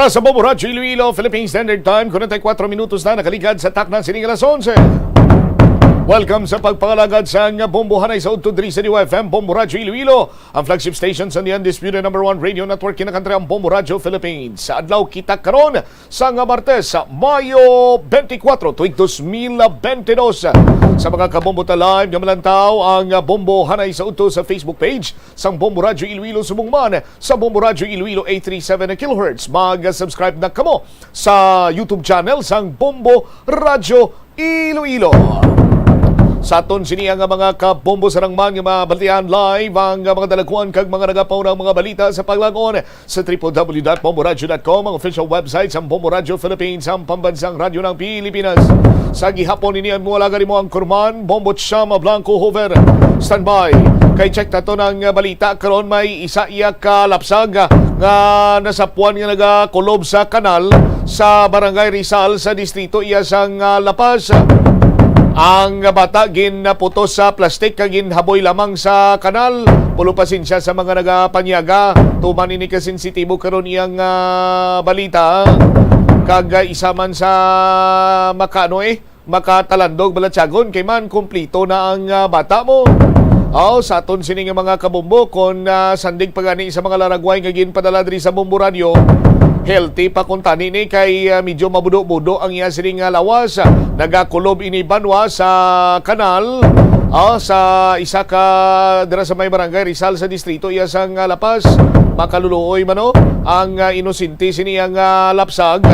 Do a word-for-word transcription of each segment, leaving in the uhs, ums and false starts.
Sa Bombo Radyo Iloilo, Philippine Standard Time, kwarenta y kuatro minutos na nakaligad sa takna sining alas onse. Welcome sa pagpangalagad sang Bombo Hanay sa Udto diri sa D Y F M, Bombo Radyo Iloilo, ang flagship station sa The Undisputed Number One Radio Network, kinakantaray ang Bombo Radyo Philippines. Sa adlaw kita karon, sa nga Martes, sa Mayo twenty-four, tuig dos mil twenty-two. Sa mga kabombo ta live nga malantaw ang Bombo Hanay sa Udto sa Facebook page sang Bombo Radyo Iloilo, subong man sa Bombo Radyo Iloilo eight three seven kilohertz. Mag-subscribe na kamo sa YouTube channel sang Bombo Radyo Iloilo. Sa aton sini nga mga kabombo, sarang man nga mabaltian live ang mga dalagkuan kag mga nagapaunang mga balita sa paglag-on sa triple W dot bombo radyo dot com, ang official website sang Bombo Radyo Philippines, ang pambansang radyo ng Pilipinas. Sa gihapon ini ang wala gani mo ang kurman, Bombo Chama Blanco Hoover. Standby. Kay check ta to ng balita karon, may isa iya ka lapsag nga nasapuan nga nagakulob sa kanal sa Barangay Rizal sa distrito iya sang, ah, La Paz. Ang bata ginputos sa plastik kag ginhaboy lamang sa kanal. Pulo pasensya sa mga nagapanyaga. Tuman ini ka sensitibo karon iyang, ah, balita. Kag, ah, isa man sa makano, eh, makatalandog, balatyagon, kay man kumplito na ang, ah, bata mo. Aw, sa aton sini nga mga kabombo, kon, ah, sandig pa gani sa mga laragway nga ginpadala diri sa Bombo Radyo, healthy pa kuntani ni, kay, ah, medyo mabudo-budo ang iya sini nga lawas. Nagakulob ini banwa sa kanal, ah, sa isa ka dira sa may Barangay Rizal sa distrito iya sang, ah, La Paz. Makaluluoy man, no, ang, ah, inosente sini ang, ah, lapsag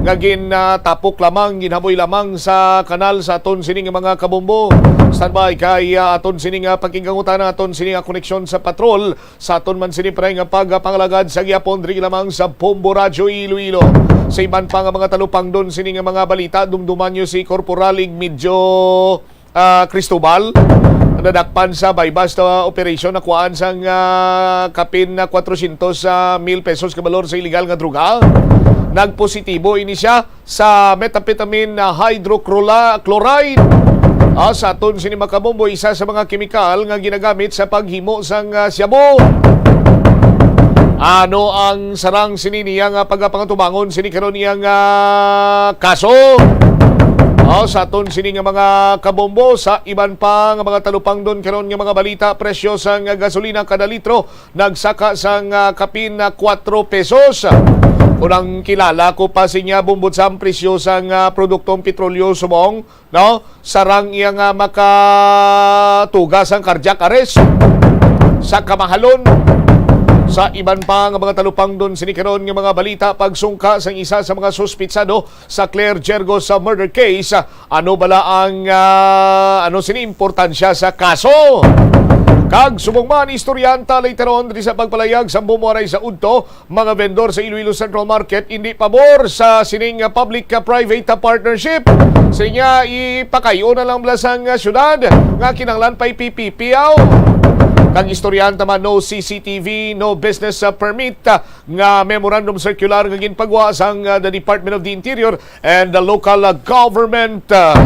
nga gin, ah, tapok lamang, ginhaboy lamang sa kanal sa aton sini nga mga kabombo. Standby kay, ah, aton sini nga pakigangutana, aton sini nga koneksyon sa patrol, sa aton man sini, pre, nga pagpangalagad sa gihapon diri lamang sa Bombo Radyo Iloilo. Sa iban pa nga mga talupangdon sini nga mga balita, dumduman nyo si Corporal Igmidyo, ah, Cristobal, nadakpan sa buy-bust, ah, operation, nakuhaan sang, ah, kapin na kwatrocientos mil pesos ka balor sa iligal nga droga. Nagpositibo ini siya sa methamphetamine na hydrochloride. Ah, sa aton sini, mga kabombo, isa sa mga kemikal nga ginagamit sa paghimo sang, ah, shabu. Ano ang sarang sini niya nga pagapangatubangon sini karon niya nga kaso? Ah, sa aton sini nga mga kabombo, sa iban pa nga mga talupangdon karon nga mga balita, presyo sang gasolina kada litro nagsaka sang, ah, kapin na kwatro pesos. Kung ang kilala ko pa sinya, bumbot sa ang presyo sang, ah, produktong petrolyo subong, no? Sarang iya nga makatuga sang cardiac arrest sa kamahalon. Sa iban pa nga mga talupangdon sini karon nga mga balita, pagsungka sang isa sa mga suspitsado sa Claire Jergos sa murder case. Ano bala ang, ah, ano sini importansya sa kaso? Kag subong man, istoryahan ta later on diri sa pagpalayag sa Bombo Hanay sa Udto, mga vendor sa Iloilo Central Market indi pabor sa sining, ah, public, ah, private, ah, partnership. Sa niya, ipakayo na lang bala sang, ah, syudad nga kinahanglan pa ipipipiaw. Kag istoryahan ta man, no C C T V, no business, ah, permit, ah, nga memorandum circular nga ginpagwa sang, ah, the Department of the Interior and the local, ah, government. Ah,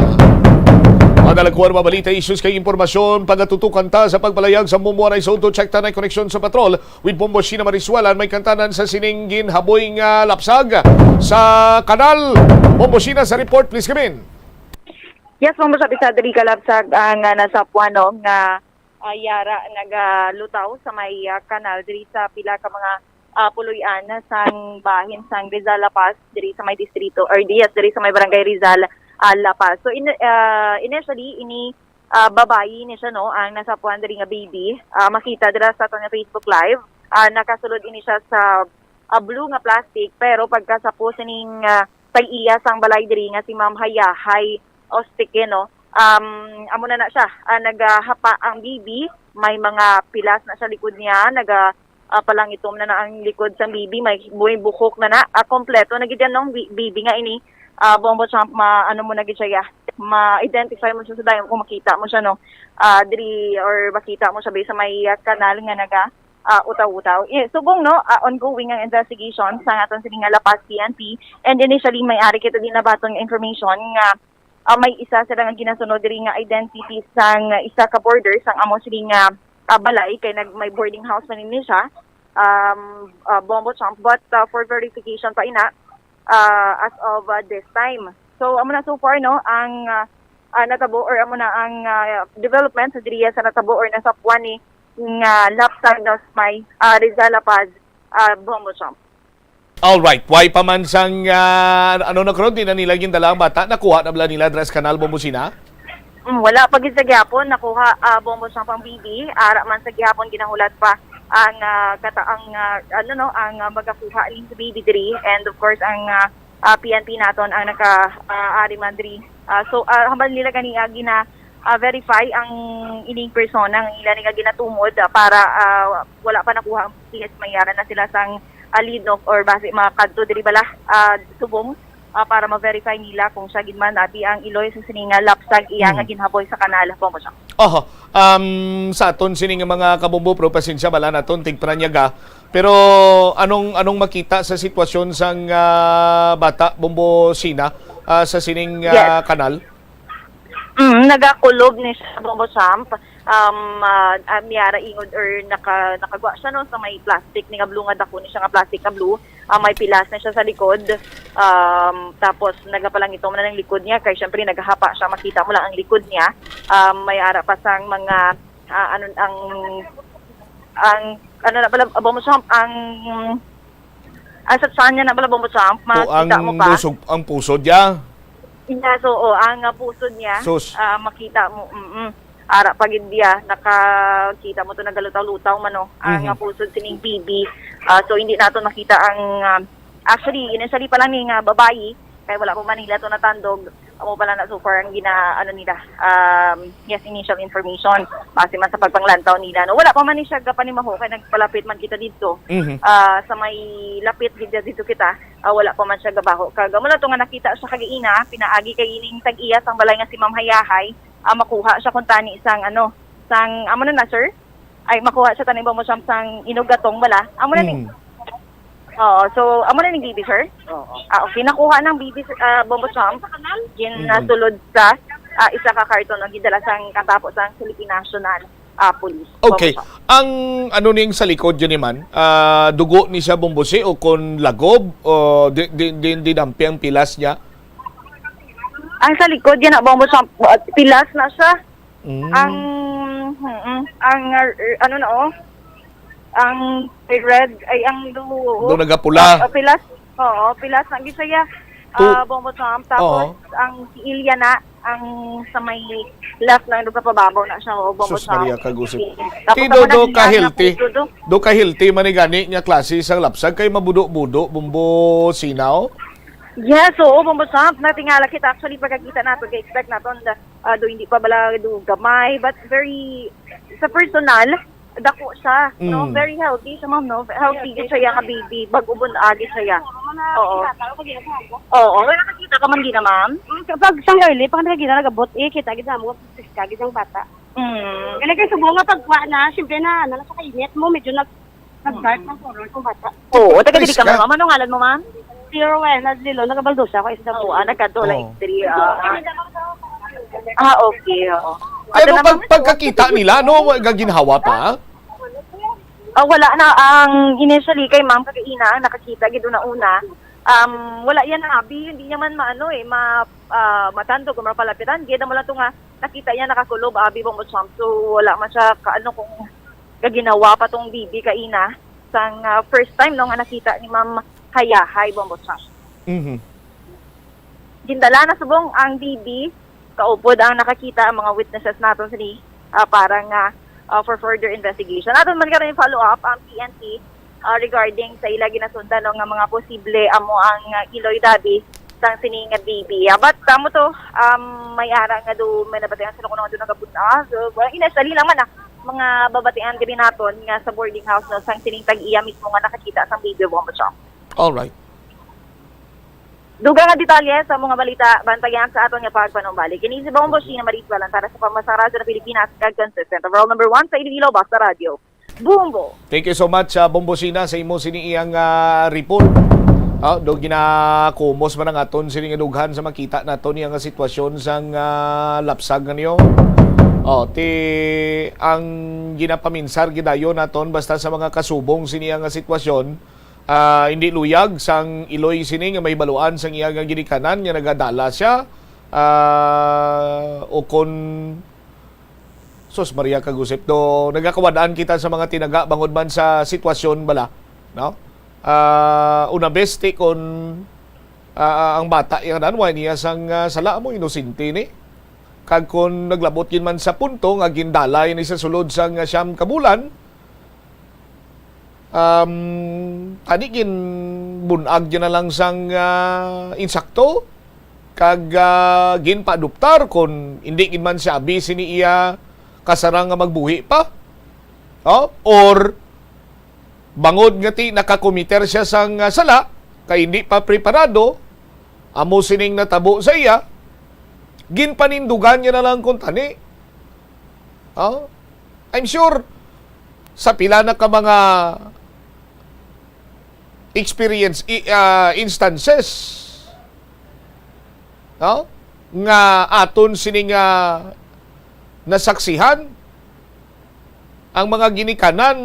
madalagkuan, mga balita, issues kag impormasyon, pagatutukan ta sa pagpalayag sa Bombo Hanay sa Udto. Check ta na koneksyon sa patrol with Bombo Sheena Marisuelan, may kantanan sa sining ginhaboy nga lapsag sa kanal. Bombo Sheena sa report, please come in. Yes, Bombo Sheena, isa diri ka lapsag ang, ah, nasapuan, no, nga ah, yara nagalutaw sa may, ah, kanal diri sa pila ka mga, ah, puloy-an sang bahin sang Rizal La Paz diri sa may distrito, or yes, diri sa may barangay Rizal, ah, La Paz. So in, ah, initially ini, ah, babayi ni siya, no, ang nasapuan diri nga baby. Ah, makita dira sa aton nga Facebook Live. Ah, nakasulod ini siya sa, ah, blue nga plastic, pero pagkasapo sining, ah, tag-iya sang balay diri nga si Ma'am Hayahay Ostike, no? Um, amo na na siya. Ah, nagahapa ang bibi, may mga pilas na siya likod niya, naga ah, palangitom na na ang likod sang bibi, may, may buhok na na, ah, kompleto na gid yan, no? Bi-, bibi nga ini, ah, Bombo Champ, ma, ano mo na gid siya, ya, ma-identify mo siya sa dayon kung makita mo siya, no? Ah, diri, or makita mo siya ba sa may, ah, kanal nga naga, ah, utaw-utaw. Eh, subong, no, ah, ongoing ang investigation sa aton sini nga La Paz P N P, and initially may ari kita din nabaton nga information nga, ah, may isa sila nga ginasunod diri nga identity sang isa ka boarder sang amo sini nga, ah, balay, kay nag, may boarding house man ini siya. um, uh, Bombo Chomp, but uh, for verification pa ina, uh, as of uh, this time. So, amo na so far, no, ang uh, uh, natabo or amo na ang uh, development sa diriya sa natabo or nasapuan ni nga lapsag, no, sa may uh, Rizal La Paz, uh, Bombo Chomp. Alright, why pa man sang ah, ano na karon, di na nila gindala ang bata? Nakuha na bala nila dres kanal, Bombosina? Mm, wala pa gid sa gihapon nakuha, ah, Bombo Chomp, ang baby. Ara man sa gihapon ginahulat pa ang ah, kata ang ah, ano, no, ang ah, magakuha ning baby diri, and of course ang ah, ah, P N P naton ang naka ah, ari man diri. Ah, so ah, hambal nila gani agi na ah, verify ang ining persona nga ila ni nga ginatumod, ah, para ah, wala pa nakuha ang P S, mayara na sila sang ah, Lidnok or basi makadto diri bala ah, subong ah, para ma-verify nila kung siya gid man abi ang iloy sa sini nga lapsag iya nga Hmm. ginhaboy sa kanal, Bombo Chomp. Oho. Um, sa aton sini nga mga kabombo, pero pasensya, bala naton tigparanyaga. Pero anong anong makita sa sitwasyon sang ah, bata, Bombo Sina, ah, sa sining Yes. ah, kanal? Mm, nagakulob ni siya, Bombo Chomp. Um, ah, ah, miyara ingod or naka, nakagwa siya, no, sa may plastic ni nga blue, nga dako ni siya nga plastic nga blue. Ah, may pilas na siya sa likod. Um, tapos nagapalangitom na ng likod niya kay syempre nagahapa siya, makita mo lang ang likod niya. Um, may ara pa sang mga ah, ano ang ang ano na pala, Bombo Chomp, ang ang sa tiyan niya na pala, Bombo Chomp, O, ang makita mo ba? Busog, ang pusod niya. Yes, oo, ang ah, pusod niya, Sus. ah, makita mo, mm. Ara pa gid diya, nakakita mo to, nagalutaw-lutaw man, no, ang Mhm. ah, pusod sining baby. Ah, so hindi nato nakita ang ah, actually, initially pa lang ni nga babayi, kay wala pa man nila to natandog. Amo pala na so far ang gina ano nila. Um, yes, initial information. Base man sa pagpanglantaw nila, no, wala pa man ni siya gapanimaho kay nagpalapit man kita dito. Mhm. Ah, sa may lapit gid dito kita, ah, wala pa man siya gabaho. Kag amo lang to nga nakita siya kagaina, pinaagi kay ining tag-iya sang balay nga si Ma'am Hayahay, ah, makuha siya kung tani sang ano, sang amo na na, sir. Ay, makuha siya tani, Bombo Chomp, sang inog gatong bala. Amo na ni. Hmm. Oo, so amo na ni baby, sir? Oo. Ah, okay, nakuha ng baby, ah, Bombo Chomp. Gin Mm. nasulod sa ah, isa ka karton o gidala sang katapo sang Philippine National ah, Police. Okay. Bombo Chomp. Ang ano ning sa likod yun, man? Ah, dugo ni siya, Bombo, si o kon lagob o di di di, di dampi ang pilas niya? Ang sa likod yan, Bombo Chomp, ah, pilas na siya. Mm. Ang, mm, ang, uh, ano na, oh, ang red, ay, ang duo. Do nagapula. Ah, pilas, oo, pilas na gid siya. Tu- Ah, Bombo Chomp. Tapos, Oo. ang si Ilya na, ang sa may left na, do kapababaw na siya, oh, Bombo Sus, Chomp. Maria Kagusip. Tapos Ti, ang do, mga do hiya na ka-healthy? Puso, do. Do ka-healthy man ni gani nga klase sang lapsag kay mabudo-budo, Bombo Sinaw? Yes, oo, Bombo Chomp. Natingala kita, actually, pagkakita nato, kay expect nato, ah, do hindi pa bala do gamay, but very, sa personal, dako siya, no? Mm. Very healthy siya, ma'am, no? Healthy gid siya, nga baby, bag-o bun-agi siya. Oo. Oo, wala nakita ka man gina, ma'am? Mm, kapag sang early, pag nakikita, nagabot, eh, kita gid mo, piska gid ang bata. Mm. Kaya kay subo nga pagkuha na, siyempre na, ano na sa kainit mo, medyo nag, nag-dark ng color kung bata. Oo, taga diri ka, Priska. Ma'am. Ano ngalan mo, ma'am? Si Rowena Dilo, nagabaldosa ako, S W. Oo, ah, nagkadto lang Oo. Diri, ah. Ah, okay, oo. Pero Ate, pag, ma'am, pagkakita nila, no, wa-, gaginhawa pa? Ah, wala na. Ang initially kay ma'am, kagaina, ang nakakita gid una-una. Um, wala yan, abi, hindi niya man maano eh, ma, ah, matandog o mapalapitan. Gid mo lang to nga, nakita niya nakakulob, abi, Bombo Chomp. So, wala man siya kaano kung gaginawa pa tong bibi kaina sang ah, first time, no, nga nakita ni Ma'am Hayahay, Bombo Chomp. Mhm. Gindala na subong ang bibi, kaupod ang nakakita, ang mga witnesses naton sini, ah, para nga ah, for further investigation. Aton man karon follow up ang P N P ah, regarding sa ila ginasundan, no, nga mga posible amo ang ah, iloy dabi sang sini nga baby. Ah, but amo to, um, may ara nga do may nabatian sila kung ano do nagabun-a. So, well, initially lang man, ah, mga babatian diri naton nga sa boarding house, no, sang sining tag-iya mismo nga nakakita sang baby, Bombo Chomp. All right. Dugang nga detalye sa mga balita, bantayan sa aton nga pagpanumbalik. Kini si Bombo Sina Maris Balantara sa Pambansang Radyo ng Pilipinas, kag consistent overall number one sa Iloilo, Basta Radyo. Bombo. Thank you so much, ah, Bombo Sina, sa imo sini iyang ah, report. Ah, do ginakumos man ang aton sini nga dughan sa makita nato niya nga sitwasyon sang ah, lapsag nga niyo. Oh, ti ang Ginapaminsar gidayon naton basta sa mga kasubong sini nga sitwasyon. Ah, hindi luyag sang iloy sini nga mahibaluan sang iya nga ginikanan nga nagadala siya, ah, o kon, sus, Maria kag Josep, do nagakawad-an kita sa mga tinaga bangod man sa sitwasyon bala, no? Ah, una bes ti kon, ah, ang bata yang nan, wa niya sang, ah, sala, mo inosente ni. Kag kon naglabot gid man sa punto nga gindala ini sa sulod sang, ah, siyam ka bulan, um, tani ginbun-ag niya na lang sang, ah, insakto, kag, ah, ginpaadoptar kon hindi gid man siya abi sini iya kasarang nga magbuhi pa. Oh, or bangod nga ti nakakomiter siya sang, ah, sala, kay hindi pa preparado, amo sining natabo sa iya, ginpanindugan niya na lang kuntani. Oh, I'm sure sa pila na ka mga experience, i-, ah, instances, no? Nga aton sini nga nasaksihan, ang mga ginikanan,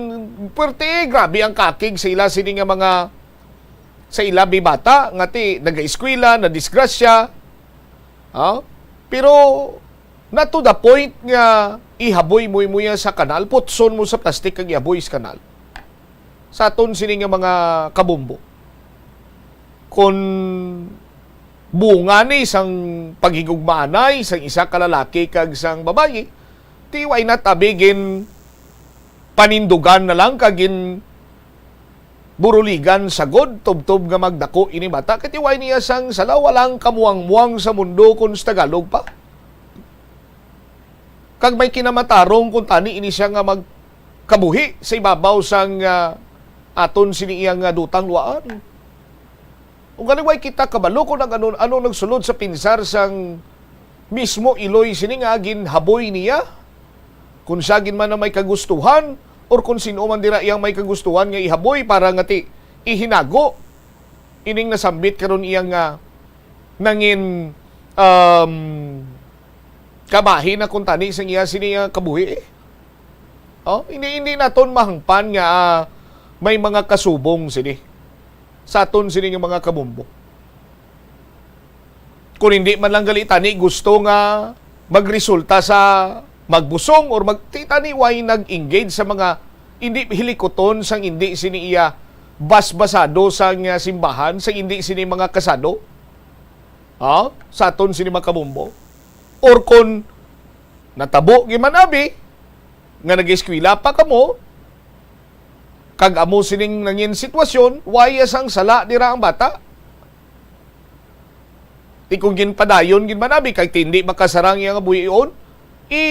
pwerte, grabe ang kakig sa ila sini nga mga, sa ila bibata, nga ti nagaeskwela, nadisgrasya, ha? Pero na to the point nga ihaboy mo, mo iya sa kanal, putson mo sa plastic kag ihaboy sa kanal. Sa aton sini nga mga kabombo, kon bunga ni sang paghigugmaanay sang isa ka lalaki kag sang babayi, ti why not abi ginpanindugan na lang kag ginburuligan sa god tubtob nga magdako ini bata, kay ti why niya sang sala, walang kamuangmuang sa mundo kon sa Tagalog pa. Kag may kinamatarong kuntani ini siya nga magkabuhi sa ibabaw sang, ah, aton sini iya nga dutang luwaan. Ug gani, way kita kabalo kung ang ano, ano nagsulod sa pinsar sang mismo iloy sini nga ginhaboy niya. Kung siya gid man ang may kagustuhan, or kung sino man dira iyang may kagustuhan nga ihaboy para nga ti ihinago ining nasambit karon iyang, ah, nangin, um, kabahin na kuntani sang iya sini nga kabuhi, eh. Oh, hindi, hindi naton mahangpan nga, ah, may mga kasubong sini sa aton sini nga mga kabombo. Kung hindi man lang gali tani gusto nga magresulta sa magbusong or mag-, ti tani way nag-engage sa mga hindi hilikuton sang hindi sini iya basbasado sang, ah, simbahan, sang hindi sini mga kasado, ha? Sa aton sini mga kabombo. Or kon natabo gid man abi nga nag-eskwela pa kamo, kag amo sining nangin sitwasyon, why sang sala dira ang bata? Ti kung ginpadayon gid man abi, kay ti hindi makasarang iya nga buhion, i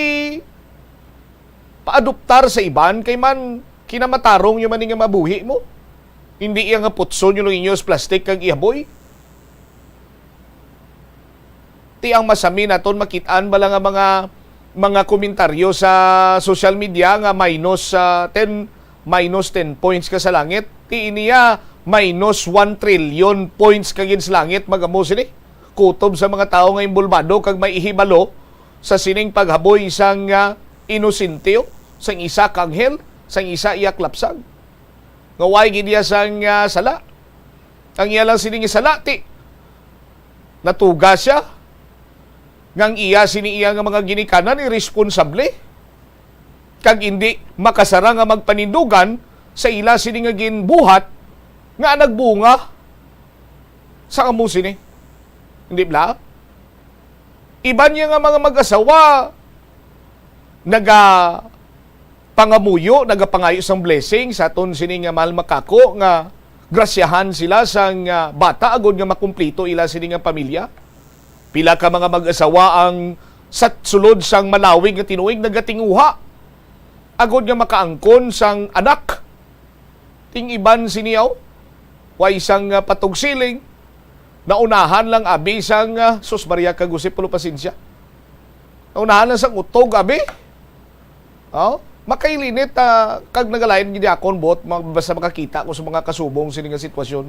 paadoptar sa iban, kay man kinamatarong niyo man ni nga mabuhi mo. Hindi iya nga putson niyo lang inyo sa plastic kag ihaboy. Ti ang masami naton makit-an bala nga mga, mga komentaryo sa social media nga minus, ah, ten, minus ten points ka sa langit. Ti iniya minus one trillion points ka gid sa langit, magamo sini. Kutob sa mga tawo nga inbolbado kag may ihibalo sa sining paghaboy sang, ah, inosente, sang isa ka anghel, sang isa iya klapsag. Nga way gid iya sang, ah, sala. Ang iya lang sining sala, ti natuga siya nga ang iya sini iya nga mga ginikanan iresponsable kag indi makasarang nga magpanindugan sa ila sini nga ginbuhat nga nagbunga sa amo sini. Hindi bala? Iban niya nga mga mag-asawa naga pangamuyo, nagapangayo sang blessing sa aton sini nga mahal makako nga grasyahan sila sang, ah, bata agod nga makumplito ila sini nga pamilya. Pila ka mga mag-asawa ang sa sulod sang malawig nga tinuig nagatinguha agod nga makaangkon sang anak. Ting iban sini, aw, way sang, ah, patugsiling. Naunahan lang abi sang, ah, sus, Maria kag Jose, pulo pasensya. Naunahan lang sang utog abi. Oh, makailinit, ah, kag nagalain gid akon buot ma-, basta makakita ko sa mga kasubong sini nga sitwasyon.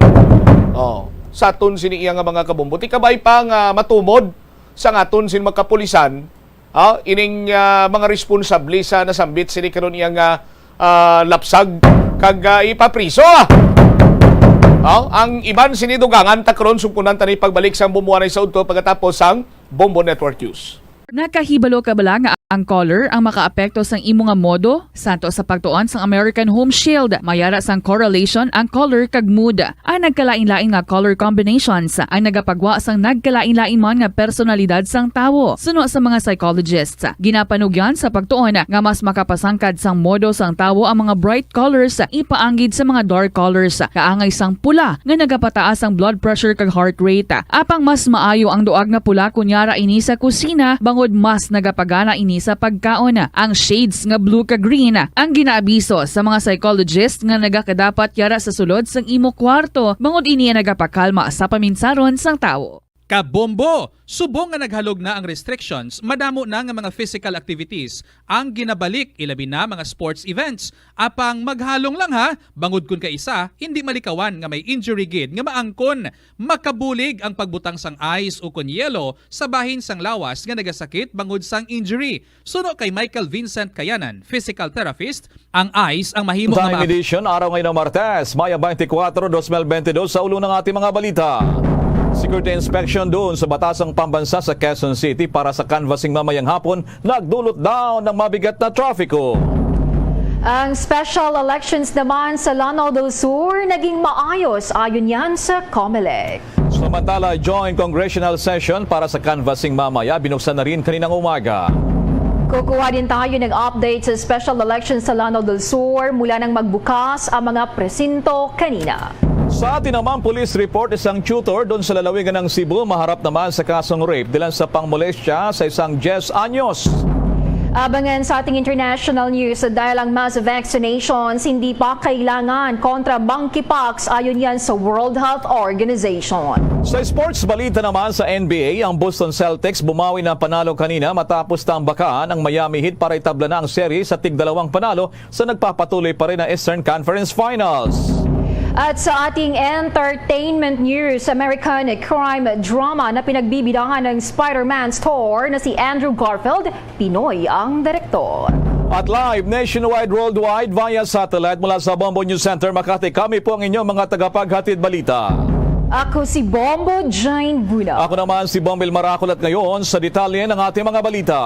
Oh, sa aton sini iya nga mga kabombo. Ti kabay pa nga matumod sa aton sini mga kapulisan, Ah, ining, ah, mga responsable sa nasambit sini karon iya nga, ah, lapsag kag, ah, ipapriso. Ah, ang iban sini dugangan ta karon, sugpunan ta ni pagbalik sang Bombo Anay sa udto pagkatapos sang Bombo Network News. Nakahibalo ka bala nga ang color ang makaapekto sang imo nga modo? Santo sa pagtuon sang American Home Shield, may ara sang correlation ang color kag mood. Ang nagkalain-lain nga color combinations ang nagapagwa sang nagkalain-lain man nga personalidad sang tawo. Suno sa mga psychologists, ginapanugyan sa pagtuon nga mas makapasangkad sang modo sang tawo ang mga bright colors ipaanggid sa mga dark colors, kaangay sang pula nga nagapataas ang blood pressure kag heart rate. Apang mas maayo ang duag nga pula kon yara ini sa kusina, bangod mas nagapagana ini sa pagkaon. Ang shades nga blue kag green ang ginaabiso sa mga psychologist nga nagakadapat yara sa sulod sang imo kwarto, bangod ini ang nagapakalma sa paminsaron sang tawo. Kabombo! Subong nga naghalog na ang restrictions, madamo na nga mga physical activities ang ginabalik, ilabi na mga sports events. Apang maghalong lang ha, bangod kun kaisa, hindi malikawan nga may injury gid nga maangkon. Makabulig ang pagbutang sang ice ukon yelo sa bahin sang lawas nga nagasakit bangod sang injury. Suno kay Michael Vincent Kayanan, physical therapist, ang ice ang mahimo nga Time maap- edition, araw ngayon ng Martes, Maya twenty-four, twenty twenty-two, sa ulo ng ating mga balita. Security inspection doon sa Batasang Pambansa sa Quezon City para sa canvassing mamayang hapon, nagdulot daw ng mabigat na trafiko. Ang special elections naman sa Lanao del Sur naging maayos, ayon yan sa Comelec. Samantala, joint congressional session para sa canvassing mamaya binuksan na rin kaninang umaga. Kukuha din tayo ng update sa special election sa Lanao del Sur mula nang magbukas ang mga presinto kanina. Sa atin naman, police report, isang tutor doon sa lalawigan ng Cebu maharap naman sa kasong rape dilan sa pangmolestya sa isang diyes anyos. Abangan sa ating international news, dahil ang mass vaccinations hindi pa kailangan kontra monkeypox, ayon yan sa World Health Organization. Sa sports balita naman, sa N B A, ang Boston Celtics bumawi ng panalo kanina matapos tambakan ang Miami Heat para itabla na ang serye sa tigdalawang panalo sa nagpapatuloy pa rin na Eastern Conference Finals. At sa ating entertainment news, American crime drama na pinagbibidahan ng Spider-Man star na si Andrew Garfield, Pinoy ang direktor. At live nationwide, worldwide, via satellite mula sa Bombo News Center, Makati, kami po ang inyong mga tagapaghatid balita. Ako si Bombo Jane Buna. Ako naman si Bombil Marakol, at ngayon sa detalye ng ating mga balita.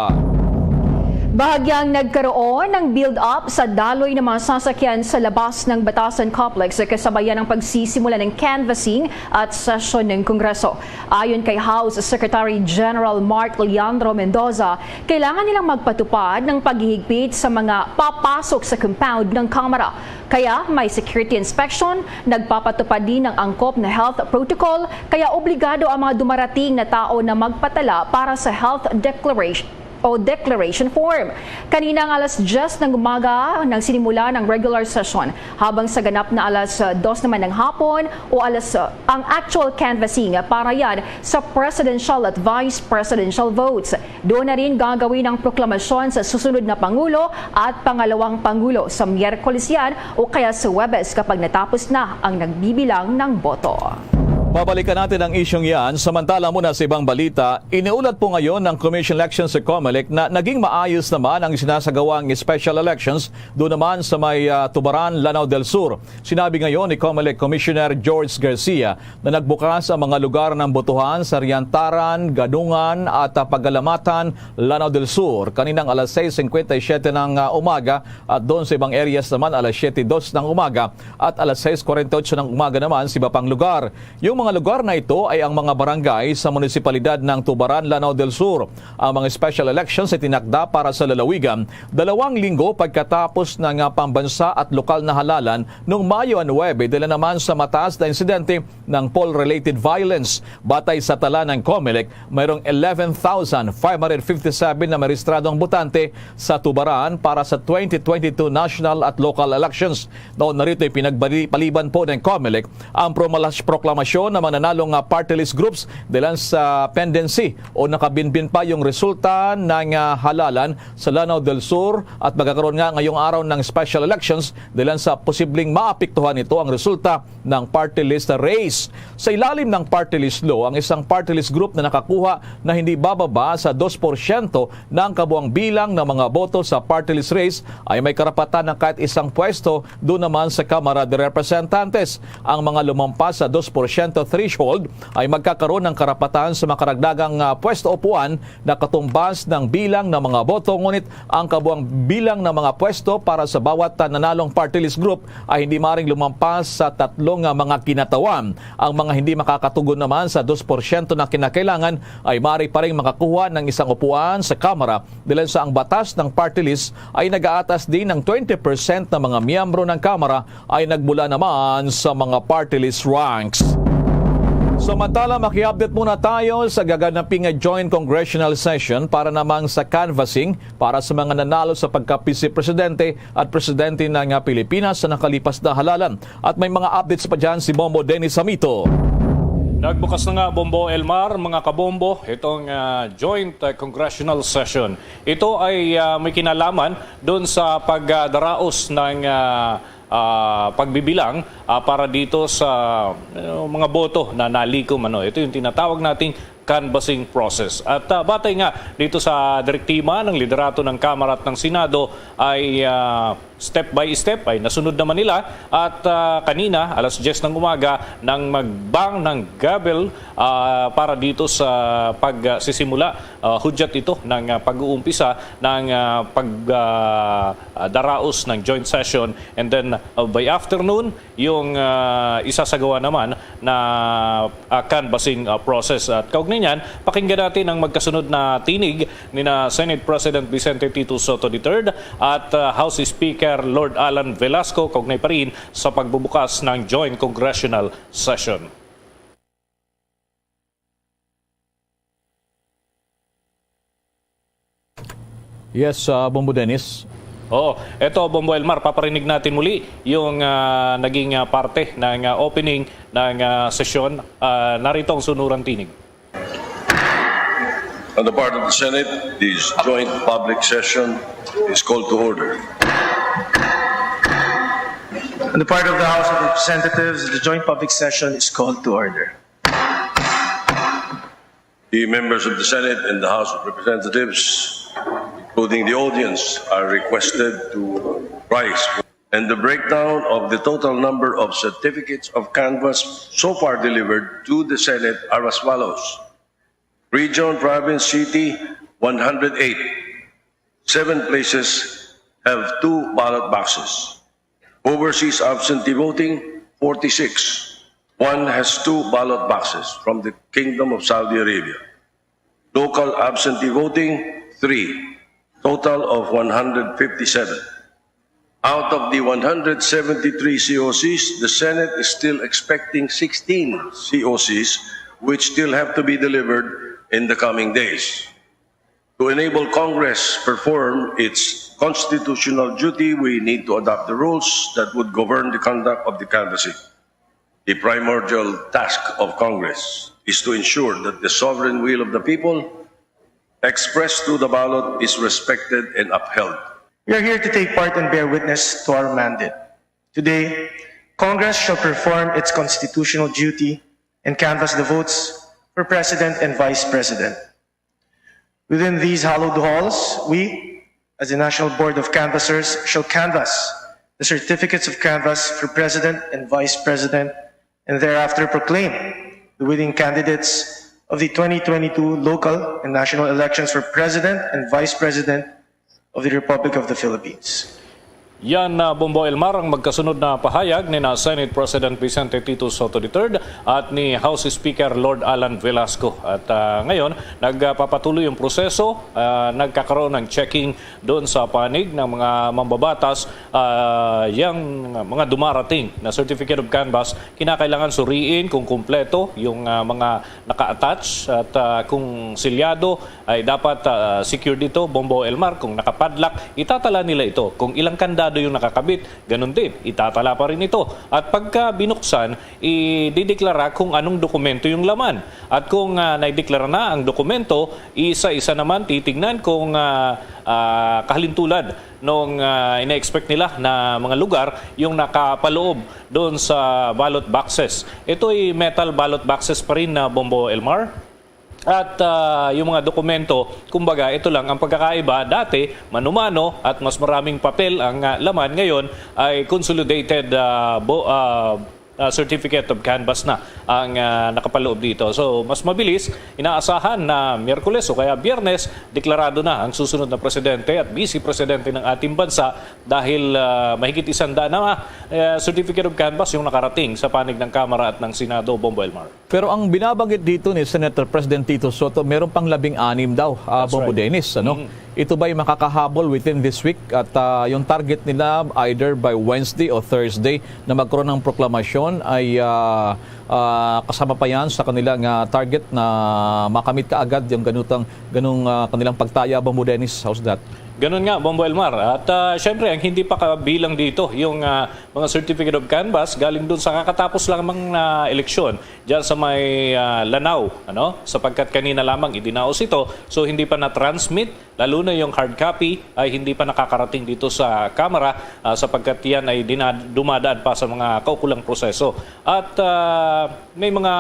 Bahagyang nagkaroon ng build-up sa daloy ng mga sasakyan sa labas ng Batasan Complex, kasabayan ng pagsisimula ng canvassing at sesyon ng Kongreso. Ayon kay House Secretary General Mark Leandro Mendoza, kailangan nilang magpatupad ng paghihigpit sa mga papasok sa compound ng Kamara. Kaya may security inspection, nagpapatupad din ng angkop na health protocol, kaya obligado ang mga dumarating na tao na magpatala para sa health declaration o declaration form. Kaninang alas diyes ng umaga nang sinimula ng regular session, habang sa ganap na alas, uh, dos naman ng hapon o alas, uh, ang actual canvassing para yan sa presidential at vice presidential votes. Doon na rin gagawin ang proklamasyon sa susunod na Pangulo at Pangalawang Pangulo sa Miyerkules yan o kaya sa Huwebes kapag natapos na ang nagbibilang ng boto. Babalikan natin ang isyung yan. Samantala muna sa ibang balita, iniulat po ngayon ng Commission Election sa Comelec na naging maayos naman ang sinasagawang special elections doon naman sa may, ah, Tubaran, Lanao del Sur. Sinabi ngayon ni Comelec Commissioner George Garcia na nagbukas ang mga lugar ng botohan sa Riantaran, Gadungan at, ah, Pagalamatan, Lanao del Sur, kaninang alas sais cincuenta y siete ng, ah, umaga, at doon sa ibang areas naman alas siete dos ng umaga at alas sais cuarenta y ocho ng umaga naman sa iba pang lugar. Yung mga lugar na ito ay ang mga barangay sa munisipalidad ng Tubaran, Lanao del Sur. Ang mga special elections ay tinakda para sa lalawigan dalawang linggo pagkatapos ng, ah, pambansa at lokal na halalan noong Mayo nuebe, dala naman sa mataas na insidente ng poll-related violence. Batay sa tala ng Comelec, mayroong eleven thousand five hundred fifty-seven na may rehistradong botante sa Tubaran para sa twenty twenty-two national at local elections. Noon narito ay pinagpaliban po ng Comelec ang promalas-, proklamasyon na mga nanalo nga party list groups dahilan sa pendency o nakabinbin pa yung resulta ng, ah, halalan sa Lanao del Sur at magkakaroon nga ngayong araw ng special elections dahilan sa posibleng maapektuhan nito ang resulta ng party list race. Sa ilalim ng party list law, ang isang party list group na nakakuha na hindi bababa sa dos porsyento ng kabuang bilang ng mga boto sa party list race ay may karapatan ng kahit isang pwesto doon naman sa Kamara de Representantes. Ang mga lumampas sa dos porsyento threshold ay magkakaroon ng karapatan sa mga karagdagang, ah, pwesto upuan na katumbas ng bilang ng mga boto, ngunit ang kabuang bilang ng mga pwesto para sa bawat, ah, nanalong party list group ay hindi maring lumampas sa tatlong, ah, mga kinatawan. Ang mga hindi makakatugon naman sa dos porsyento na kinakailangan ay mari pa ring makakuha ng isang upuan sa Kamara dahil sa ang batas ng party list ay nag-aatas din ng twenty percent ng mga miyembro ng Kamara ay nagmula naman sa mga party list ranks. Samantala, maki-update muna tayo sa gaganaping joint congressional session para namang sa canvassing para sa mga nanalo sa pagka-Vice Presidente at Presidente ng, ah, Pilipinas sa nakalipas na halalan. At may mga updates pa dyan si Bombo Dennis Samito. Nagbukas na nga, Bombo Elmar, mga kabombo, itong, ah, joint, ah, congressional session. Ito ay, ah, may kinalaman doon sa pagdaraos ng, ah, ah, pagbibilang, ah, para dito sa, ah, mga boto na nalikom. Ano, ito yung tinatawag nating canvassing process. At, ah, batay nga dito sa direktiba ng liderato ng Kamara at ng Senado ay, ah, step by step ay nasunod naman nila. At, ah, kanina, alas diyes ng umaga, nang magbang ng gavel, ah, para dito sa pagsisimula, ah, hudyat ito ng, ah, pag-uumpisa ng, ah, pag, ah, ah, daraos ng joint session. And then, ah, by afternoon, yung, ah, isasagawa naman na, ah, canvassing, ah, process. At kaugnay niyan, pakinggan natin ang magkasunod na tinig ni na Senate President Vicente Tito Sotto the third at, ah, House Speaker Lord Alan Velasco kaugnay pa rin sa pagbubukas ng joint congressional session. Yes, ah, Bombo Dennis. Oo. Eto, Bombo Elmar, paparinig natin muli yung, ah, naging, ah, parte ng, ah, opening ng, ah, sesyon. Ah, narito ang sunuran tinig. On the part of the Senate, this joint public session is called to order. On the part of the House of Representatives, the joint public session is called to order. The members of the Senate and the House of Representatives, including the audience, are requested to rise. And the breakdown of the total number of certificates of canvass so far delivered to the Senate are as follows: Region, Province, City, one hundred eight. Seven places have two ballot boxes. Overseas absentee voting, forty-six. One has two ballot boxes from the Kingdom of Saudi Arabia. Local absentee voting, three. Total of one hundred fifty-seven. Out of the one hundred seventy-three C O Cs, the Senate is still expecting sixteen C O Cs, which still have to be delivered in the coming days. To enable Congress perform its constitutional duty, we need to adopt the rules that would govern the conduct of the canvassing. The primordial task of Congress is to ensure that the sovereign will of the people expressed through the ballot is respected and upheld. We are here to take part and bear witness to our mandate. Today, Congress shall perform its constitutional duty and canvass the votes for President and Vice President. Within these hallowed halls, we, as the National Board of Canvassers, shall canvass the certificates of canvass for President and Vice President and thereafter proclaim the winning candidates of the twenty twenty-two local and national elections for President and Vice President of the Republic of the Philippines. Yan, ah, Bombo Elmar, ang magkasunod na pahayag ni na Senate President Vicente Tito Sotto the third at ni House Speaker Lord Alan Velasco. At, ah, ngayon, nagpapatuloy yung proseso, ah, nagkakaroon ng checking doon sa panig ng mga mambabatas, ah, yang mga dumarating na certificate of canvass, kinakailangan suriin kung kumpleto yung, ah, mga naka-attach at, ah, kung silyado ay dapat, ah, secured ito, Bombo Elmar. Kung nakapadlock, itatala nila ito. Kung ilang kandado yung nakakabit, ganun din, itatala pa rin ito. At pagka binuksan, idideklara kung anong dokumento yung laman. At kung, ah, naideklara na ang dokumento, isa-isa naman titignan kung, ah, ah, kahalintulad nung, ah, ina-expect nila na mga lugar yung nakapaloob doon sa ballot boxes. Ito'y metal ballot boxes pa rin na, Bombo Elmar. At, ah, yung mga dokumento, kumbaga, ito lang ang pagkakaiba. Dati, mano-mano at mas maraming papel ang, ah, laman. Ngayon ay consolidated, ah, bo-, ah, ah, certificate of canvass na ang, ah, nakapaloob dito. So, mas mabilis, inaasahan na Miyerkules o kaya Biyernes, deklarado na ang susunod na presidente at vice presidente ng ating bansa dahil, ah, mahigit isang daan na, ah, certificate of canvass yung nakarating sa panig ng Kamara at ng Senado, Bombo Elmar. Pero ang binabanggit dito ni Senator President Tito Soto, meron pang labing-anim daw, ah, That's Bombo right. Dennis, ano? Mm. Ito ba'y makakahabol within this week? At, ah, yung target nila, either by Wednesday o Thursday na magkaroon ng proklamasyon, ay, ah, ah, kasama pa yan sa kanilang, ah, target na makamit kaagad yung ganutang, ganung, ah, kanilang pagtaya, Bombo Dennis. How's that? Ganun nga, Bombo Elmar. At, ah, syempre, ang hindi pa kabilang dito, yung, ah, mga certificate of canvass galing dun sa kakatapos lamang na eleksyon dyan sa may, ah, Lanao, ano? Sapagkat kanina lamang idinaos ito, so hindi pa na-transmit, lalo na yung hard copy ay hindi pa nakakarating dito sa Kamara, ah, sapagkat yan ay dina-, dumadaan pa sa mga kaukulang proseso. At, ah, may mga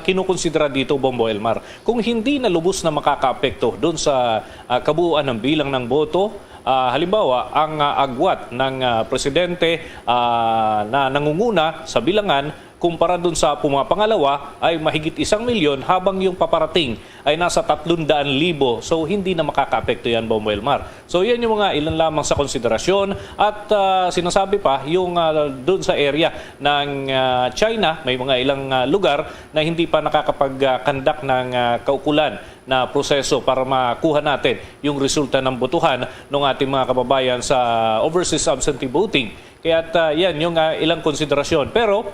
kinukonsidera dito, Bombo Elmar. Kung hindi na lubos na makakaapekto dun sa, ah, kabuuan ng bilang ng boto, ah, halimbawa, ang, ah, agwat ng, ah, presidente, ah, na nangunguna sa bilangan kumpara dun sa pumapangalawa ay mahigit isang milyon, habang yung paparating ay nasa tatlong daan libo. So, hindi na makakaapekto yan, Bombo Elmar. So, yan yung mga ilan lamang sa konsiderasyon. At, ah, sinasabi pa, yung, ah, dun sa area ng, ah, China, may mga ilang, ah, lugar na hindi pa nakakapag-conduct ng, ah, kaukulan na proseso para makuha natin yung resulta ng botohan ng ating mga kababayan sa overseas absentee voting. Kaya, ah, yan yung, ah, ilang konsiderasyon. Pero,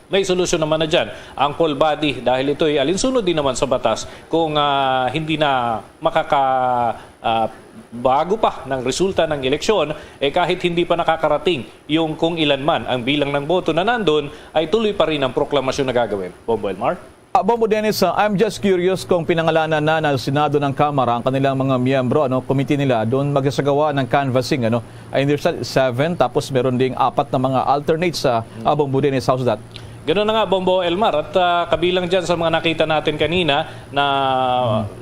may solusyon naman na dyan ang poll body, dahil ito'y alinsunod din naman sa batas. Kung, ah, hindi na makaka-, ah, bago pa ng resulta ng eleksyon, eh, kahit hindi pa nakakarating yung kung ilan man ang bilang ng boto na nandun, ay tuloy pa rin ang proklamasyon na gagawin. Bombo Elmar? Ah, Bombo Dennis, ah, I'm just curious kung pinangalanan na ng Senado ng Kamara ang kanilang mga miyembro, ano, committee nila doon magsasagawa ng canvassing, ano. I understand, seven, tapos meron ding apat na mga alternates sa, ah, Bombo Dennis. How's that? Ganun na nga, Bombo Elmar, at, ah, kabilang dyan sa mga nakita natin kanina na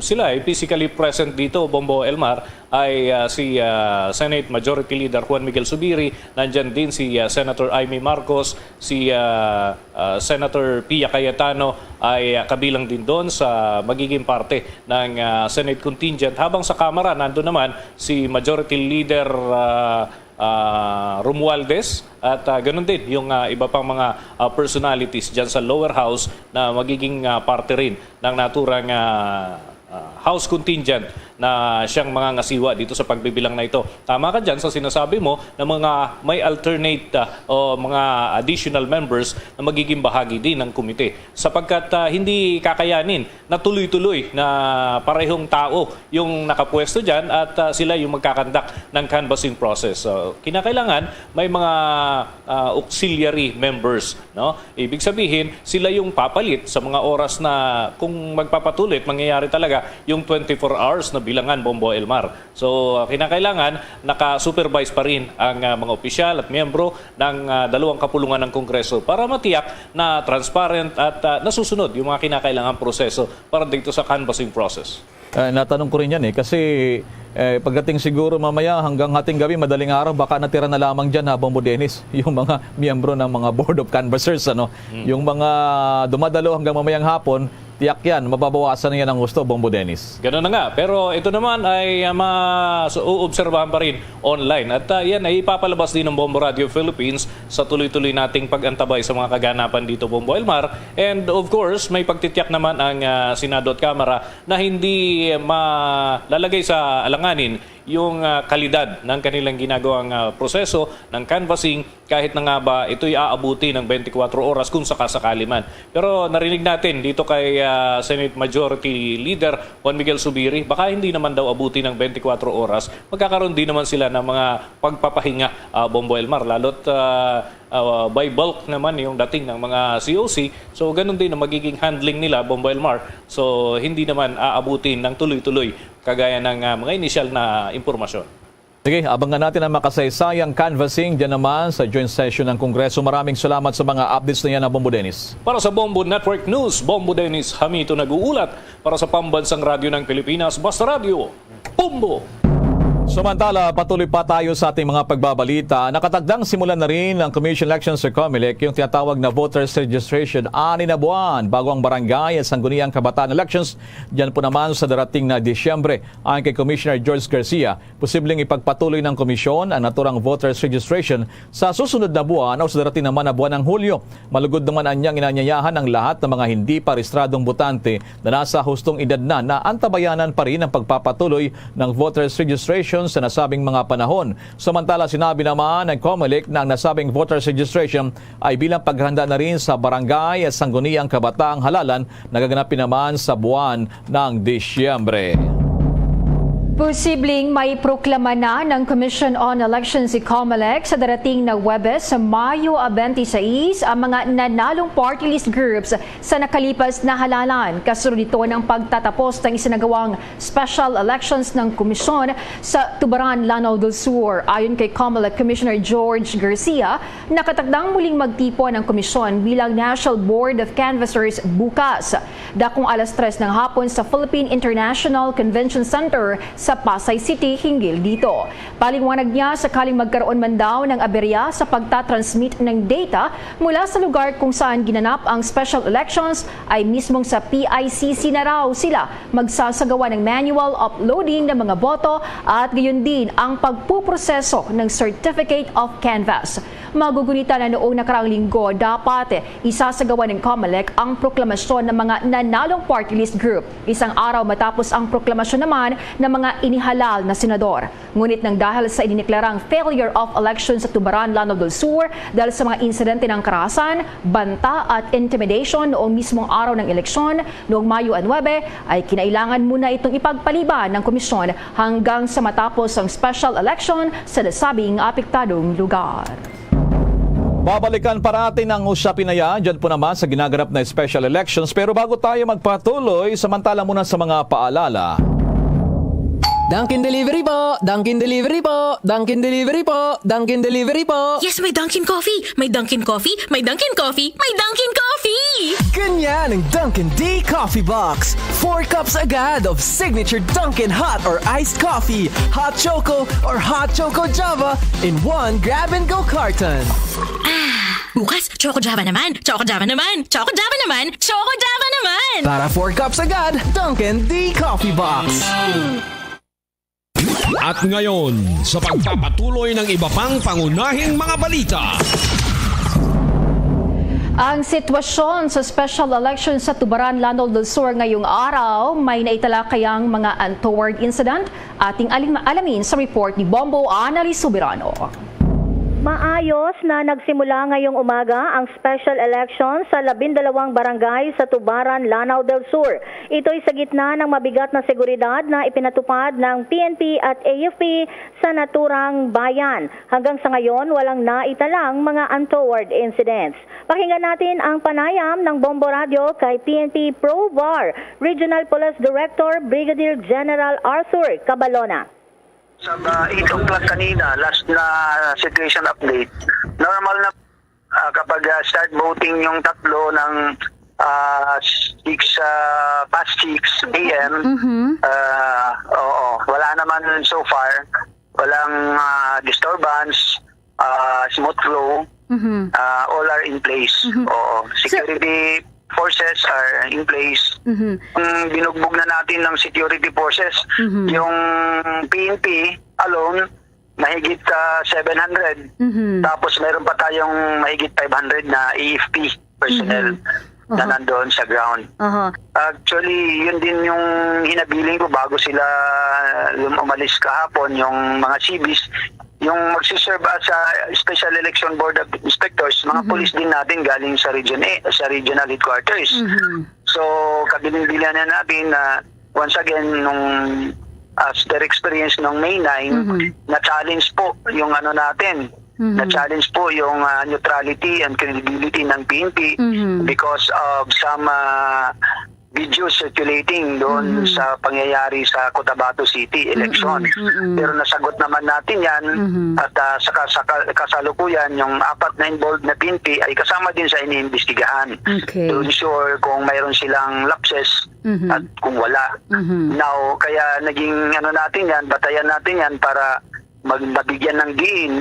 sila ay physically present dito, Bombo Elmar, ay, ah, si, ah, Senate Majority Leader Juan Miguel Zubiri, nandyan din si, ah, Senator Imee Marcos, si, ah, ah, Senator Pia Cayetano ay, ah, kabilang din doon sa magiging parte ng, ah, Senate contingent, habang sa Kamara nandun naman si Majority Leader, ah, ah, Romualdez, at, ah, ganun din yung, ah, iba pang mga, ah, personalities dyan sa lower house na magiging, ah, parte rin ng naturang, ah, ah, house contingent na siyang mga ngasiwa dito sa pagbibilang na ito. Tama ka dyan sa sinasabi mo na mga may alternate, ah, o mga additional members na magiging bahagi din ng komite, sapagkat, ah, hindi kakayanin na tuloy-tuloy na parehong tao yung nakapwesto dyan at, ah, sila yung magkakandak ng canvassing process. So, kinakailangan may mga, ah, auxiliary members, no? Ibig sabihin, sila yung papalit sa mga oras na kung magpapatuloy at mangyayari talaga yung twenty-four hours na bilangan, Bombo Elmar. So, ah, kinakailangan naka-supervise pa rin ang, ah, mga opisyal at miyembro ng, ah, dalawang kapulungan ng Kongreso para matiyak na transparent at, ah, nasusunod yung mga kinakailangang proseso para dito sa canvassing process. Eh, natanong ko rin yan eh, kasi, eh, pagdating siguro mamaya hanggang hating gabi, madaling araw, baka natira na lamang dyan, ha, Bombo Dennis, yung mga miyembro ng mga Board of Canvassers, ano? Hmm. Yung mga dumadalo hanggang mamayang hapon, tiyak yan, mababawasan na yan ang husto, Bombo Dennis. Ganun na nga, pero ito naman ay, ah, ma-, so, uobserbahan pa rin online. At, ah, yan ay ipapalabas din ng Bombo Radio Philippines sa tuloy-tuloy nating pag-antabay sa mga kaganapan dito, Bombo Elmar. And of course, may pagtitiyak naman ang, ah, Senado at Kamara na hindi malalagay sa alanganin yung, ah, kalidad ng kanilang ginagawang, ah, proseso ng canvassing, kahit na nga ba ito'y aabuti ng twenty-four oras kung sakasakali man. Pero narinig natin dito kay, ah, Senate Majority Leader Juan Miguel Zubiri, baka hindi naman daw abuti ng twenty-four oras. Magkakaroon din naman sila ng mga pagpapahinga, ah, Bombo Elmar, lalo't, ah, ah, by bulk naman yung dating ng mga C O C. So, ganun din ang magiging handling nila, Bombo Elmar. So, hindi naman aabutin ng tuloy-tuloy kagaya ng, ah, mga inisyal na impormasyon. Sige, abangan natin ang makasaysayang canvassing dyan naman sa joint session ng Kongreso. Maraming salamat sa mga updates na yan, ah, Bombo Dennis. Para sa Bombo Network News, Bombo Dennis Hamito nag-uulat. Para sa Pambansang Radyo ng Pilipinas, Basta Radyo, Bombo! Samantala, patuloy pa tayo sa ating mga pagbabalita. Nakatakdang simulan na rin ng Commission Elections o COMELEC yung tinatawag na voters registration ani na buwan bago ang barangay at sangguniang kabataan elections dyan po naman sa darating na Disyembre. Ayon kay Commissioner George Garcia, posibleng ipagpatuloy ng komisyon ang naturang voters registration sa susunod na buwan o sa darating naman na buwan ng Hulyo. Malugod naman anyang inaanyayahan ang lahat ng mga hindi pa rehistradong botante na nasa hustong edad na na antabayanan pa rin ang pagpapatuloy ng voters registration sa nasabing mga panahon. Samantala, sinabi naman ng COMELEC na ang nasabing voters registration ay bilang paghanda na rin sa barangay at sangguniang kabataang halalan na gaganapin naman sa buwan ng Disyembre. Posibleng may proklama na ng Commission on Elections, COMELEC, sa darating na Huwebes, sa Mayo twenty-six, ang mga nanalong party list groups sa nakalipas na halalan, kasunod nito ng pagtatapos ng isinagawang special elections ng komisyon sa Tubaran, Lanao del Sur. Ayon kay COMELEC Commissioner George Garcia, nakatakdang muling magtipon ang komisyon bilang National Board of Canvassers bukas, dakong alas tres ng hapon sa Philippine International Convention Center sa Pasay City hinggil dito. Paliwanag niya, sakaling magkaroon man daw ng aberya sa pagtatransmit ng data mula sa lugar kung saan ginanap ang special elections, ay mismong sa P I C C na raw sila magsasagawa ng manual uploading ng mga boto at gayon din ang pagpuproseso ng Certificate of Canvass. Magugunitan na noong nakaraang linggo, dapat isasagawa ng COMELEC ang proklamasyon ng mga nanalong party list group, isang araw matapos ang proklamasyon naman ng mga inihalal na senador. Ngunit nang dahil sa inineklarang failure of election sa Tubaran, Lanao del Sur, dahil sa mga insidente ng karahasan, banta at intimidation noong mismong araw ng eleksyon, noong Mayo nuebe, ay kinailangan muna itong ipagpaliban ng komisyon hanggang sa matapos ang special election sa nasabing apektadong lugar. Babalikan pa natin ang usapin na yan dyan po naman sa ginaganap na special elections. Pero bago tayo magpatuloy, samantala muna sa mga paalala. Dunkin' Delivery po! Dunkin' Delivery po! Dunkin' Delivery po! Dunkin' Delivery po! Yes, may Dunkin' Coffee! May Dunkin' Coffee! May Dunkin' Coffee! May Dunkin' Coffee! Ganyan ang Dunkin' D Coffee Box. Four cups agad of signature Dunkin' hot or iced coffee, hot choco or hot choco Java in one grab-and-go carton. Ah, bukas, Choco Java naman! Choco Java naman! Choco Java naman! Choco Java naman! Para four cups agad, Dunkin' D Coffee Box. At ngayon, sa pagpapatuloy ng iba pang pangunahing mga balita. Ang sitwasyon sa special election sa Tubaran, Lanao del Sur ngayong araw, may naitalakayang mga untoward incident? Ating alim-, alamin sa report ni Bombo Annalise Soberano. Maayos na nagsimula ngayong umaga ang special election sa labindalawang barangay sa Tubaran, Lanao del Sur. Ito'y sa gitna ng mabigat na seguridad na ipinatupad ng P N P at A F P sa naturang bayan. Hanggang sa ngayon, walang naitalang mga untoward incidents. Pakinggan natin ang panayam ng Bombo Radyo kay P N P Pro Var Regional Police Director Brigadier General Arthur Cabalona. Sa, ah, eight o'clock kanina, last na situation update. Normal na, ah, kapag, ah, start voting yung tatlo ng, ah, six, ah, past six A M, Mhm. ah, oo, wala naman so far. Walang, ah, disturbance, ah, smooth flow. Mhm. Ah, all are in place. Mhm. Oo. So security forces are in place. Mhm. Ang binugbog na natin ng security forces, Mhm. yung P N P alone, mahigit, ah, seven hundred. Mhm. Tapos meron pa tayong mahigit five hundred na A F P personnel. Mhm. na Aha. nandoon sa ground. Aha. Actually, yun din yung hinabilin ko bago sila lum-, umalis kahapon, yung mga C Bs, yung magsiserve as a Special Election Board of Inspectors, mga Mhm. police din natin galing sa region A, sa regional headquarters. Mhm. So, kabilin-bilinan na natin na, once again, nung, as their experience nung May nine, Mhm. na-challenge po yung ano natin, Mhm. na-challenge po yung, ah, neutrality and credibility ng P N P Mhm. because of some, ah, video circulating doon Mhm. sa pangyayari sa Cotabato City election. Mm-mm, mm-mm. Pero nasagot naman natin yan Mhm. at, ah, sa kas-, sa ka-, kasalukuyan, yung apat na involved na P N P ay kasama din sa iniimbestigahan Okay. to ensure kung mayroon silang lapses Mhm. at kung wala. Mhm. Now, kaya naging ano natin yan, batayan natin yan para mag-, mabigyan ng diin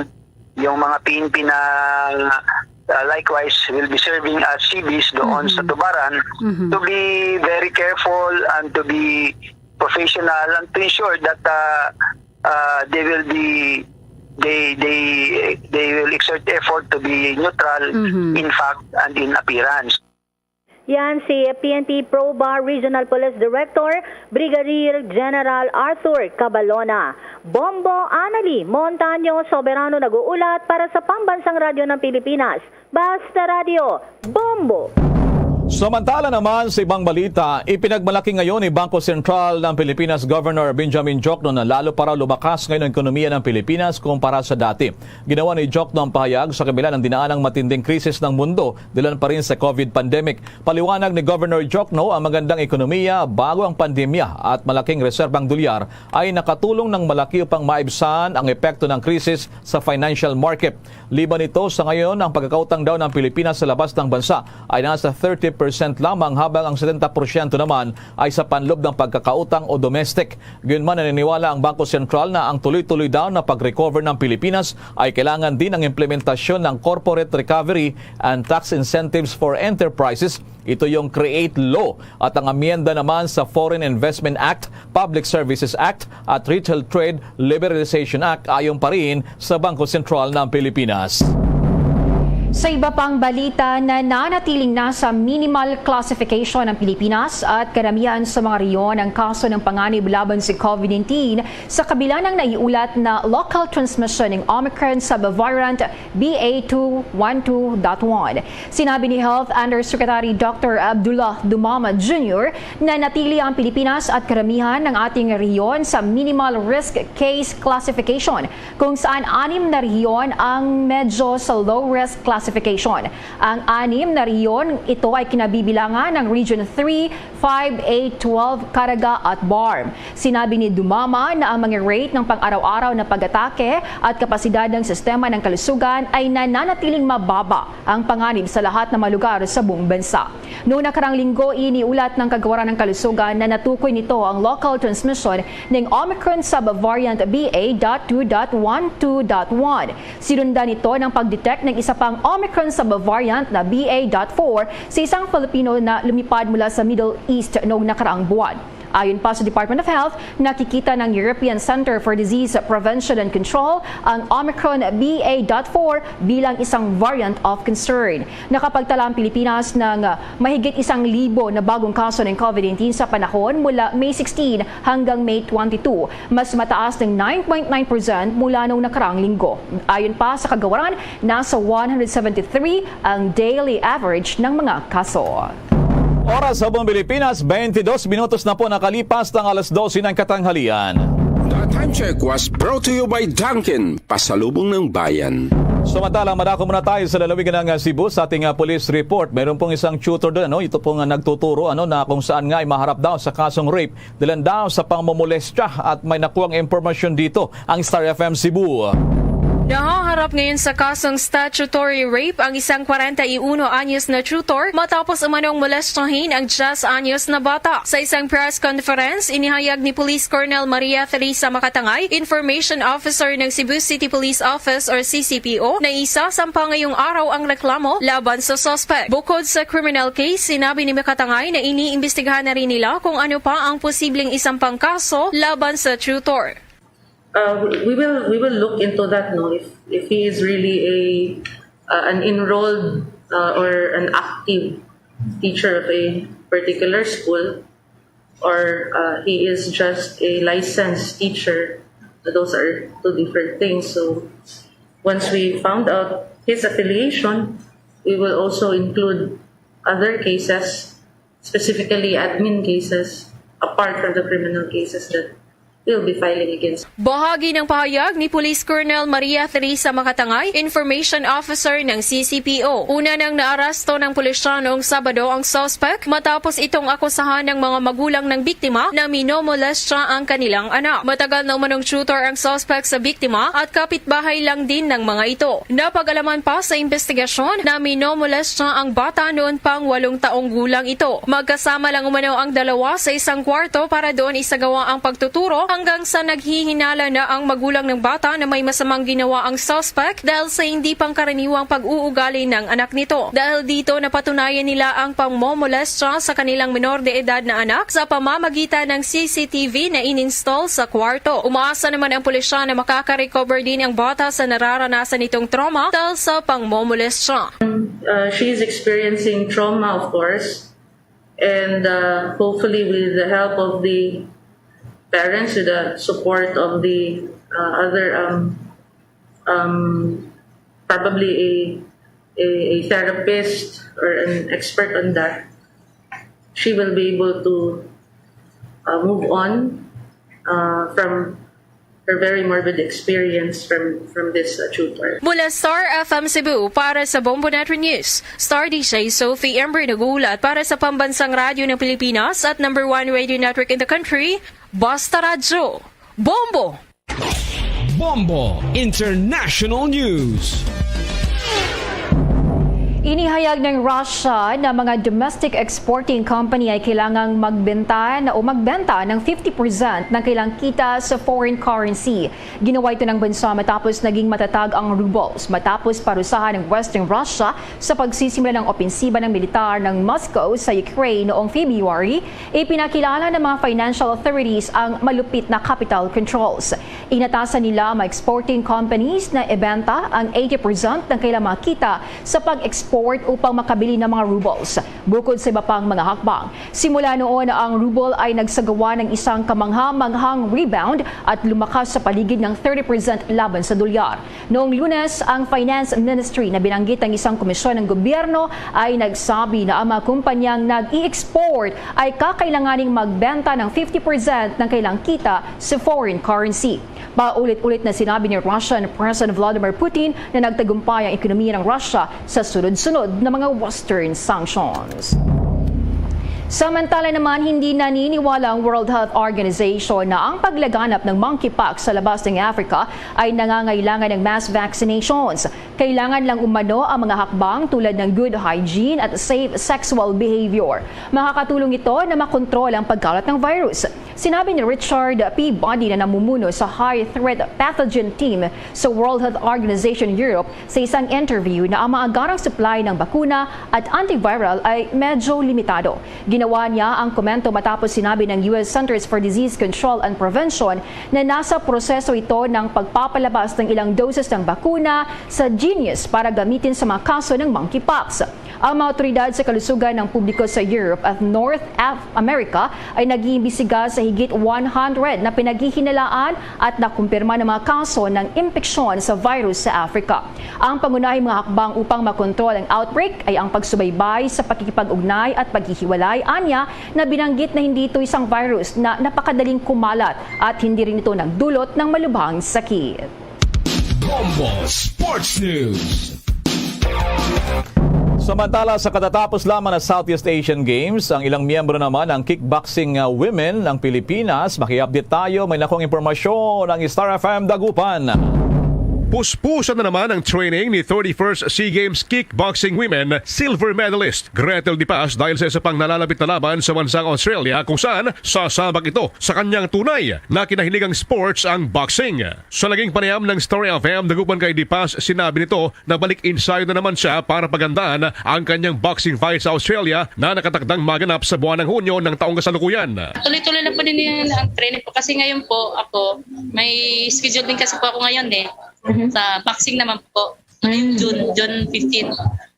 yung mga P N P na, uh, likewise will be serving as C Bs doon Mhm. sa Tubaran Mhm. to be very careful and to be professional and to ensure that, uh, uh, they will be, they, they, they will exert effort to be neutral Mhm. in fact and in appearance. Yan si P N P PROBA Regional Police Director, Brigadier General Arthur Cabalona. Bombo Anali Montaño Soberano nag-uulat para sa Pambansang Radyo ng Pilipinas, Basta Radyo, Bombo! Samantala naman, sa ibang balita, ipinagmalaki ngayon ni Bangko Sentral ng Pilipinas Governor Benjamin Diokno na lalo pa raw lumakas ngayon ang ekonomiya ng Pilipinas kumpara sa dati. Ginawa ni Diokno ang pahayag sa kabila ng dinaanang matinding krisis ng mundo, dahilan pa rin sa COVID pandemic. Paliwanag ni Governor Diokno, ang magandang ekonomiya bago ang pandemya at malaking reserbang dolyar ay nakatulong ng malaki upang maibsan ang epekto ng krisis sa financial market. Liban nito, sa ngayon, ang pagkakautang daw ng Pilipinas sa labas ng bansa ay nasa thirty percent lamang, habang ang setenta porsyento naman ay sa panloob ng pagkakautang o domestic. Gayunman, naniniwala ang Bangko Sentral na ang tuloy-tuloy daw na pag-recover ng Pilipinas ay kailangan din ng implementasyon ng Corporate Recovery and Tax Incentives for Enterprises. Ito yung CREATE Law at ang amyenda naman sa Foreign Investment Act, Public Services Act at Retail Trade Liberalization Act, ayon pa rin sa Bangko Sentral ng Pilipinas. Sa iba pang balita, nananatiling nasa minimal classification ang Pilipinas at karamihan sa mga rehiyon ang kaso ng panganib laban sa COVID nineteen, sa kabila ng naiulat na local transmission ng Omicron subvariant B A two one two dot one. Sinabi ni Health Undersecretary Doctor Abdullah Dumama Junior na natili ang Pilipinas at karamihan ng ating rehiyon sa minimal risk case classification, kung saan anim na rehiyon ang medyo sa low risk classification. Ang anim na rehiyon ito ay kinabibilangan ng Region three, five, eight, twelve, Caraga at BARMM. Sinabi ni Dumama na ang mga rate ng pang-araw-araw na pag-atake at kapasidad ng sistema ng kalusugan ay nananatiling mababa ang panganib sa lahat ng mga lugar sa buong bansa. Noong nakarang linggo, iniulat ng Kagawaran ng Kalusugan na natukoy nito ang local transmission ng Omicron subvariant B A dot two dot one two dot one. Sinundan nito ng pag-detect ng isa pang Omicron subvariant na B A dot four sa isang Filipino na lumipad mula sa Middle East noong nakaraang buwan. Ayon pa sa Department of Health, nakikita ng European Center for Disease Prevention and Control ang Omicron B A dot four bilang isang variant of concern. Nakapagtala ang Pilipinas ng, ah, mahigit isang libo na bagong kaso ng COVID nineteen sa panahon mula May sixteen hanggang May twenty-two, mas mataas ng nine point nine percent mula nung nakaraang linggo. Ayon pa sa Kagawaran, nasa one hundred seventy-three ang daily average ng mga kaso. Oras sa buong Pilipinas, twenty-dos minutos na po nakalipas ng alas dose ng katanghalian. The time check was brought to you by Dunkin, pasalubong ng bayan. Samantala, madako muna tayo sa lalawigan ng, ah, Cebu sa ating, ah, police report. Meron pong isang tutor doon, ano, ito pong, ah, nagtuturo, ano, na kung saan nga ay maharap daw sa kasong rape, dahilan daw sa pangmomolestya, at may nakuhang impormasyon dito ang Star F M Cebu. Nahaharap ngayon sa kasong statutory rape ang isang kwarenta y uno anyos na tutor matapos umanong molestyahin ang diyes anyos na bata. Sa isang press conference, inihayag ni Police Colonel Maria Theresa Macatangay, Information Officer ng Cebu City Police Office or C C P O, na isasampa ngayong araw ang reklamo laban sa suspect. Bukod sa criminal case, sinabi ni Macatangay na iniimbestigahan na rin nila kung ano pa ang posibleng isampang kaso laban sa tutor. Uh, we will, we will look into that, no, if, if he is really a, uh, an enrolled, uh, or an active, teacher of a particular school or uh, he is just a licensed teacher. Those are two different things. So once we found out his affiliation, we will also include other cases, specifically admin cases, apart from the criminal cases that we'll be filing against. Bahagi ng pahayag ni Police Colonel Maria Teresa Makatangay, Information Officer ng C C P O. Una nang naaresto ng pulisya noong Sabado ang suspect matapos itong akusahan ng mga magulang ng biktima na minomolestya ang kanilang anak. Matagal na umanong tutor ang suspect sa biktima at kapitbahay lang din ng mga ito. Napag-alaman pa sa investigasyon na minomolestya ang bata noon pang walong taong gulang ito. Magkasama lang umano ang dalawa sa isang kwarto para doon isagawa ang pagtuturo hanggang sa naghihinala na ang magulang ng bata na may masamang ginawa ang suspect dahil sa hindi pangkaraniwang pag-uugali ng anak nito. Dahil dito, napatunayan nila ang pangmomolestya sa kanilang minor de edad na anak sa pamamagitan ng C C T V na in-install sa kwarto. Umaasa naman ang pulisya na makaka-recover din ang bata sa nararanasan nitong trauma dahil sa pangmomolestya. Uh, she is experiencing trauma, of course, and uh, hopefully with the help of the parents, with the support of the uh, other um, um, probably a, a, a therapist or an expert on that, she will be able to uh, move on uh, from her very morbid experience from, from this uh, tutor. Mula Star F M Cebu, para sa Bombo Network News, Star D J Sophie Ember nag-uulat para sa Pambansang Radyo ng Pilipinas at number one radio network in the country, Basta Radyo. Bombo! Bombo International News. Inihayag ng Russia na mga domestic exporting company ay kailangang magbenta na o magbenta ng fifty percent ng kailang kita sa foreign currency. Ginawa ito ng bansa matapos naging matatag ang rubles matapos parusahan ng Western Russia sa pagsisimula ng opensiba ng militar ng Moscow sa Ukraine noong February. Ipinakilala ng mga financial authorities ang malupit na capital controls. Inatasan nila ang mga exporting companies na ibenta ang eighty percent ng kailang mga kita sa pag-export upang makabili ng mga rubles, bukod sa iba pang mga hakbang. Simula noon, ang ruble ay nagsagawa ng isang kamangha-manghang rebound at lumakas sa paligid ng thirty percent laban sa dolyar. Noong Lunes, ang Finance Ministry na binanggit ng isang komisyon ng gobyerno ay nagsabi na ang mga kumpanyang nag-i-export ay kakailanganing magbenta ng fifty percent ng kailang kita sa foreign currency. Paulit-ulit na sinabi ni Russian President Vladimir Putin na nagtagumpay ang ekonomiya ng Russia sa sunod-sunod na mga Western sanctions. Samantala naman, hindi naniniwala ang World Health Organization na ang paglaganap ng monkeypox sa labas ng Africa ay nangangailangan ng mass vaccinations. Kailangan lang umano ang mga hakbang tulad ng good hygiene at safe sexual behavior. Makakatulong ito na makontrol ang pagkalat ng virus. Sinabi ni Richard Peabody na namumuno sa High Threat Pathogen Team sa World Health Organization Europe sa isang interview na ang mga agarang supply ng bakuna at antiviral ay medyo limitado. Ginawa niya ang komento matapos sinabi ng U S Centers for Disease Control and Prevention na nasa proseso ito ng pagpapalabas ng ilang doses ng bakuna sa Genius para gamitin sa mga kaso ng monkeypox. Ang mga otoridad sa kalusugan ng publiko sa Europe at North Af-, America ay nag-iimbestiga sa higit one hundred na pinaghihinalaan at nakumpirma ng mga kaso ng impeksyon sa virus sa Africa. Ang pangunahing mga hakbang upang makontrol ang outbreak ay ang pagsubaybay sa pakikipag-ugnay at paghihiwalay, anya na binanggit na hindi ito isang virus na napakadaling kumalat at hindi rin ito nagdulot ng malubhang sakit. Bombo Sports News. Samantala, sa katatapos lamang na Southeast Asian Games, ang ilang miyembro naman ng kickboxing, uh, women ng Pilipinas. Maki-update tayo, may nakong impormasyon ang Star F M Dagupan. Puspusan na naman ang training ni thirty-first SEA Games kickboxing women silver medalist Gretel Dipas dahil sa isa pang nalalapit na laban sa bansang Australia, kung saan sasabak ito sa kanyang tunay na kinahinigang sports, ang boxing. Sa naging panayam ng Star F M Dagupan kay Dipas, sinabi nito na balik ensayo na naman siya para pagandaan ang kanyang boxing fight sa Australia na nakatakdang maganap sa buwan ng Hunyo ng taong kasalukuyan. Tuloy-tuloy lang po din yung, ang training po. Kasi ngayon po, ako, may schedule din kasi po ako ngayon eh. Mhm. Sa boxing naman po. Ngayong Mm. June, June fifteen.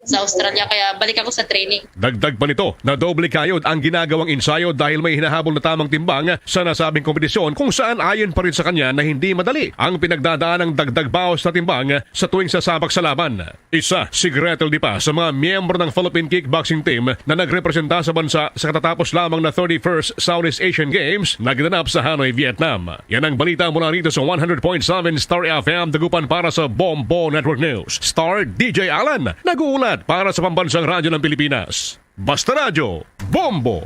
sa Australia, kaya balik ako sa training. Dagdag pa nito, nadoble kayod ang ginagawang ensayo dahil may hinahabol na tamang timbang sa nasabing kompetisyon, kung saan ayon pa rin sa kanya na hindi madali ang pinagdadaan ng dagdag bawas na timbang sa tuwing sasabak sa laban. Isa si Gretel Dipa sa mga miyembro ng Philippine Kickboxing Team na nagrepresenta sa bansa sa katatapos lamang na thirty-first Southeast Asian Games na ginanap sa Hanoi, Vietnam. Yan ang balita mula rito sa one hundred point seven Star F M Dagupan para sa Bombo Network News. Star D J Alan, nag-uulat para sa Pambansang Radyo ng Pilipinas. Basta Radyo, Bombo!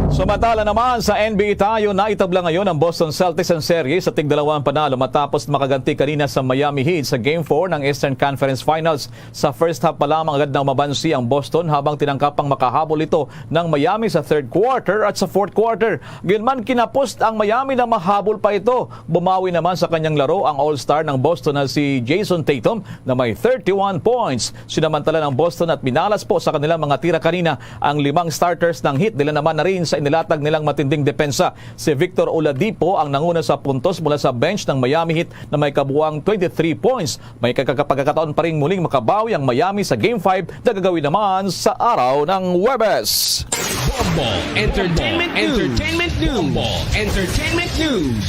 Samantala naman sa N B A tayo, naitabla ngayon ang Boston Celtics ang serye sa tigdalawang panalo matapos makaganti kanina sa Miami Heat sa Game four ng Eastern Conference Finals. Sa first half pa lamang, agad na umabansi ang Boston habang tinangkapang makahabol ito ng Miami sa third quarter at sa fourth quarter. Gayunman, kinapos ang Miami na mahabol pa ito. Bumawi naman sa kanyang laro ang all-star ng Boston na si Jayson Tatum na may thirty-one points. Sinamantala ng Boston at minalas po sa kanilang mga tira kanina ang limang starters ng Heat. Dila naman na rin sa inilatag nilang matinding depensa. Si Victor Oladipo ang nanguna sa puntos mula sa bench ng Miami Heat na may kabuang twenty-three points. May kagaka-, pagkakataon pa ring muling makabawi ang Miami sa Game five na gagawin naman sa araw ng Huwebes. Bombo Entertainment News. Entertainment News. Bombo Entertainment News.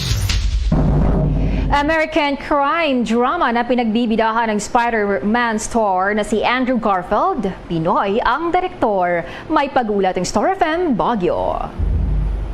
American crime drama na pinagbibidahan ng Spider-Man star na si Andrew Garfield. Pinoy ang direktor. May pag-ulat ang Star F M Baguio.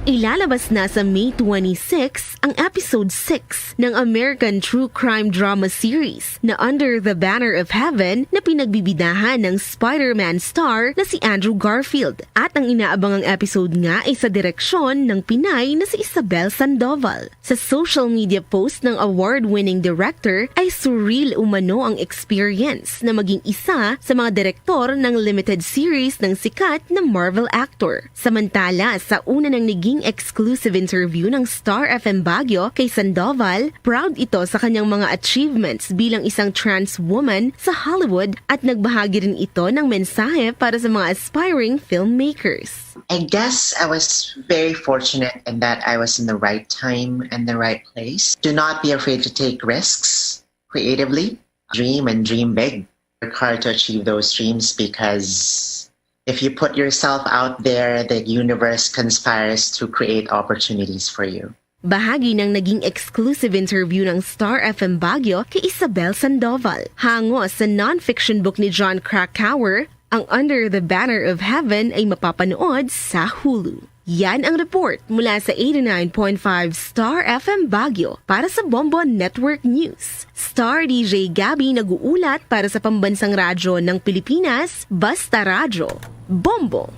Ilalabas na sa May twenty-six ang episode six ng American true crime drama series na Under the Banner of Heaven na pinagbibidahan ng Spider-Man star na si Andrew Garfield. At ang inaabangang episode nga ay sa direksyon ng Pinay na si Isabel Sandoval. Sa social media post ng award-winning director ay surreal umano ang experience na maging isa sa mga direktor ng limited series ng sikat na Marvel actor. Samantala, sa una nang naging exclusive interview ng Star F M Baguio kay Sandoval, proud ito sa kanyang mga achievements bilang isang trans woman sa Hollywood at nagbahagi rin ito ng mensahe para sa mga aspiring filmmakers. I guess I was very fortunate in that I was in the right time and the right place. Do not be afraid to take risks creatively. Dream and dream big. Work hard to achieve those dreams, because if you put yourself out there, the universe conspires to create opportunities for you. Bahagi ng naging exclusive interview ng Star F M Baguio kay Isabel Sandoval. Hango sa non-fiction book ni Jon Krakauer, ang Under the Banner of Heaven ay mapapanood sa Hulu. Yan ang report mula sa eighty-nine point five Star F M Baguio para sa Bombo Network News. Star D J Gabby nag-uulat para sa Pambansang Radyo ng Pilipinas, Basta Radyo, Bombo.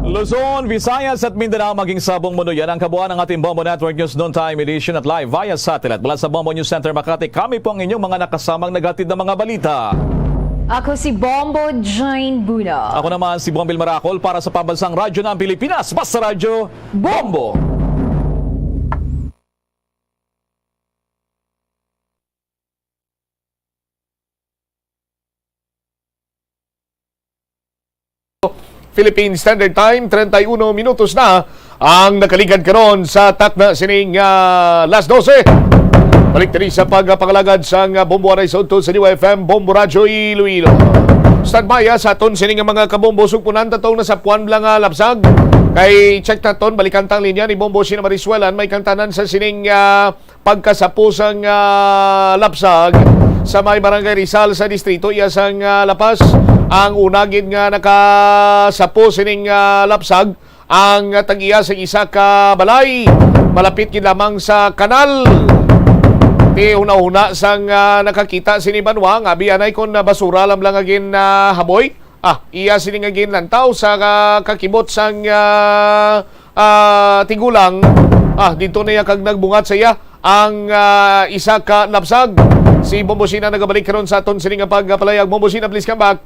Luzon, Visayas at Mindanao, maging sa buong mundo, yan ang kabuuan ng ating Bombo Network News Noontime Edition at live via satellite mula sa Bombo News Center Makati. Kami po ang inyong mga nakasamang naghatid ng mga balita. Ako si Bombo Jane Buna. Ako naman si Bombil Maracol para sa Pambansang Radyo ng Pilipinas, Basta Radyo, Bombo! Philippine Standard Time, treinta y uno minutos na ang nakaligad karon sa takna sining, ah, las dose. Balik diri sa pagpangalagad sang, ah, Bombo Aray sa udto sa New F M, Bombo Radyo Iloilo. Standby, ah, sa aton sining mga kabombo, sugpunan ta tong nasapuan lang nga lapsag. Kay check naton, balikan tang linya ni Bombo Sina Marisuelan, may kantanan sa sining, ah, pagkasapo sang, ah, lapsag sa may Barangay Rizal sa distrito iya sang, ah, La Paz. Ang una gid nga nakasapo sining, ah, lapsag ang tag-iya sa isa ka balay malapit gid lamang sa kanal. Ti huna-huna sang, ah, nakakita sini banwa nga abi anay kon basura lang lang nga gin, ah, haboy. Ah, iya sini nga ginlantaw sa, ah, kakibot sang, ah, ah, tigulang. Ah, dito na iya kag nagbungat sa iya ang, ah, isa ka lapsag. Si Bombo Sina nagabalik karon sa aton sini nga pagpalayag. Bombo Sina, please come back.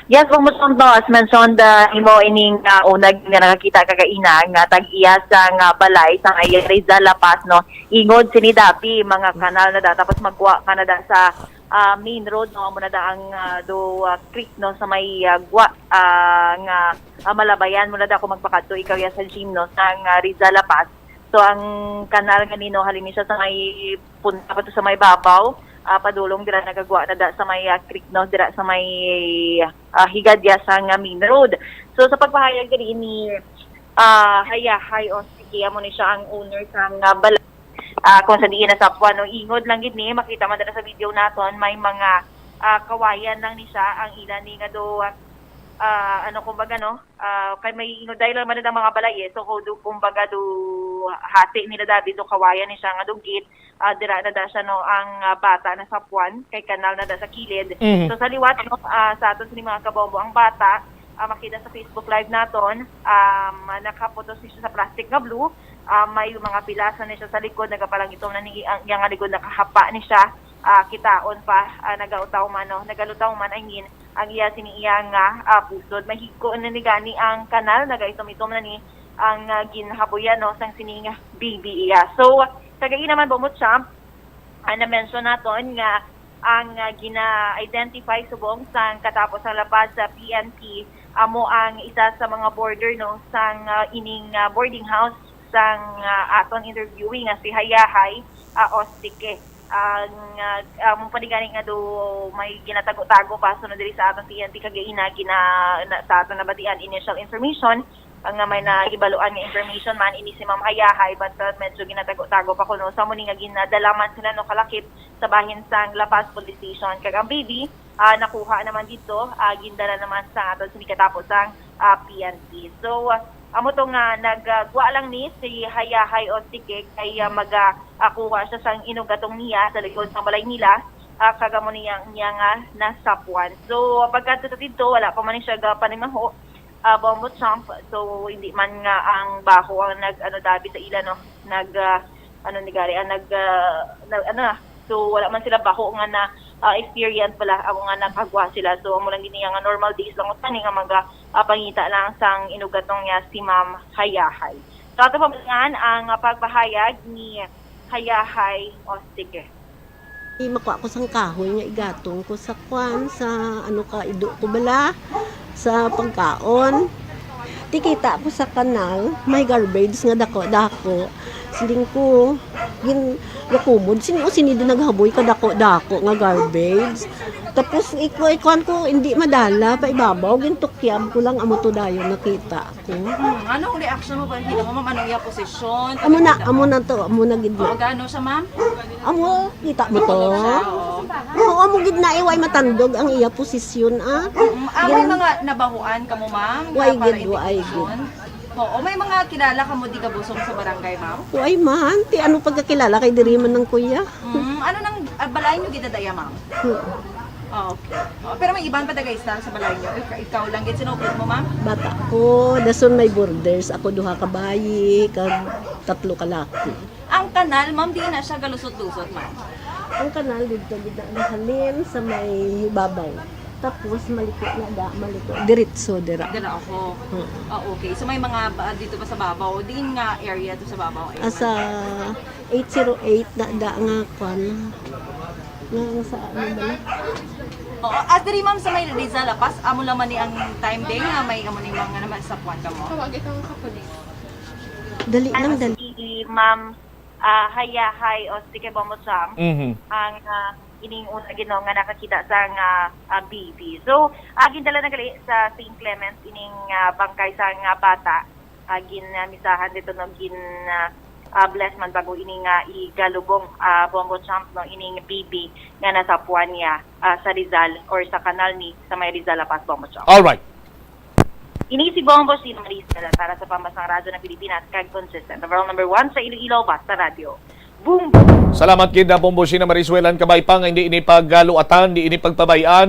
Yes, Bombo Santo, as mentioned, ah, imo ining, ah, una nga nakakita kagaina nga tag-iya sa nga balay sa may Rizal La Paz, no. Ingod sini dati, mga kanal na da, tapos magwa ka na da sa ah, main road, no, amo na da ang, ah, do, ah, creek, no, sa may, ah, gwa, ah, nga, ah, malabayan mo na da kung magpakadto ikaw ya sa gym, no, sa, ah, Rizal La Paz. So, ang kanal nga nino, halin ni siya sa may punta pa to sa may babaw, ah, padulong dira nagagwa na da sa may, ah, creek, no, dira sa may, ah, higadya sa nga main road. So, sa pagpahayag diri ni, ah, Hayahay Ostique, amo ni siya ang owner sa nga balay, ah, kung sa diin nasapwan, no, ingod lang gid ni, makita man dira sa video naton, may mga, ah, kawayan lang ni siya ang ila ni nga do, ah, ano, kumbaga, no, ah, kay may ingod dahil lang man ang mga balay, eh. So, kudo, kumbaga, do hati nila David, do kawayan ni siya nga do gate, ah, dira na da siya, no, ang, ah, bata nasapwan kay kanal na da sa kilid. Mhm. So, sa liwat, no, ah, sa aton sini mga kabombo, ang bata, ah, makita sa Facebook Live naton, um, nakaputos ni siya sa plastic nga blue, ah, may mga pilasan ni siya sa likod, nagapalangitom na ni ang iya nga likod, nakahapa ni siya, ah, kitaon pa, ah, nagautaw man, no, nagalutaw man, I mean, ang iya sini iya nga, ah, pusod. Mahigko na ni gani ang kanal, nagaitom-itom na ni ang, ah, ginhabuyan, no, sang sining baby iya. So, kagaina man, Bombo Champ, ah, na-mention naton nga ang, ah, gina-identify subong sang katapos sang La Paz sa P N P amo ang isa sa mga border, no, sang, ah, ining, ah, boarding house sang, ah, aton interviewee nga si Hayahay, ah, Ostique. Ang, ah, amo pa ni gani nga do may ginatago-tago pa sunod diri sa aton P N P kagaina, gina-, na, sa aton nabatian initial information, ang nga may nahibaluan nga information man ini si Ma'am Hayahay, but, uh, medyo ginatago-tago pa kuno. Sa amo ni nga ginadala man sila, no, kalakip sa bahin sang La Paz Police Station. Kag ang baby, ah, nakuha naman dito, ah, gindala naman sa aton sini katapos ang, ah, P N P. So, ah, amo to nga nagagwa lang ni si Hayahay Ostique kay, ah, maga-, ah, kuha siya sang inugatong niya sa likod sang balay nila, ah, kag amo niya, niya nga nasapwan. So, pagkadto dito, wala pa man ni siya gapanimaho, ah, Bombo Champ. So, hindi man nga ang baho ang nag, ano, dabi sa ila, no? Nag, ah, ano ni gari, ah, nag, ah, nag, ano na. So, wala man sila baho nga na, ah, experience pala ako nga nakagwa sila. So, amo lang gini nga normal days lang utani nga mga, ah, pangita lang sang inugatong niya si Ma'am Hayahay. So, ato pamalingan ang, ah, pagpahayag ni Hayahay Ostique. Di makuha ko sang kahoy nga igatong ko sa kwan, sa ano ka, ido ko bala, sa pagkaon. Tikita ko sa kanal, may garbage nga dako-dako. Siling ko, gin-, gakumod, sino sini din naghaboy ka dako-dako nga garbage. Tapos, iko, ikuan ko, hindi madala, pa ibabaw, gintukyab ko lang, amo to dayon nakita ko. Hmm, anong reaction mo pag nakita mo, ma'am? Anong iya posisyon? Amo na, amo na to, amo na gid na. O, gaano siya, ma'am? Amo, kita mo to? Ano siya? Oo. Oo, amo gid na, eh, way matandog ang iya posisyon, ah. Mm, ah, may Yan. mga nabahuan ka mo, ma'am, Way nga para gid, way gid. Investigasyon? Oo, may mga kilala ka mo di kabusong sa barangay, ma'am? Way man, ti ano pagkakilala kay diri man ang kuya? Mm, ano nang, ah, balay nyo gid na daya, ma'am? Hmm. Ah, okay. Oh, pero may iban pa taga-istar sa balay nyo? Ika-, ikaw lang gid sinugot mo, ma'am? Bata ko, dason may borders. Ako duha ka bayi, kag tatlo ka laki. Ang kanal, ma'am, di na siya galusot-lusot, ma'am? Ang kanal dito, gid na nahalin sa may babaw. Tapos, maliko na da, maliko. Diretso, dira. Dira ako. Hmm. Ah, okay. So, may mga ba, dito pa sa babaw? Diin nga area to sa babaw? Ay, Asa eight zero eight na da nga kwan. Nga ang sa ano ba na? Oo, as diri, ma'am, sa may Rizal, La Paz, amo lang man ni ang time day nga may amo ni mga naman sa kwan ka mo? Tawag itong kapulis. Dali lang, Ano dali. Si Ma'am, ah, Hayahay Ostique Bombo Cham, Mhm. ang, ah, ining una gid, no, nga nakakita sa nga, ah, baby. So, ah, gindala na gali sa Saint Clement ining, ah, bangkay sa nga bata. Ah, gin, ah, misahan dito, no, gin, ah, ah, bless man bago ini nga igalubong, ah, Bombo Cham, no, ining baby nga nasapuan niya, ah, sa Rizal or sa kanal ni sa may Rizal, La Paz, Bombo Cham. All right. Ini si Bombo Sino Marisela para sa Pambasang Radyo ng Pilipinas, kag consistent. Overall number one sa Iloilo, basta radyo. Boom! Salamat gid na Bombo Sino Marisela, kabay pa nga hindi ini pagluatan, hindi ini pagpabayaan,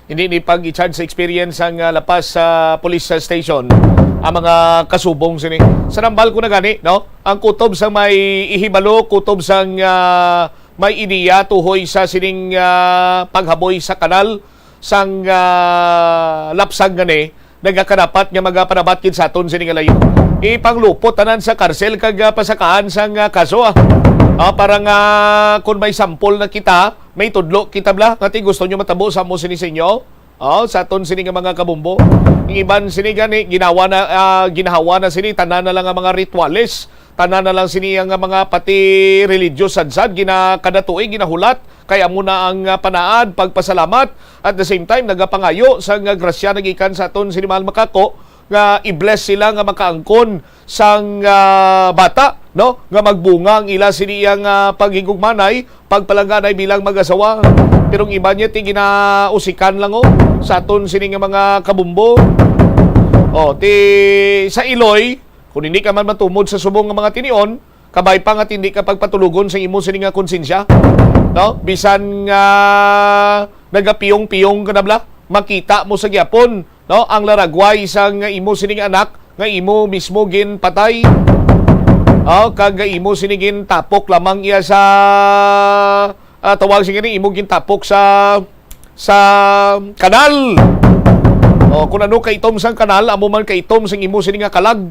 hindi ini pag-i-charge sa experience ang, ah, La Paz, ah, Police Station. Ang mga kasubong sini. Sa nambal ko na gani, no? Ang kutob sa may ihibalo, kutob sang, ah, may ideya tuhoy sa sining, ah, paghaboy sa kanal sang, ah, lapsag ngani, nagakarapat nga magaparabat gid sa aton sini nga layo. Ipanglupot tanan sa karsel kag, ah, pasakaan sang, ah, kaso, ah. Ah, para nga kung may sampol na kita, may tudlo kita bala nga ti gusto nyo matabo sa amo sini sa inyo. Oh, sa aton sini nga mga kabumbo. Ang iban sini gani ginawa na, ah, ginahawa na sini tanan na lang nga mga rituales. Tanan na lang sini nga mga pati religious sad-sad, gina-, kada tuig ginahulat, kay amo na ang, ah, panaad, pagpasalamat. At the same time, nagapangayo sang, ah, grasya nagikan sa aton sini mahal makako nga i-bless sila nga makaangkon sang, ah, bata, no? Nga magbunga ang ila sini iyang, ah, paghigugmanay, pagpalangganay bilang mag-asawa. Pero ang iba niya ti ginausikan lang, oh, sa aton sini nga mga kabumbo. Oh, ti sa Iloy, kung hindi ka man matumod sa subong nga mga tinion, kabay pa nga hindi ka pagpatulogon sa imo sini nga konsensya, no? Bisan nga nagapiyong-piyong ka na bala, makita mo sa gyapon, no, ang laragway sang imo sining anak nga imo mismo ginpatay. Oh, kag imo sini gintapok lamang iya sa, ah, tawag sini, imo gintapok sa sa kanal. Oh, kung ano kaitom sang kanal, amo man kaitom sang imo sini nga kalag.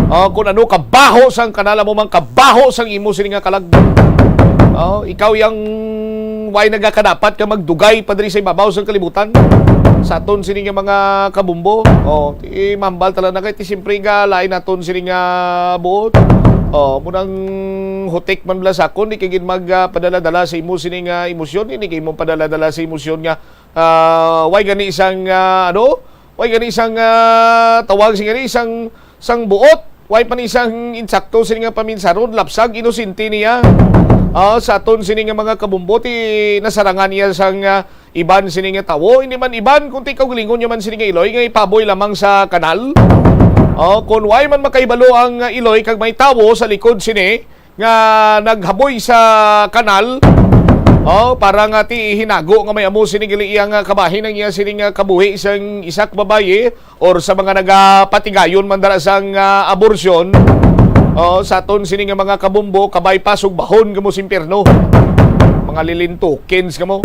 Oh, kung ano kabaho sang kanal, amo man kabaho sang imo sini nga kalag. Oh, ikaw yang way nagakadapat ka magdugay pa diri sa ibabaw sang kalibutan. Sa aton sini nga mga kabumbo, oh, ti mambal tala na kay ti siyempre nga lain naton sini nga buot. Oh, munang hutik man bala sa akon, di kay gid mag, ah, padala-dala sa imo sini nga emosyon, hindi kay mo padala-dala sa emosyon nga, ah, way gani isang, ah, ano? Way gani isang, ah, tawag sing gani isang, isang buot. Way pa ni isang insakto sini nga paminsaron, lapsag, inosente niya. Ah, sa aton sini nga mga kabumbo, ti nasarangan niya sang, ah, iban sini nga tawo, hindi man iban, kundi kaugalingon niya man sini nga Iloy, nga ipaboy lamang sa kanal. Oh, kung way man makahibalo ang, ah, Iloy kag may tawo sa likod sini nga naghaboy sa kanal, oh, para nga ti hinago nga may amo sini gali iya nga kabahin ang iya sini nga kabuhi sang isa ka babayi, or sa mga nagapatigayon man dala sang, ah, abortion, oh, sa aton sini nga mga kabumbo, kabay pa sugbahon kamo sa impyerno. Mga lilintukins kamo.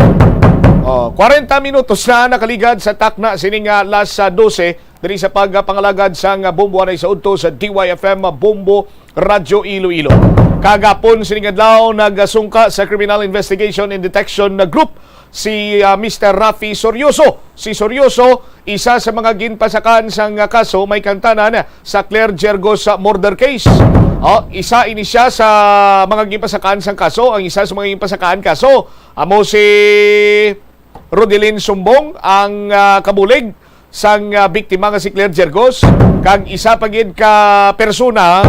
Oh, kwarenta minutos na nakaligad sa takna sini nga alas, ah, dose, diri sa pagpangalagad sang Bombo anay sa udto sa D Y F M Bombo Radyo Iloilo. Kagapon sining adlaw, nagasungka sa Criminal Investigation and Detection na Group si, ah, Mister Rafi Sorioso. Si Sorioso, isa sa mga ginpasakaan sang kaso may kantanan sa Claire Gergos murder case. Oh, isa ini siya sa mga ginpasakaan sang kaso. Ang isa sa mga ginpasakaan kaso amo si Rodelin Sumbong, ang, ah, kabulig sang, ah, biktima nga si Claire Gergos, kag isa pa gid ka persona,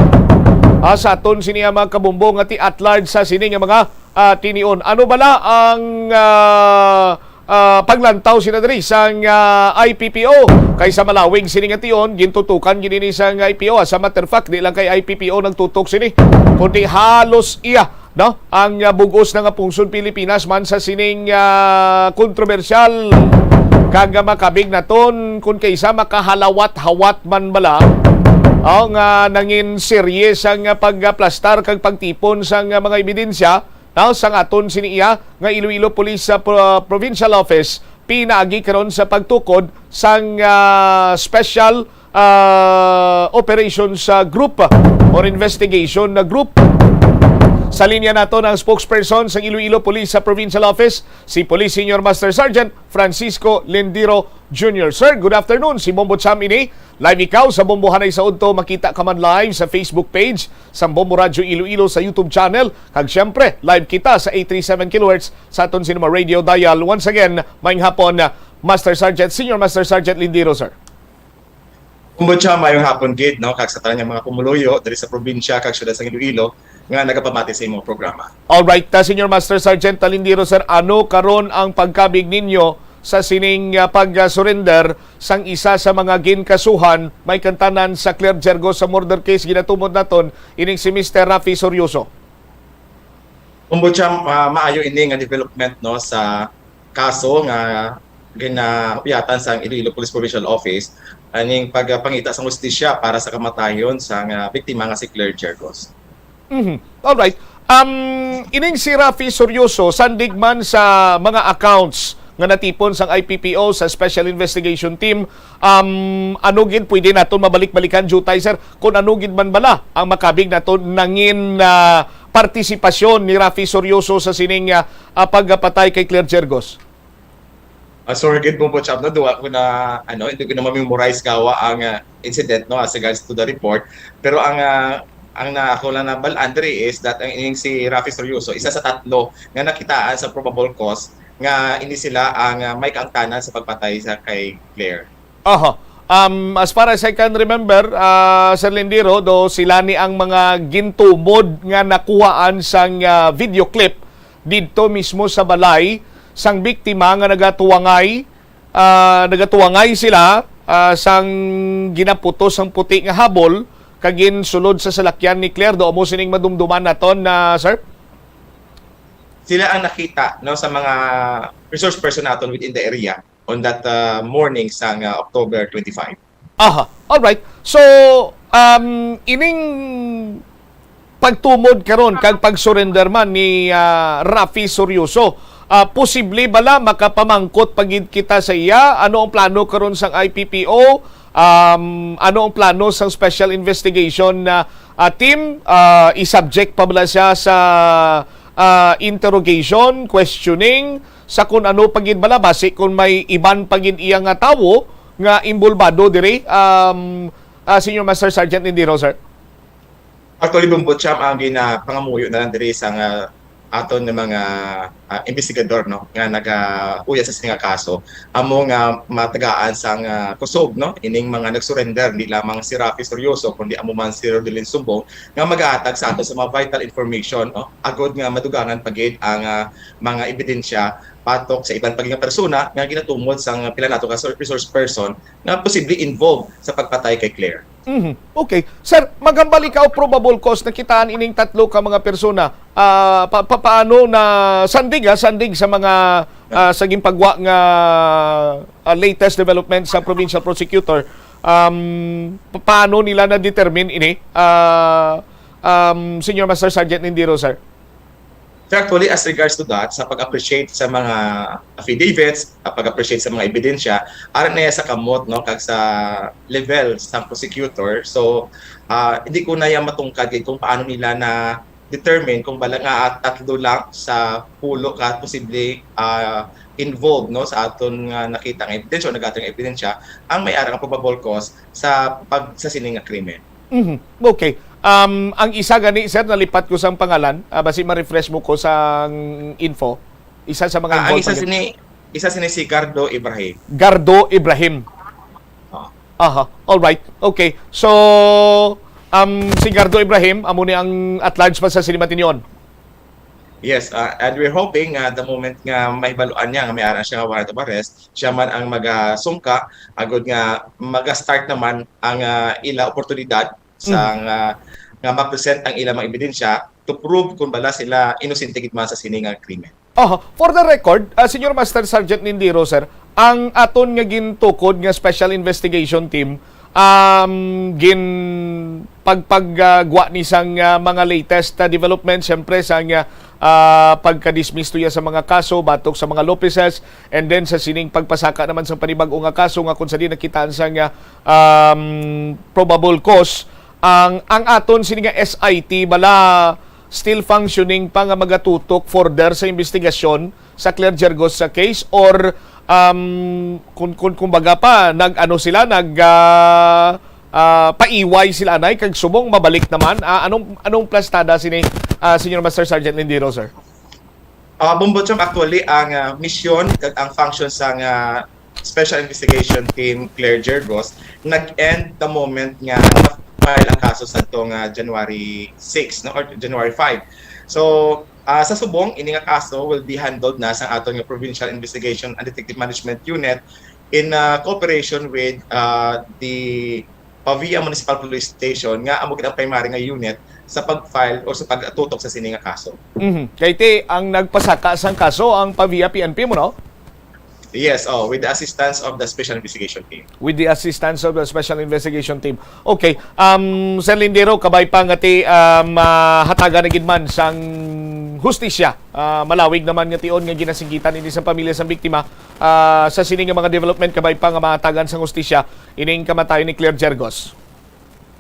ah, sa aton sini nga mga kabumbo nga ti at large sa sini nga mga, ah, tinion. Ano bala ang, ah, ah, paglantaw sina diri sang, ah, I P P O? Kay sa malawig sini nga tion, gintutukan gid ini sang I P P O. As a matter of fact, di lang kay I P P O nagtutok sini, kundi halos iya, no, ang, ah, bug-os na nga pungsod Pilipinas man sa sining, ah, kontrobersyal kag, ah, makabig naton kun kaysa makahalawat-hawat man bala, oh, nga nangin serye sang, ah, pagaplastar kag pagtipon sang, ah, mga ebidensya, no, sang aton sini iya nga Iloilo Police, ah, Pro-, Provincial Office pinaagi karon sa pagtukod sang, ah, special ah, operations, ah, group or investigation na group. Sa linya naton ang spokesperson sang Iloilo Police sa Provincial Office, si Police Senior Master Sergeant Francisco Lindiro Junior Sir, good afternoon. Si Bombo Cham ini. Live ikaw sa Bombo Hanay sa Udto. Makita ka man live sa Facebook page sang Bombo Radyo Iloilo, sa YouTube channel. Kag siyempre, live kita sa eight three seven kilohertz sa aton cinema radio dial. Once again, maayong hapon, Master Sergeant, Senior Master Sergeant Lindiro, sir. Kumbaga, maayong hapon gid, no, kag sa tanan nga mga pumuluyo diri sa probinsya kag syudad sa Iloilo nga nagapamati sa imong programa. All right, ta, Senior Master Sergeant Talindiro, sir, ano karon ang pagkabig ninyo sa sining, ah, pag-surrender sang isa sa mga ginkasuhan may kantanan sa Claire Jergo sa murder case ginatumod naton, ining si Mister Rafi Sorioso? Kumbaga, ah, maayo ini nga development, no, sa kaso nga ginahuyatan sang Iloilo Police Provincial Office, aning pagpangita sang hustisya para sa kamatayon sang, ah, biktima nga si Claire Jergos. Mhm. All right. Um, ining si Rafi Sorioso, sandig man sa mga accounts nga natipon sang I P P O sa Special Investigation Team, um, ano gid pwede naton mabalik-balikan, Jutay, sir, kung ano gid man bala ang makabig naton nangin, ah, partisipasyon ni Rafi Sorioso sa sining, ah, ah, pagpatay kay Claire Jergos? Ah, sorry gid, Bombo Cham, no, duwa ko na, ano, hindi ko na ma-memorize gawa ang, ah, incident, no, as regards to the report. Pero ang, ah, Ang na ako lang nabal-an diri is that ang ining si Raffy Seryoso, isa sa tatlo nga nakitaan sa probable cause nga ini sila ang, ah, may kaangtanan sa pagpatay sa kay Claire. Aha. Um, as far as I can remember, ah, Sir Lindiro, do sila ni ang mga gintumod nga nakuhaan sang, ah, video clip didto mismo sa balay sang biktima nga nagatuwangay, ah, nagatuwangay sila, ah, sang ginaputos sang puti nga habol kag ginsulod sa salakyan ni Claire. Do amo sining madumduman naton na, sir? Sila ang nakita, no, sa mga resource person naton within the area on that, ah, morning sang, ah, October twenty-five. Aha. All right. So, um, ining pagtumod karon kag pag-surrender man ni, ah, Raffy Seryoso, ah, posible bala makapamangkot pa gid kita sa iya? Ano ang plano karon sang I P P O? Um, ano ang plano sang Special Investigation na, ah, team? Ah, i-subject pa bala siya sa, ah, interrogation, questioning, sa kun ano pa gid bala, basi kung may iban pa gid iya nga tawo nga involbado diri, um, ah, Senior Master Sergeant Lindiro, sir? Actually, Bombo Champ, ang ginapangamuyo na lang diri sa nga aton nga mga, ah, investigador, no, nga nagauyas sa sini nga kaso, amo nga matagaan sang, ah, kusog, no, ining mga nag-surrender, di lamang si Raffy Seryoso, kundi amo man si Rodelin Sumbong, nga magahatag sa ato sa mga vital information, no, agod nga madugangan pa gid ang, ah, mga ebidensya batok sa iban pa gid nga persona nga ginatumod sang pila nato ka resource person nga posible involved sa pagpatay kay Claire. Mhm. Okay. Sir, magambal ikaw, probable cause, nakitaan ining tatlo ka mga persona. Ah, pa, pa, paano na, sandig, ah, sandig sa mga, ah, sa ginpagwa nga, ah, latest development sa provincial prosecutor, um, pa, paano nila na-determine ini, ah, um, Senior Master Sergeant Lindiro, sir? Sir, actually, as regards to that, sa pag-appreciate sa mga affidavits, sa pag-appreciate sa mga ebidensya, ara na iya sa kamot, no, kag sa level sa prosecutor. So, ah, hindi ko na yan matungkad gid kung paano nila na determine kung bala nga at tatlo lang sa pulo ka posible, ah, involved, no, sa aton nga nakita nga ebidensya o nag-ato nga ebidensya ang may ara nga probable cause sa pag, sa sining nga krimen. Mhm. Okay. Um, ang isa gani, sir, nalipat ko sang pangalan. Ah, basi ma-refresh mo ko sang info. Isa sa mga Ah, ang involved isa pa gid. sini, isa sini si Gardo Ibrahim. Gardo Ibrahim. Oo. Aha. All right. Okay. So, um, si Gardo Ibrahim, amo ni ang at large pa sa sini matinyon. Yes, ah, and we're hoping nga the moment nga mahibaluan niya nga may ara siya nga warrant of arrest, siya man ang magasungka, agod nga maga-start naman ang, ah, ila oportunidad sa Mm. nga, nga ma-present ang ila mga ebidensya to prove kung bala sila inosente gid man sa sini nga krimen. Aha. For the record, ah, Senior Master Sergeant Lindiro, sir, ang aton nga gintukod nga Special Investigation Team, um, gin-, pag-, pag, ah, gwa ni sang, ah, mga latest, ah, development, siyempre, sang, ah, ah, pagka-dismiss to ya sa mga kaso batok sa mga Lopezes, and then sa sining pagpasaka naman sa panibag-o nga kaso nga kung sa di nakitaan sang, ah, um, probable cause, ang, ang aton sini nga S I T bala still functioning pa nga magatutok further sa investigasyon sa Claire Gergos sa case, or, um, kung, kung, kumbaga pa, nag-ano sila, nag, ah, ah, paiway sila anay, kag subong mabalik naman? Ah, anong, anong plastada sini, ah, Senior Master Sergeant Lindiro, sir? Ah, Bombo Chong, actually, ang, ah, misyon kag ang function sang, ah, Special Investigation Team Claire Gergos nag-end the moment nga na-file ang kaso sa tong, ah, January six, no, or January five. So, ah, sa subong, ini nga kaso will be handled na sa aton nga Provincial Investigation and Detective Management Unit in, ah, cooperation with, ah, the Pavia Municipal Police Station, nga amo gid ang primary nga unit sa pag-file o sa pagtutok sa sini nga kaso. Mhm. Kay ti ang nagpasaka sang kaso ang Pavia P N P mo, no? Yes, oh, with the assistance of the Special Investigation Team. With the assistance of the Special Investigation Team. Okay. Um, Sir Lindero, kabay pa nga ti, um, ah, hatagan na gid man sang hustisya. Ah, malawig naman nga tion nga ginasinggitan ini sa pamilya sang biktima. Ah, sa sini nga mga development, kabay pa nga mahatagan sang hustisya ining kamatayon ni Claire Gergos.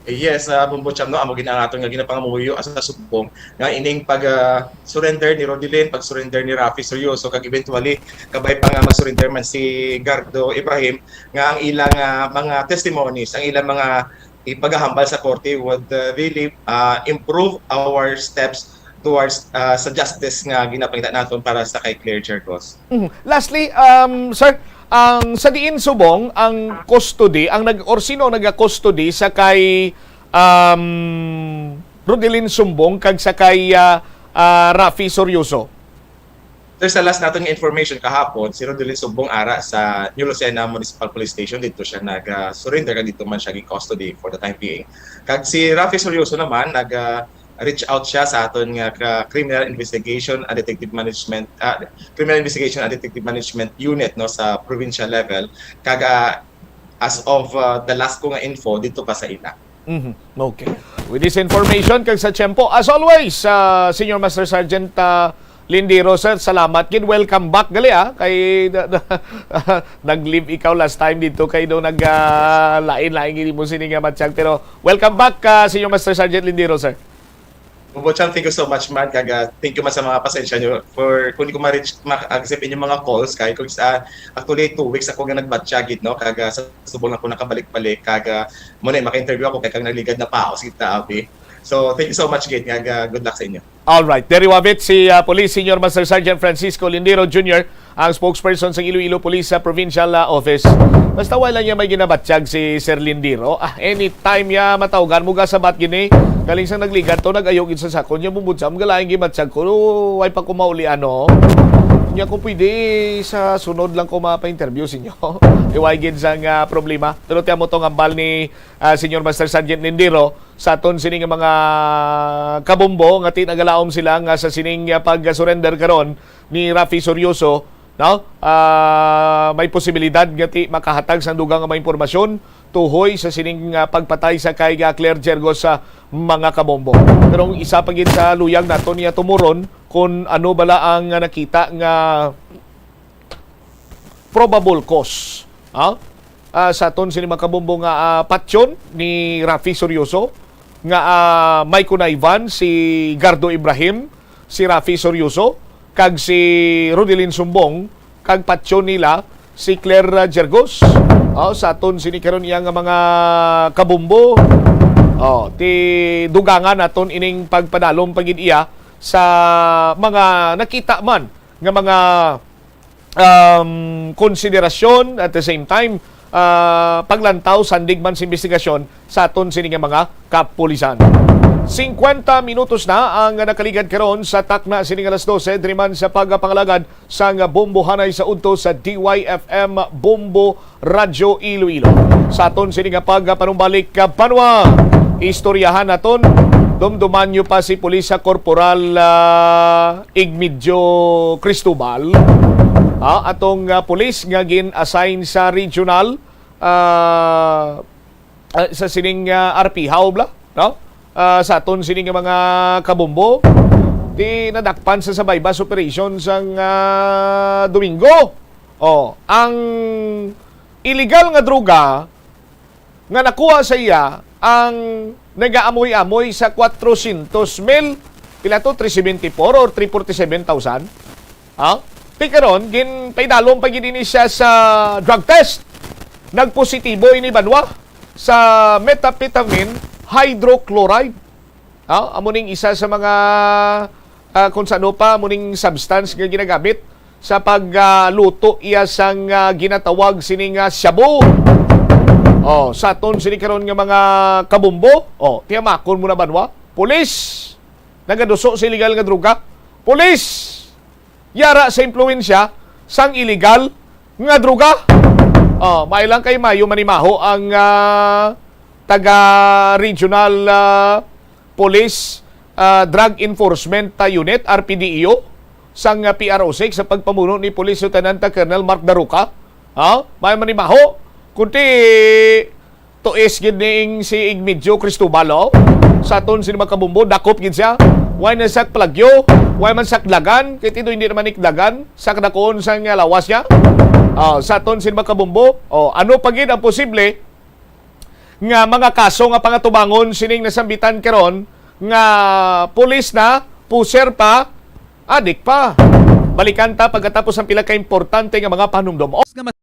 Yes, ah, Bombo Cham, no, amo gid ang aton nga ginapangamuyo sa subong nga ining pag, ah, surrender ni Rodelin, pag surrender ni Raffy Seryoso, kag eventually kabay pa nga mag-surrender man si Gardo Ibrahim, nga ang ilang, ah, mga testimonies, ang ilang mga, ipagahambal sa korte would uh, really uh, improve our steps towards uh, sa justice nga ginapangita naton para sa kay Claire Gergos. Mhm. Lastly, um, sir, ang sa diin subong ang custody, ang nag or sino ang naga-custody sa kay um, Rodelin Sumbong kag sa kay ah, ah, Raffy Sorioso? There's the last naton nga information kahapon, si Rodelin Sumbong ara sa New Lucena Municipal Police Station, dito siya nag-surrender ka dito man siya in custody for the time being. Kag si Raffy Sorioso naman nag uh, reach out siya sa aton nga ka criminal investigation and detective management uh, criminal investigation and detective management unit no sa provincial level, kag uh, as of uh, the last ko nga info dito pa sa ila. Mhm. Okay. With this information, kag sa tiyempo, as always, uh, Senior Master Sergeant uh, Lindiro, sir, salamat gid. Welcome back gali ah. Kay nag-leave ikaw last time dito kay do nag uh, lain-lain gid mo sini nga matsyag. Pero welcome back, uh, Senior Master Sergeant Lindiro, sir. Bubochang, thank you so much man. Kag uh, thank you man sa mga pasensya nyo for kung di ko ma-reach, ma-accept inyong mga calls. Kay kung sa, actually, two weeks ako nga nagbatya gid, no? Kag uh, sa subong lang ko nakabalik-balik. Kag uh, muna, maka-interview ako kay kag nagligad na pa ako sa kita, abi. So, thank you so much gid. Kag uh, good luck sa inyo. All right, there you have it, si uh, Police Senior Master Sergeant Francisco Lindiro Junior, ang spokesperson sa Iloilo Police sa Provincial uh, Office. Basta wala niya may ginabatyag si Sir Lindiro. Ah, anytime ya matawgan mo gasabat gini. Galing sa nagligan to, nag-ayo gid sa sakon niya, bubudsa, ang galaing gibatyag ko, way pa ko mauli ano. Niya ko pwede sa sunod lang ko mapa-interview sa inyo. Iway gid sang uh, problema. Pero tiyan mo tong ambal ni uh, Senior Master Sergeant Lindiro sa aton sini nga mga kabombo nga ti nagalaom sila nga sa sining ah, pag-surrender karon ni Raffy Sorioso, no? Ah, may posibilidad nga ti makahatag sang dugang nga mga impormasyon tuhoy sa sining ah, pagpatay sa kay ah, Claire Jergos sa mga kabombo. Pero ang isa pa gid sa luyag nato niya tumuron kung ano bala ang ah, nakita nga probable cause, ha? Ah, sa aton sini mga kabombo nga ah, patyon ni Raffy Sorioso nga ah, may kunayban si Gardo Ibrahim, si Raffy Sorioso, kag si Rodelin Sumbong, kag patyon nila si Claire ah, Jergos. Ah, sa aton sini karon iya nga mga kabombo, oh, ti dugangan naton ining pagpadalom pa gid iya sa mga nakita man nga mga um, konsiderasyon, at the same time, ah, paglantaw sandig man sa investigasyon sa aton sini nga mga kapulisan. Singkwenta minutos na ang nakaligad karon sa takna sini nga alas dose, diri man sa pagapangalagad sang bombohanay sa udto sa D Y F M Bombo Radyo Iloilo. Sa aton sini nga pagpanumbalik ka banwa, istoryahan naton, dumduman nyo pa si Pulis sa Corporal ah, Igmedio Cristobal, ah, atong ah, pulis nga gin-assign sa regional ah, ah, sa sining ah, R P, how bla, no? Ah, sa aton sining nga mga kabombo, di nadakpan sa sabay bus operation sang ah, Domingo. Oh, ang illegal nga droga nga nakuha sa iya ang nagaamoy-amoy sa kwatrocientos mil, pila to, three seventy-four or three forty-seven thousand? Ha? Ti karon, ginpaidalom pa gid ini siya sa drug test. Nagpositibo ini banwa sa methamphetamine hydrochloride. Ha? Amo ning isa sa mga ah, kung sa ano pa, amo ning substance nga ginagamit sa pagluto iya sang ah, ginatawag sini nga shabu. Oh, sa aton sini karon nga mga kabombo, oh, tiyamakon mo na banwa. Pulis, nagaduso sa illegal nga droga. Pulis, yara sa impluwensya sang illegal nga droga. Oh, may lang kay mayo manimaho ang ah, taga regional ah, Police ah, Drug Enforcement ah, Unit, R P D E U, sang ah, P R O six sa pagpamuno ni Police Lieutenant ah, Colonel Mark Daruca. Ha? May manimaho, kundi tuis gid ning si Igmedio Cristobal, oh. Sa aton sini mga kabombo, dakop gid siya. Why na sa Plagyo? Why man sa Dagan? Kay tido hindi naman ni Dagan sa kadakuon sa nga lawas niya. Oh, sa aton sini mga kabombo, oh, ano pa gid ang posible nga mga kaso nga pangatubangon sining nasambitan karon nga pulis na, puser pa, adik pa? Balikan ta pagkatapos ang pila ka importante nga mga panumdom. Nga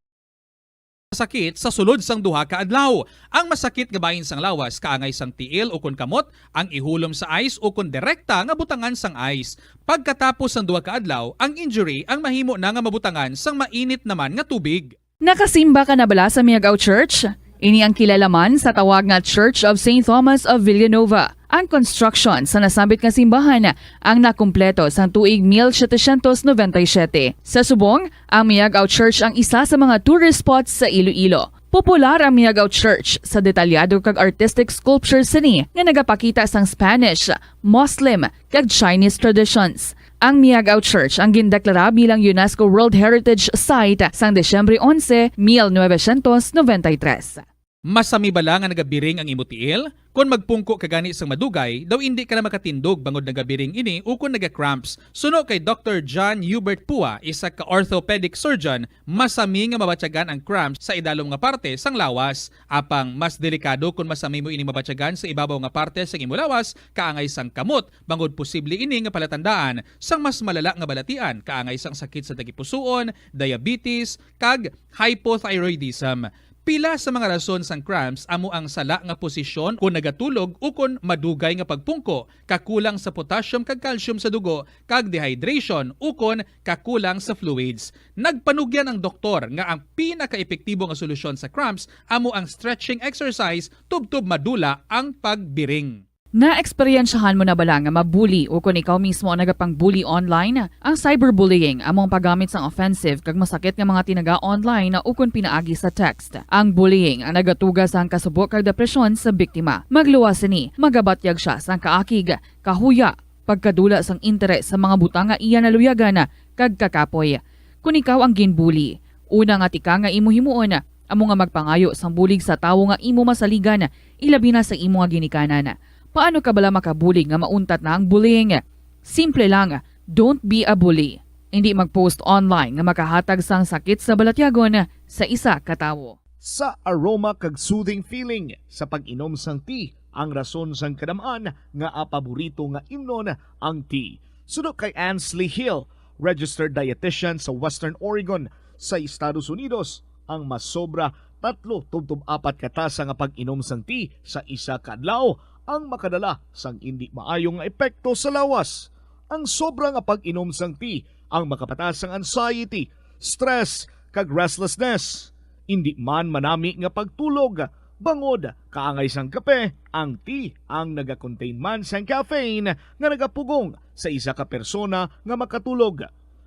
sakit sa sulod sang duha ka adlaw. Ang masakit nga bahin sang lawas kaangay sang tiil ukon kamot, ang ihulom sa ice ukon direkta nga butangan sang ice. Pagkatapos sang duha ka adlaw, ang injury ang mahimo na nga mabutangan sang mainit naman nga tubig. Nakasimba ka na bala sa Miagao Church? Ini ang kilala man sa tawag nga Church of Saint Thomas of Villanova. Ang construction sa nasambit nga simbahan ang nakumpleto sang tuig mil setecientos noventa y siete. Sa subong, ang Miagao Church ang isa sa mga tourist spots sa Iloilo. Popular ang Miagao Church sa detalyado kag artistic sculptures sini nga nagapakita sang Spanish, Muslim, kag Chinese traditions. Ang Miagao Church ang gindeklara bilang UNESCO World Heritage Site sang Disyembre onse, mil novecientos noventa y tres. Masami bala nga nagabiring ang imo tiil? Kon magpungko ka gani sang madugay, daw indi ka na makatindog bangod nagabiring ini ukon naga-cramps. Suno kay Doktor John Hubert Pua, isa ka orthopedic surgeon, masami nga mabatyagan ang cramps sa idalom nga parte sang lawas. Apang mas delikado kon masami mo ini mabatyagan sa ibabaw nga parte sang imo lawas, kaangay sang kamot, bangod posible ini nga palatandaan sang mas malala nga balatian, kaangay sang sakit sa tagipusoon, diabetes, kag hypothyroidism. Pila sa mga rason sang cramps amo ang sala nga posisyon kon nagatulog ukon madugay nga pagpungko, kakulang sa potassium kag calcium sa dugo, kag dehydration ukon kakulang sa fluids. Nagpanugyan ang doktor nga ang pinakaepektibo nga solusyon sa cramps amo ang stretching exercise tubtob madula ang pagbiring. Naeksperyensyahan mo na bala nga mabuli ukon ikaw mismo ang nagapang-bully online? Ang cyberbullying amo ang paggamit sang offensive kag masakit nga mga tinaga online ukon pinaagi sa text. Ang bullying ang nagatuga sang kasubo kag depresyon sa biktima. Magluwas sini, magabatyag sia sang kaakig, kahuya, pagkadula sang interes sa mga butang nga iya naluyagan kag kakapoy. Kon ikaw ang ginbully, una nga tika nga imo himuon amo nga magpangayo sang bulig sa tawo nga imo masaligan, ilabi na sa imo nga ginikanan. Paano ka bala makabulig nga mauntat na ang bullying? Simple lang, don't be a bully. Indi mag-post online nga makahatag sang sakit sa balatyagon sa isa ka tawo. Sa aroma kag soothing feeling sa pag-inom sang tea ang rason sang kadam-an nga paborito nga imnon ang tea. Suno kay Ansley Hill, registered dietitian sa Western Oregon sa Estados Unidos, ang masobra tatlo tubtob apat ka tasa nga pag-inom sang tea sa isa ka adlaw ang makadala sang indi maayo nga epekto sa lawas. Ang sobra nga pag-inom sang tea ang makapataas sang anxiety, stress, kag restlessness. Indi man manami nga pagtulog, bangod kaangay sang kape, ang tea ang naga-contain man sang caffeine nga nagapugong sa isa ka persona nga makatulog.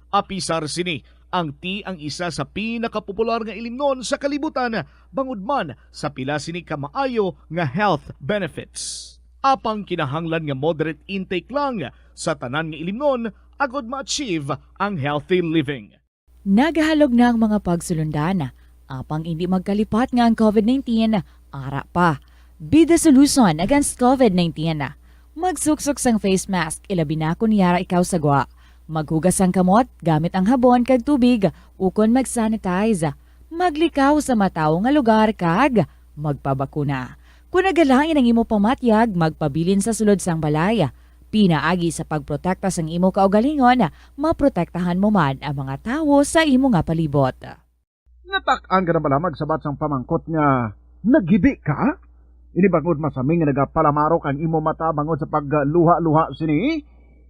Apisar sini, ang tea ang isa sa pinakapopular nga ilimnon sa kalibutan, bangod man sa pila sini ka maayo nga health benefits. Apang kinahanglan nga moderate intake lang sa tanan nga ilimnon agod ma-achieve ang healthy living. Nagahalog na ang mga pagsulundan, apang indi magkalipat nga ang covid nineteen ara pa. Be the solution against covid nineteen. Magsuksok sang face mask, ilabi na kon yara ikaw sa gwa. Maghugas sang kamot gamit ang habon kag tubig, ukon mag-sanitize. Maglikaw sa matawo nga lugar kag magpabakuna. Kon nagalain ang imo pamatyag, magpabilin sa sulod sang balay. Pinaagi sa pagprotekta sang imo kaugalingon, maprotektahan mo man ang mga tawo sa imo nga palibot. Natak-an ka na bala magsabat sang pamangkot nga naghibi ka? Ini bangod masami nga nagapalamarok ang imo mata bangod sa pagluha-luha sini?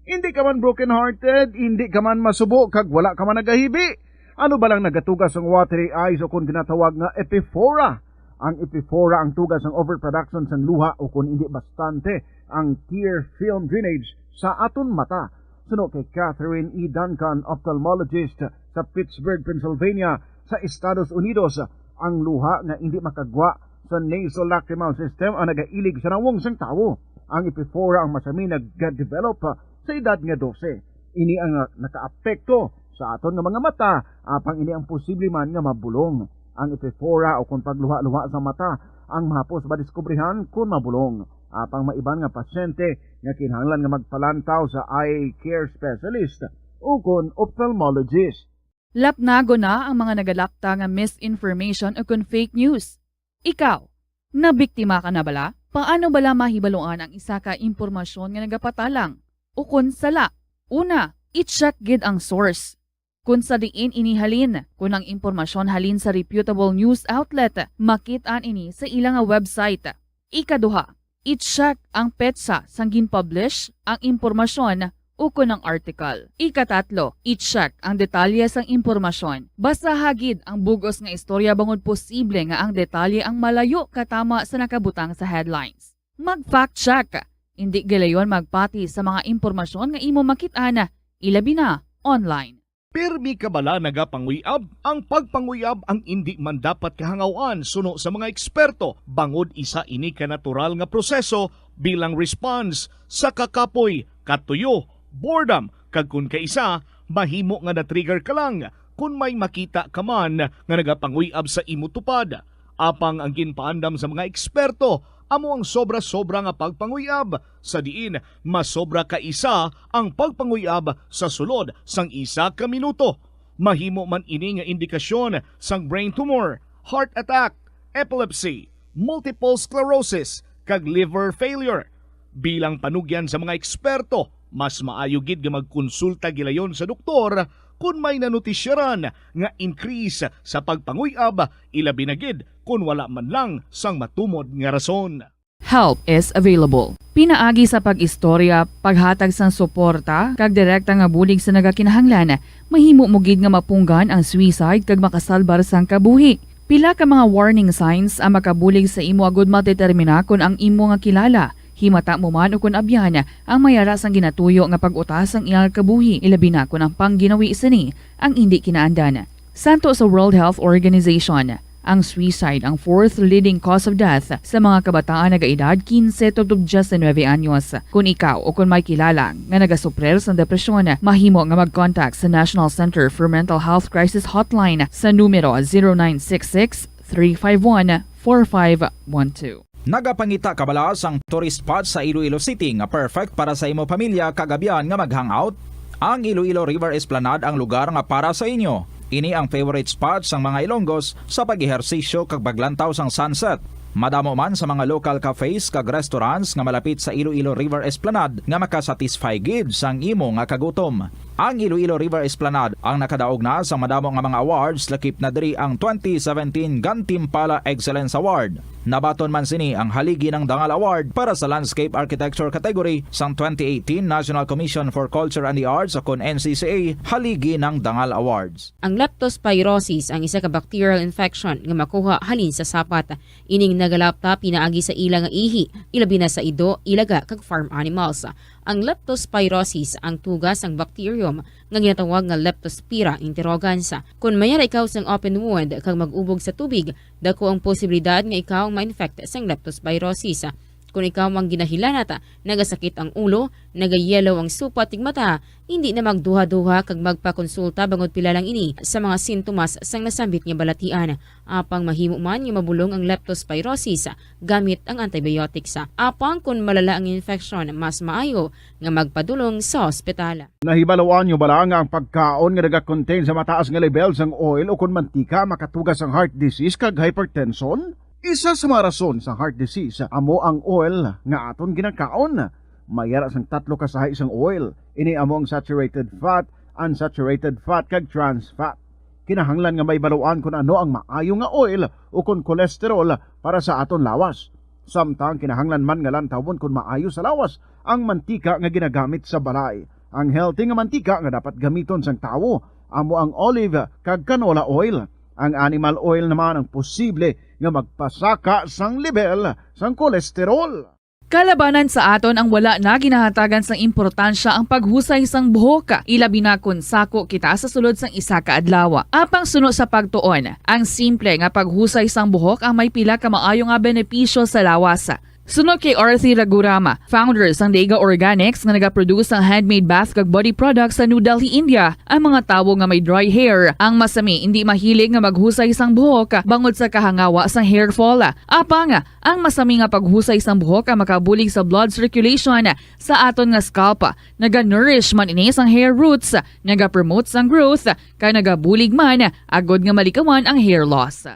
Indi ka man broken-hearted, indi ka man masubo, kag wala ka man nagahibi. Ano balang nagatuga sang watery eyes o kon ginatawag nga epiphora? Ang epiphora ang tuga sang overproduction sang luha o kon indi bastante ang tear film drainage sa aton mata. Suno kay Catherine E. Duncan, ophthalmologist sa Pittsburgh, Pennsylvania, sa Estados Unidos, ang luha nga indi makagwa sa nasolacrimal system ang nagailig sa nawong sang tawo. Ang epiphora ang masami nag-develop sa edad nga dose. Ini ang nakaapekto sa aton nga mga mata, apang ini ang posible man nga mabulong. Ang epiphora o kon pagluha-luha sa mata ang mahapos madiskubrihan kon mabulong. Apang may iban nga pasyente nga kinahanglan nga magpalantaw sa eye care specialist o kon ophthalmologist. Lapnagon na ang mga nagalapta nga misinformation o kon fake news. Ikaw, nabiktima ka na bala? Paano bala mahibaluan ang isa ka impormasyon nga nagapatalang o kon sala? Una, i-check gid ang source. kon sa diin ini halin. Kon ang impormasyon halin sa reputable news outlet, makit-an ini sa ila nga website. Ikaduha, i-check ang petsa sang gin-publish ang impormasyon ukon ang article. Ikatatlo, i-check ang detalye sang impormasyon. Basaha gid ang bug-os nga istorya bangod posible nga ang detalye ang malayo katama sa nakabutang sa headlines. Mag-fact check. Indi gilayon magpati sa mga impormasyon nga imo makit-an, ilabi na online. Pirmi ka bala nagapanguyab? Ang pagpanguyab ang indi man dapat kahangaw-an suno sa mga eksperto, bangod isa ini ka natural nga proseso bilang response sa kakapoy, katuyo, boredom, kag kon kaisa, mahimo nga na-trigger ka lang kon may makita ka man nga nagapanguyab sa imo tupad. Apang ang ginpaandam sa mga eksperto amo ang sobra-sobra nga pagpanguyab, sa diin masobra ka isa ang pagpanguyab sa sulod sang isa ka minuto. Mahimo man ini nga indikasyon sang brain tumor, heart attack, epilepsy, multiple sclerosis, kag liver failure. Bilang panugyan sa mga eksperto, mas maayo gid nga magkonsulta gilayon sa doktor kon may nanutisyaran nga increase sa pagpanguyab, ilabi na gid kon wala man lang sang matumod nga rason. Help is available. Pinaagi sa pag-istorya, paghatag sang suporta, kag direkta nga bulig sa nagakinahanglan, mahimo mo gid nga mapunggan ang suicide kag makasalbar sang kabuhi. Pila ka mga warning signs ang makabulig sa imo agud madetermina kon ang imo nga kilala, himata mo man ukon abyan, ang may ara sang ginatuyo nga pag-utas sang iyang kabuhi, ilabi na kon ang pangginawi sini ang indi kinaandan. Santo sa World Health Organization, ang suicide ang fourth leading cause of death sa mga kabataan nagaedad quince tubtob diecinuebe anyos. Kon ikaw o kon may kilala nga nagasuprir sang depresyon, mahimo nga mag-contact sa National Center for Mental Health Crisis Hotline sa numero zero nine six six, three five one, four five one two. Nagapangita ka bala sang tourist spot sa Iloilo City nga perfect para sa imo pamilya kag abyan nga mag-hangout? Ang Iloilo River Esplanade ang lugar nga para sa inyo. Ini ang favorite spot sang mga Ilonggos sa pag-ehersisyo kag paglantaw sang sunset. Madamo man sa mga local cafes kag restaurants nga malapit sa Iloilo River Esplanade nga makasatisfy gid sang imo nga kagutom. Ang Iloilo River Esplanade ang nakadaog na sa madamo nga mga awards, lakip na diri ang twenty seventeen Gantimpala Excellence Award. Nabaton man sini ang Haligi ng Dangal Award para sa Landscape Architecture category sang twenty eighteen National Commission for Culture and the Arts, o kon N C C A, Haligi ng Dangal Awards. Ang leptospirosis ang isa ka bacterial infection nga makuha halin sa sapat. Ining nagalapta pinaagi sa ila nga ihi, ilabi na sa ido, ilaga, kag farm animals. Ang leptospirosis ang tuga sang bacterium nga ginatawag nga Leptospira interrogans. Kon mayara ikaw sang open wound kag mag-ubog sa tubig, dako ang posibilidad nga ikaw ma-infect sang leptospirosis. Kon ikaw ang ginahilanat, nagasakit ang ulo, nagayelo ang supat kag mata, indi na magduha-duha kag magpakonsulta bangod pila lang ini sa mga sintomas sang nasambit nga balatian. Apang mahimo man nga mabulong ang leptospirosis gamit ang antibiotics. Apang kon malala ang infeksyon, mas maayo nga magpadulong sa ospital. Nahibaluan niyo bala nga ang pagkaon nga nagakontain sa mataas nga lebel sang oil ukon mantika makatuga sang heart disease kag hypertension? Isa sa mga rason sang heart disease amo ang oil nga aton ginakaon. May ara sang tatlo ka sahi sang oil. Ini amo ang saturated fat, unsaturated fat, kag trans fat. Kinahanglan nga mahibaluan kon ano ang maayo nga oil ukon cholesterol para sa aton lawas. Samtang kinahanglan man nga lantawon kon maayo sa lawas ang mantika nga ginagamit sa balay. Ang healthy nga mantika nga dapat gamiton sang tawo amo ang olive kag canola oil. Ang animal oil naman ang posible nga magpasaka sang lebel sang kolesterol. Kalabanan sa aton ang wala na ginahatagan sang importansya ang paghusay sang buhok, ilabi na kon sako kita sa sulod sang isa ka adlaw. Apang suno sa pagtuon, ang simple nga paghusay sang buhok ang may pila ka maayo nga benepisyo sa lawas. Suno kay Arthi Raghuram, founder sang Dega Organics nga nagaproduce sang handmade bath kag body products sa New Delhi, India, ang mga tawo nga may dry hair ang masami indi mahilig nga maghusay sang buhok bangod sa kahangawa sang hair fall. Apang ang masami nga paghusay sang buhok ang makabulig sa blood circulation sa aton nga scalp. Naga-nourish man ini sang hair roots, nagapromote sang growth, kag nagabulig man agod nga malikawan ang hair loss.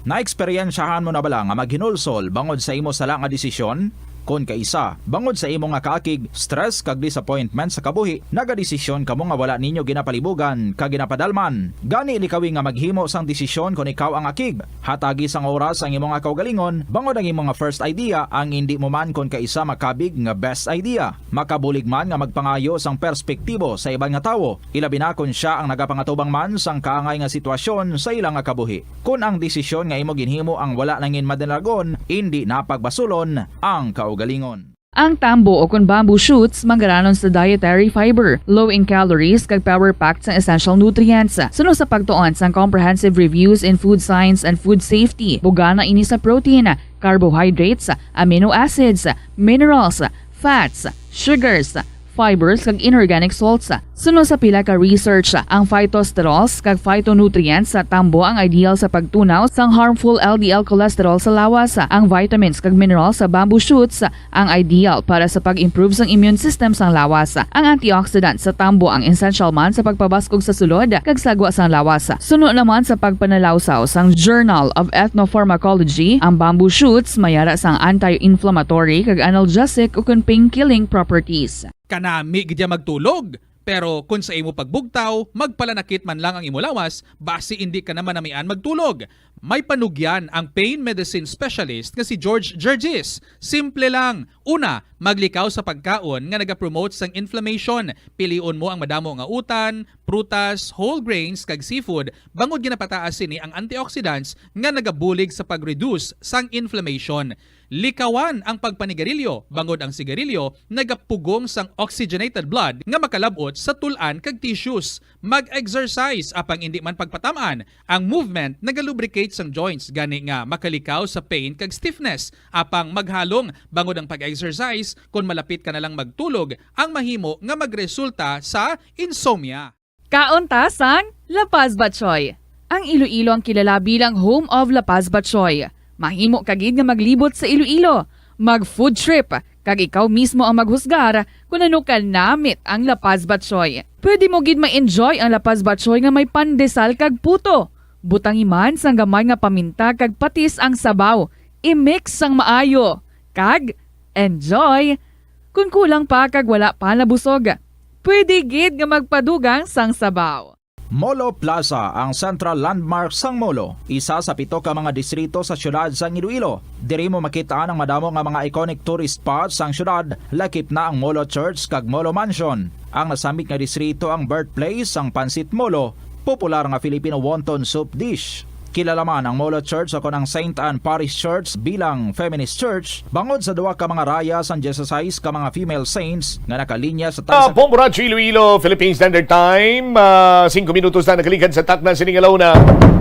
Naeksperyensyahan mo na bala nga maghinulsol bangod sa imo sala nga desisyon? Kon kaisa, bangod sa imo nga kaakig, stress kag disappointment sa kabuhi, nagadesisyon kamo nga wala ninyo ginapalibugan kag ginapadalman. Gani likawi nga maghimo sang desisyon kon ikaw ang akig. Hatagi sang oras ang imo nga kaugalingon, bangod ang imo nga first idea ang indi mo man kon kaisa makabig nga best idea. Makabulig man nga magpangayo sang perspektibo sa iban nga tawo, ilabi na kon sia ang nagapangatubang man sang kaangay nga sitwasyon sa ila nga kabuhi. Kon ang desisyon nga imo ginhimo ang wala nangin madalagon, indi na pagbasulon ang kaugalingon. Ang tambo o kon bamboo shoots manggaranon sa dietary fiber, low in calories, kag power-packed sang essential nutrients. Suno sa pagtuon sang Comprehensive Reviews in Food Science and Food Safety, bugana ini sa protein, carbohydrates, amino acids, minerals, fats, sugars, fibers, kag inorganic salts. Suno sa pila ka research, ang phytosterols kag phytonutrients sa tambo ang ideal sa pagtunaw sang harmful L D L cholesterol sa lawas. Ang vitamins kag minerals sa bamboo shoots ang ideal para sa pag-improve sang immune system sang lawas. Ang antioxidant sa tambo ang essential man sa pagpabaskog sa sulod kag sagwa sang lawas. Suno naman sa pagpanalawsaw sang Journal of Ethnopharmacology, ang bamboo shoots may ara sang anti-inflammatory kag analgesic ukon pain-killing properties. Kanami gid ya magtulog, pero kon sa imo pagbugtaw, magpalanakit man lang ang imo lawas, basi indi ka na manamian magtulog. May panugyan ang pain medicine specialist nga si George Gergis. Simple lang. Una, maglikaw sa pagkaon nga nagapromote sang inflammation. Pilion mo ang madamo nga utan, prutas, whole grains, kag seafood, bangod ginapataas sini ang antioxidants nga nagabulig sa pag-reduce sang inflammation. Likawan ang pagpanigarilyo, bangod ang sigarilyo nagapugong sang oxygenated blood nga makalab-ot sa tul-an kag tissues. Mag-exercise, apang indi man pagpatam-an. Ang movement nagalubricate sang joints, gani nga makalikaw sa pain kag stiffness. Apang maghalong, bangod ang pag-exercise, kon malapit ka na lang magtulog, ang mahimo nga magresulta sa insomnia. Kaon ta sang La Paz Batchoy. Ang Iloilo ang kilala bilang home of La Paz Batchoy. Mahimo ka gid nga maglibot sa Iloilo, mag-food trip, kag ikaw mismo ang maghusgar kon ano kanamit ang La Paz Batchoy. Pwede mo gid ma-enjoy ang La Paz Batchoy nga may pandesal kag puto. Butangi man sang gamay nga paminta kag patis ang sabaw. I-mix sang maayo, kag enjoy! Kon kulang pa kag wala pa nabusog, pwede gid nga magpadugang sang sabaw. Molo Plaza, ang central landmark sang Molo, isa sa pito ka mga distrito sa siyudad sang Iloilo. Diri mo makit-an ang madamo nga mga iconic tourist spots sang siyudad, lakip na ang Molo Church kag Molo Mansion. Ang nasambit nga distrito ang birthplace sang Pancit Molo, popular nga Filipino wonton soup dish. Kilala man ang Molo Church o kon ang Saint Anne Parish Church bilang feminist church bangod sa duha ka mga raya sang dieciséis ka mga female saints nga nakalinya sa Sa tagsa Bombo Radyo Iloilo, Philippine Standard Time, ah, singko minutos na nakaligad sa takna sining alauna.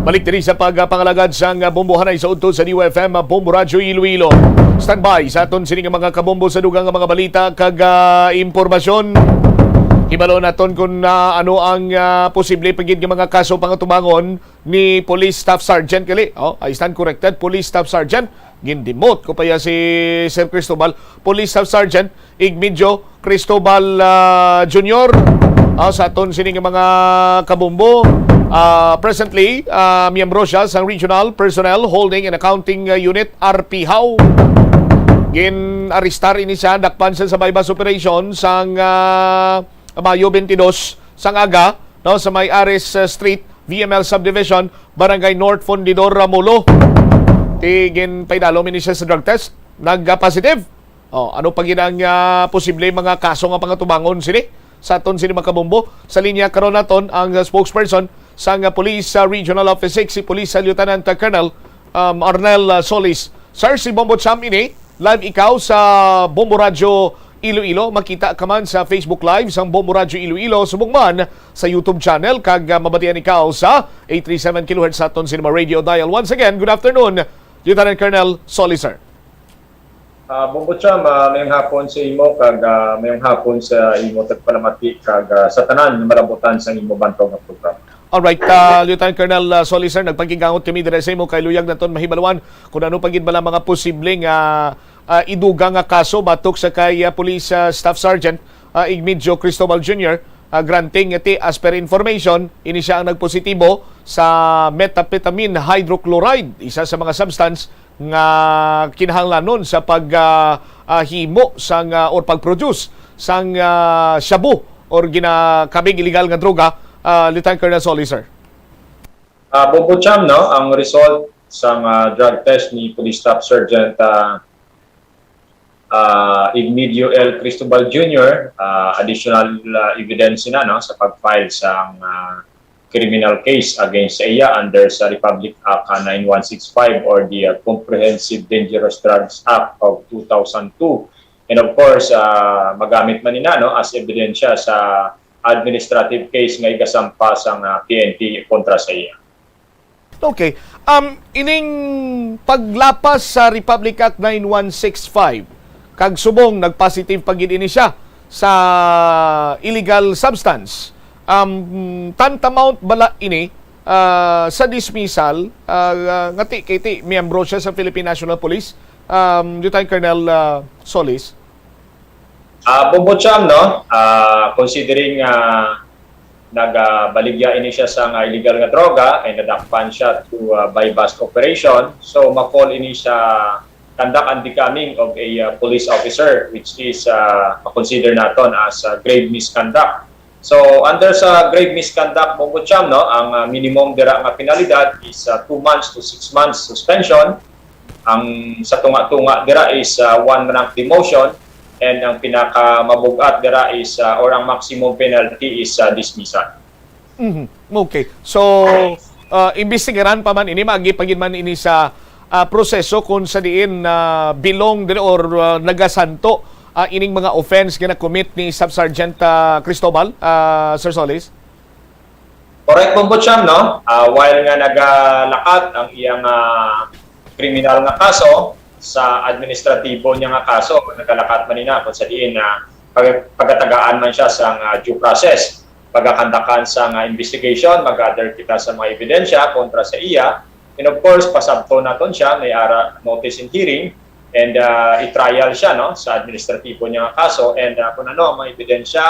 Balik diri sa pagpangalagad sang, ah, bombohanay sa udto sa D U F M, ah, Bombo Radyo Iloilo. Standby sa aton sining mga kabombo sa dugang nga mga balita kag, ah, impormasyon. Hibalo naton kung, ah, ano ang, ah, posible pa gid nga mga kaso pangatubangon ni Police Staff Sergeant gali. Oh, I stand corrected, Police Staff Sergeant. Gindimot ko pa ya si Sir Cristobal. Police Staff Sergeant Igmedio Cristobal, ah, Junior. Ah, sa aton sini nga mga kabombo, ah, presently, ah, miyembro siya sa Regional Personnel Holding and Accounting, ah, Unit, R P HAU. Gin-arestar ini siya, dakpan siya sa buy-bust operation sang, ah, Mayo twenty-dos sang aga, no, sa may Aris, uh, Street, V M L Subdivision, Barangay North Fundidor, Molo. Ti ginpaidalom ini siya sa drug test, nag-positive. Oh, ano pa gid ang, ah, posible mga kaso nga pangatubangon sini? Sa aton sini makabombo, sa linya karon naton ang, ah, spokesperson sang, ah, Police, ah, Regional Office six, si Police, ah, Lieutenant, ah, Colonel, um, Arnel, ah, Solis. Sir, si Bombo Cham ini. Live ikaw sa Bombo Radyo Iloilo. Makita ka man sa Facebook Live sang Bombo Radyo Iloilo. Subong man sa YouTube channel kag, ah, mabatian ikaw sa eight three seven kilohertz sa aton cinema radio dial. Once again, good afternoon, Lieutenant Colonel Solis, sir. Ah, Bombo Cham, ah, mayong hapon sa imo kag, ah, mayong hapon sa imo tagpalamati kag, ah, sa tanan nga malabutan sa imo bantog nga programa. Alright, ah, Lieutenant Colonel, ah, Solis, sir, nagpakigawot kami diri sa imo kay luyag naton mahibaluan kung ano pa gid bala mga posible nga, ah, idugang nga kaso batok sa kay, ah, Police, ah, Staff Sergeant, ah, Igmedio Cristobal Junior, ah, granting nga ti, as per information, ini siya ang nagpositibo sa methamphetamine hydrochloride, isa sa mga substance nga kinahanglanon sa pag, ah, ah, himo sang, ah, or pag-produce sang, ah, shabu or ginakabig illegal nga droga, ah, Lieutenant Colonel Solis, sir? Ah, Bombo Cham, no, ang result sang, ah, drug test ni Police Staff Sergeant, ah, ah, Igmedio L. Cristobal Junior, ah, additional, ah, evidence na, no, sa pag-file sang, ah, criminal case against sa iya under sa Republic Act, ah, nine one six five or the, ah, Comprehensive Dangerous Drugs Act of two thousand two. And of course, ah, magamit man nina, no, as ebidensya sa administrative case nga igasampa sang, ah, P N P kontra sa iya. Okay. Um, ining paglapas sa Republic Act nine one six five, kag subong nag-positive pa gid ini siya sa illegal substance. Um, tantamount bala ini, ah, sa dismissal, ah, nga ti, kay ti miyembro siya sa Philippine National Police, um, Lieutenant Colonel, ah, Solis? Ah, Bombo Cham, no? Ah, considering, ah, nagabaligya ini siya sa nga illegal nga droga, ay nadakpan siya through, ah, buy-bust operation. So, ma-fall ini sa conduct and becoming of a, ah, police officer, which is, ah, ma-consider naton as, ah, grave misconduct. So, under sa grave misconduct, Bombo Cham, no, ang, ah, minimum dira nga penalidad is, ah, two months to six months suspension. Ang sa tunga-tunga dira is, ah, one rank demotion, and ang pinakamabug-at dira is, ah, or ang maximum penalty is, ah, dismissal. Mhm. Okay. So, ah, imbestigaran pa man ini, maagi pa gid man ini sa, ah, proseso kung sa diin, ah, belong diri or, ah, nagasanto, ah, ining mga offense nga na-commit ni Staff Sergeant, ah, Cristobal, ah, Sir Solis? Correct, Bombo Cham, no? Ah, while nga nagalakat ang iyang, ah, kriminal nga kaso, sa administratibo niya nga kaso, nagalakat man ina kung sa diin na pag-, pagatagaan man siya sa, ah, due process, pagakandakan sa, ah, investigation, mag-gather kita sa mga ebidensya kontra sa iya. And of course, pasabton naton siya, may ara notice in hearing, and, ah, i-trial siya, no, sa administratibo niya nga kaso. And, ah, kung ano ang mga ebidensya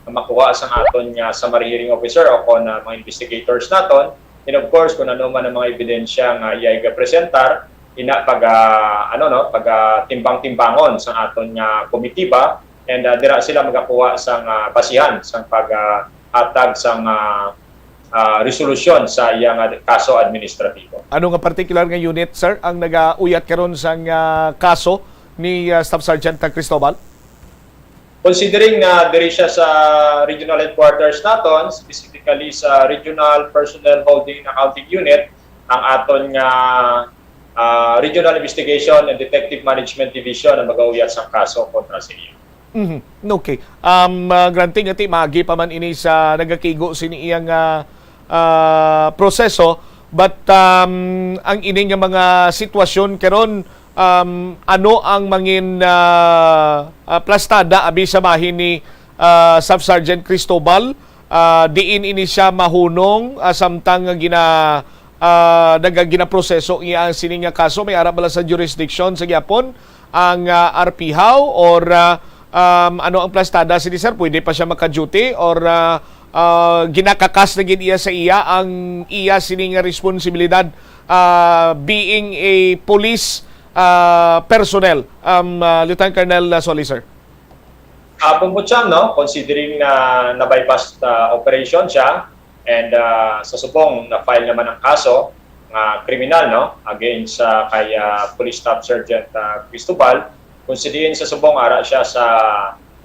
nga makuha sang aton nga summary hearing officer o kon, ah, mga investigators naton, and of course, kung ano man ang mga ebidensya nga iya'y gapresentar, ina pag, ah, ano, no, pag, ah, timbang-timbangon sang aton nga komitiba, and, ah, dira sila magakuha sang, ah, basihan sang pag, ah, hatag sang, ah, ah, resolusyon sa iya nga kaso administratibo. Ano nga particular nga unit, sir, ang nagauyat karon sang, ah, kaso ni, ah, Staff Sergeant Cristobal? Considering na diri siya sa regional headquarters naton, specifically sa Regional Personnel Holding and Accounting Unit, ang aton nga, ah, Regional Investigation and Detective Management Division ang magauyat sang kaso kontra sa iya. Mhm. Okay. Um, ah, granting nga ti maagi pa man ini sa nagakigo sini iyang, ah, ah, proseso, but, um, ang ini nga mga sitwasyon karon, um, ano ang mangin, ah, ah, plastada abi sa bahin ni, ah, Staff Sergeant Cristobal? Ah, diin ini siya mahunong, ah, samtang nga gina-, ah, naga-, ginaproseso iya ang sini nga kaso? May ara bala sa jurisdiction sa gihapon ang, ah, R P How, or, ah, um, ano ang plastada sini, sir? Pwede pa siya maka-duty, or, ah, ah, ginakakas na gid iya sa iya ang iya sini nga responsibilidad, ah, being a police, ah, personnel, um, ah, Lieutenant Colonel, ah, Solis, sir? Ah, Bombo Cham, no, considering na na-buy-bust, ah, operation siya, and, ah, sa subong na-file naman ang kaso nga kriminal, no, against sa kay, ah, Police Staff Sergeant, ah, Cristobal, kung sa diin sa subong ara siya sa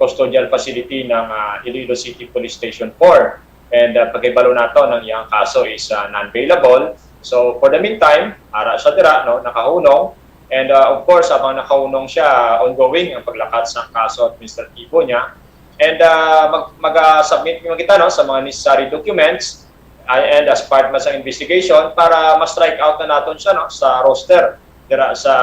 custodial facility ng, ah, Iloilo City Police Station four. And, ah, pagkahibalo nato ng iyang kaso is, ah, non-bailable. So, for the meantime, ara siya dira, no, nakahunong. And, ah, of course, habang nakahunong siya, ongoing ang paglakat sa kaso administratibo niya. And, ah, mag-, mag-submit naman kita, no, sa mga necessary documents, ah, and as part man sa investigation para ma-strike out na naton siya, no, sa roster dira sa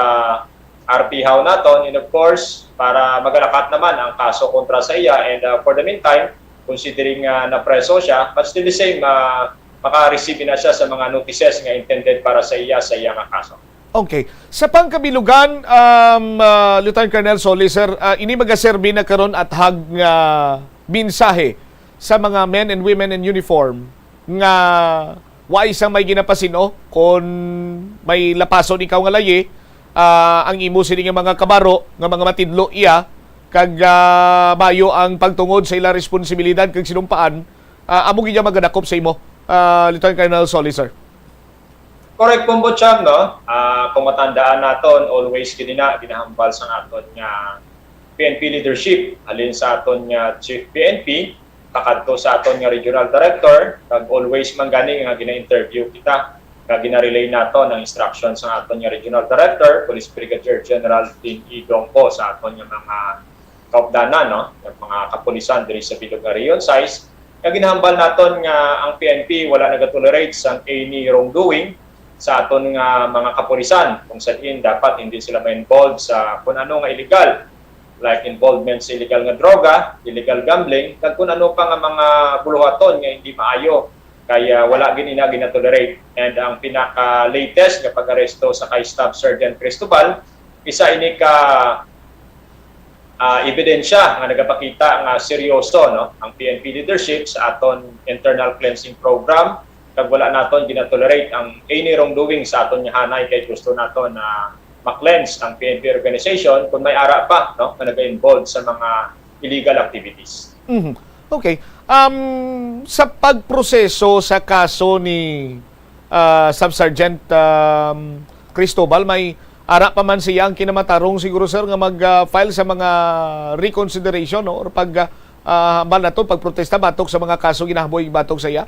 R P How naton. And of course, para magalakat naman ang kaso kontra sa iya. And, ah, for the meantime, considering, ah, napreso siya, but still the same, ah, maka-receive na siya sa mga notices nga intended para sa iya sa iya nga kaso. Okay. Sa pangkabilugan, um, ah, Lieutenant Colonel Solis, sir, ah, ini magaserbi na karon athag nga mensahe sa mga men and women in uniform nga wa isang may ginapasin-o kon may lapason ikaw nga layi, ah, ang imo sini nga mga kabaro nga mga matidlo iya kag, ah, mayo ang pagtungod sa ila responsibilidad kag sinumpaan, ah, amo gid ang magadakop sa imo, ah, Lieutenant Colonel Solis, sir. Correct, Bombo Cham, no? Ah, kung matandaan naton, always gid na ginahambal sa aton nga P N P leadership, halin sa aton nga Chief P N P, pakadto sa aton nga Regional Director, kag always man gani nga gina-interview kita, nga gina-relay naton ang instruction sa aton nga Regional Director, Police Brigadier General Dean E. Dongco, sa aton nga mga kaupdanan, no, nga mga kapulisan diri sa bilog nga Region sais, nga ginahambal naton nga ang P N P wala nagatolerate sang any wrongdoing sa aton nga mga kapulisan, kung sa diin dapat hindi sila ma-involve sa kung ano nga illegal, like involvement sa illegal nga droga, illegal gambling, kag kung ano pa nga mga buluhaton nga hindi maayo, kay, ah, wala gid ina ginatolerate. And ang pinaka-latest nga pag-aresto sa kay Staff Sergeant Cristobal, isa ini ka, ah, ebidensya nga nagapakita nga seryoso, no, ang P N P leadership sa aton internal cleansing program, kag wala naton ginatolerate ang any wrongdoing sa aton nga hanay, kay gusto naton na ma-cleanse ang P N P organization kung may ara pa, no, nga naga-involve sa mga illegal activities. Mhm. Okay. Um, sa pagproseso sa kaso ni, ah, Sub Sergeant, um, Cristobal, may ara pa man siya ang kinamatarong siguro, sir, nga mag, ah, file sa mga reconsideration, no? Or pag, ah, ah, hambal nato, pagprotesta batok sa mga kaso ginahaboy batok sa iya?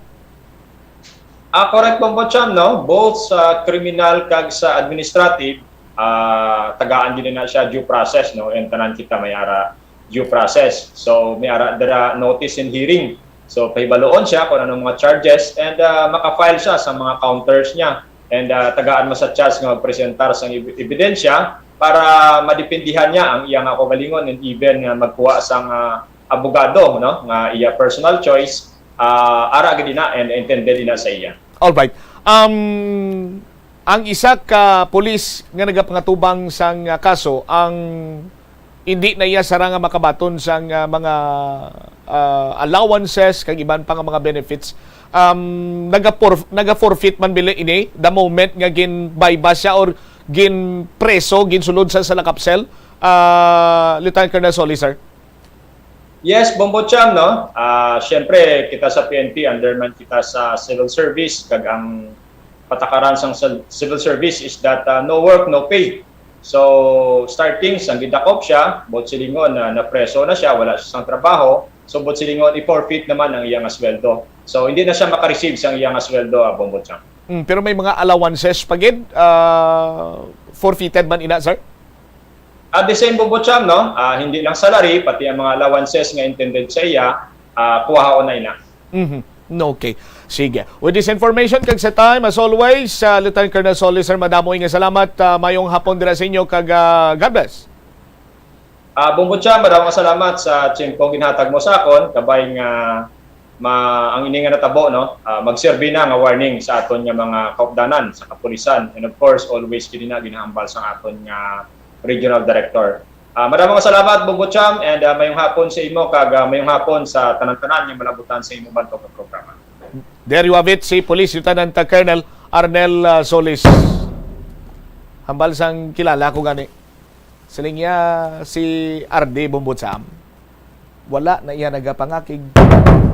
Ah, correct, Bombo Cham, no? Both sa criminal kag sa administrative, ah, tagaan gid na siya due process, no? And tanan kita may ara due process. So, may ara dira notice and hearing. So, pahibaluon siya kung anong mga charges and, ah, maka-file siya sa mga counters niya. And, ah, tagaan mo sa chance nga magpresentar sa eb-, ebidensya para madepindihan niya ang iyang kaugalingon and even nga magkuha sang, ah, abogado, no, nga iya personal choice, ah, ara gid ina and intended ina sa iya. All right. Um, ang isa ka pulis nga nagapangatubang sang, ah, kaso, ang hindi na iya sara nga makabaton sang, ah, mga, ah, allowances kag iban pa nga mga benefits. Um, nagaporf-, nagaforfeit man bili ini the moment nga ginbayba siya or ginpreso, ginsulod sa, sa lakapsel, ah, Lieutenant Colonel Solis, sir? Yes, Bombo Cham, no? Ah, siyempre, kita sa P N P, under man kita sa civil service, kag ang patakaran sang sil-, civil service is that, ah, no work, no pay. So, starting sang gidakop siya, buot silingon na napreso na siya, wala siya sang trabaho. So, buot silingon, i-forfeit naman ang iya nga sweldo. So, hindi na siya makareceive sang iya nga sweldo, ah, Bombo Cham. Mm, pero may mga allowances pa gid, ah, forfeited man ina, sir? At the same, Bombo Cham, no? Ah, hindi lang salary, pati ang mga allowances nga intended sa iya, ah, kuhaon na ina. Mhm. No, okay. Sige. With this information, kag sa time, as always, ah, Lieutenant Colonel Solis, sir, madamo nga salamat. Ah, mayong hapon dira sa inyo, kag, ah, God bless. Ah, Bombo Cham, madamo nga salamat sa tiempong ginhatag mo sa akon. Kabay nga ma-, ang ini nga natabo, no, ah, magserbi na nga warning sa aton nga mga kaupdanan sa kapulisan. And of course, always gid na ginahambal sa aton nga regional director. Ah, madamo nga salamat, Bombo Cham, and, ah, mayong hapon sa imo, kag, ah, mayong hapon sa tanan-tanan nga malabutan sa imo bantog nga programa. There you have it, si Police Lieutenant Colonel Arnel, ah, Solis. Hambal sang kilala ko gani. Siling niya si R D, Bombo Cham. Wala na iya nagapangakig.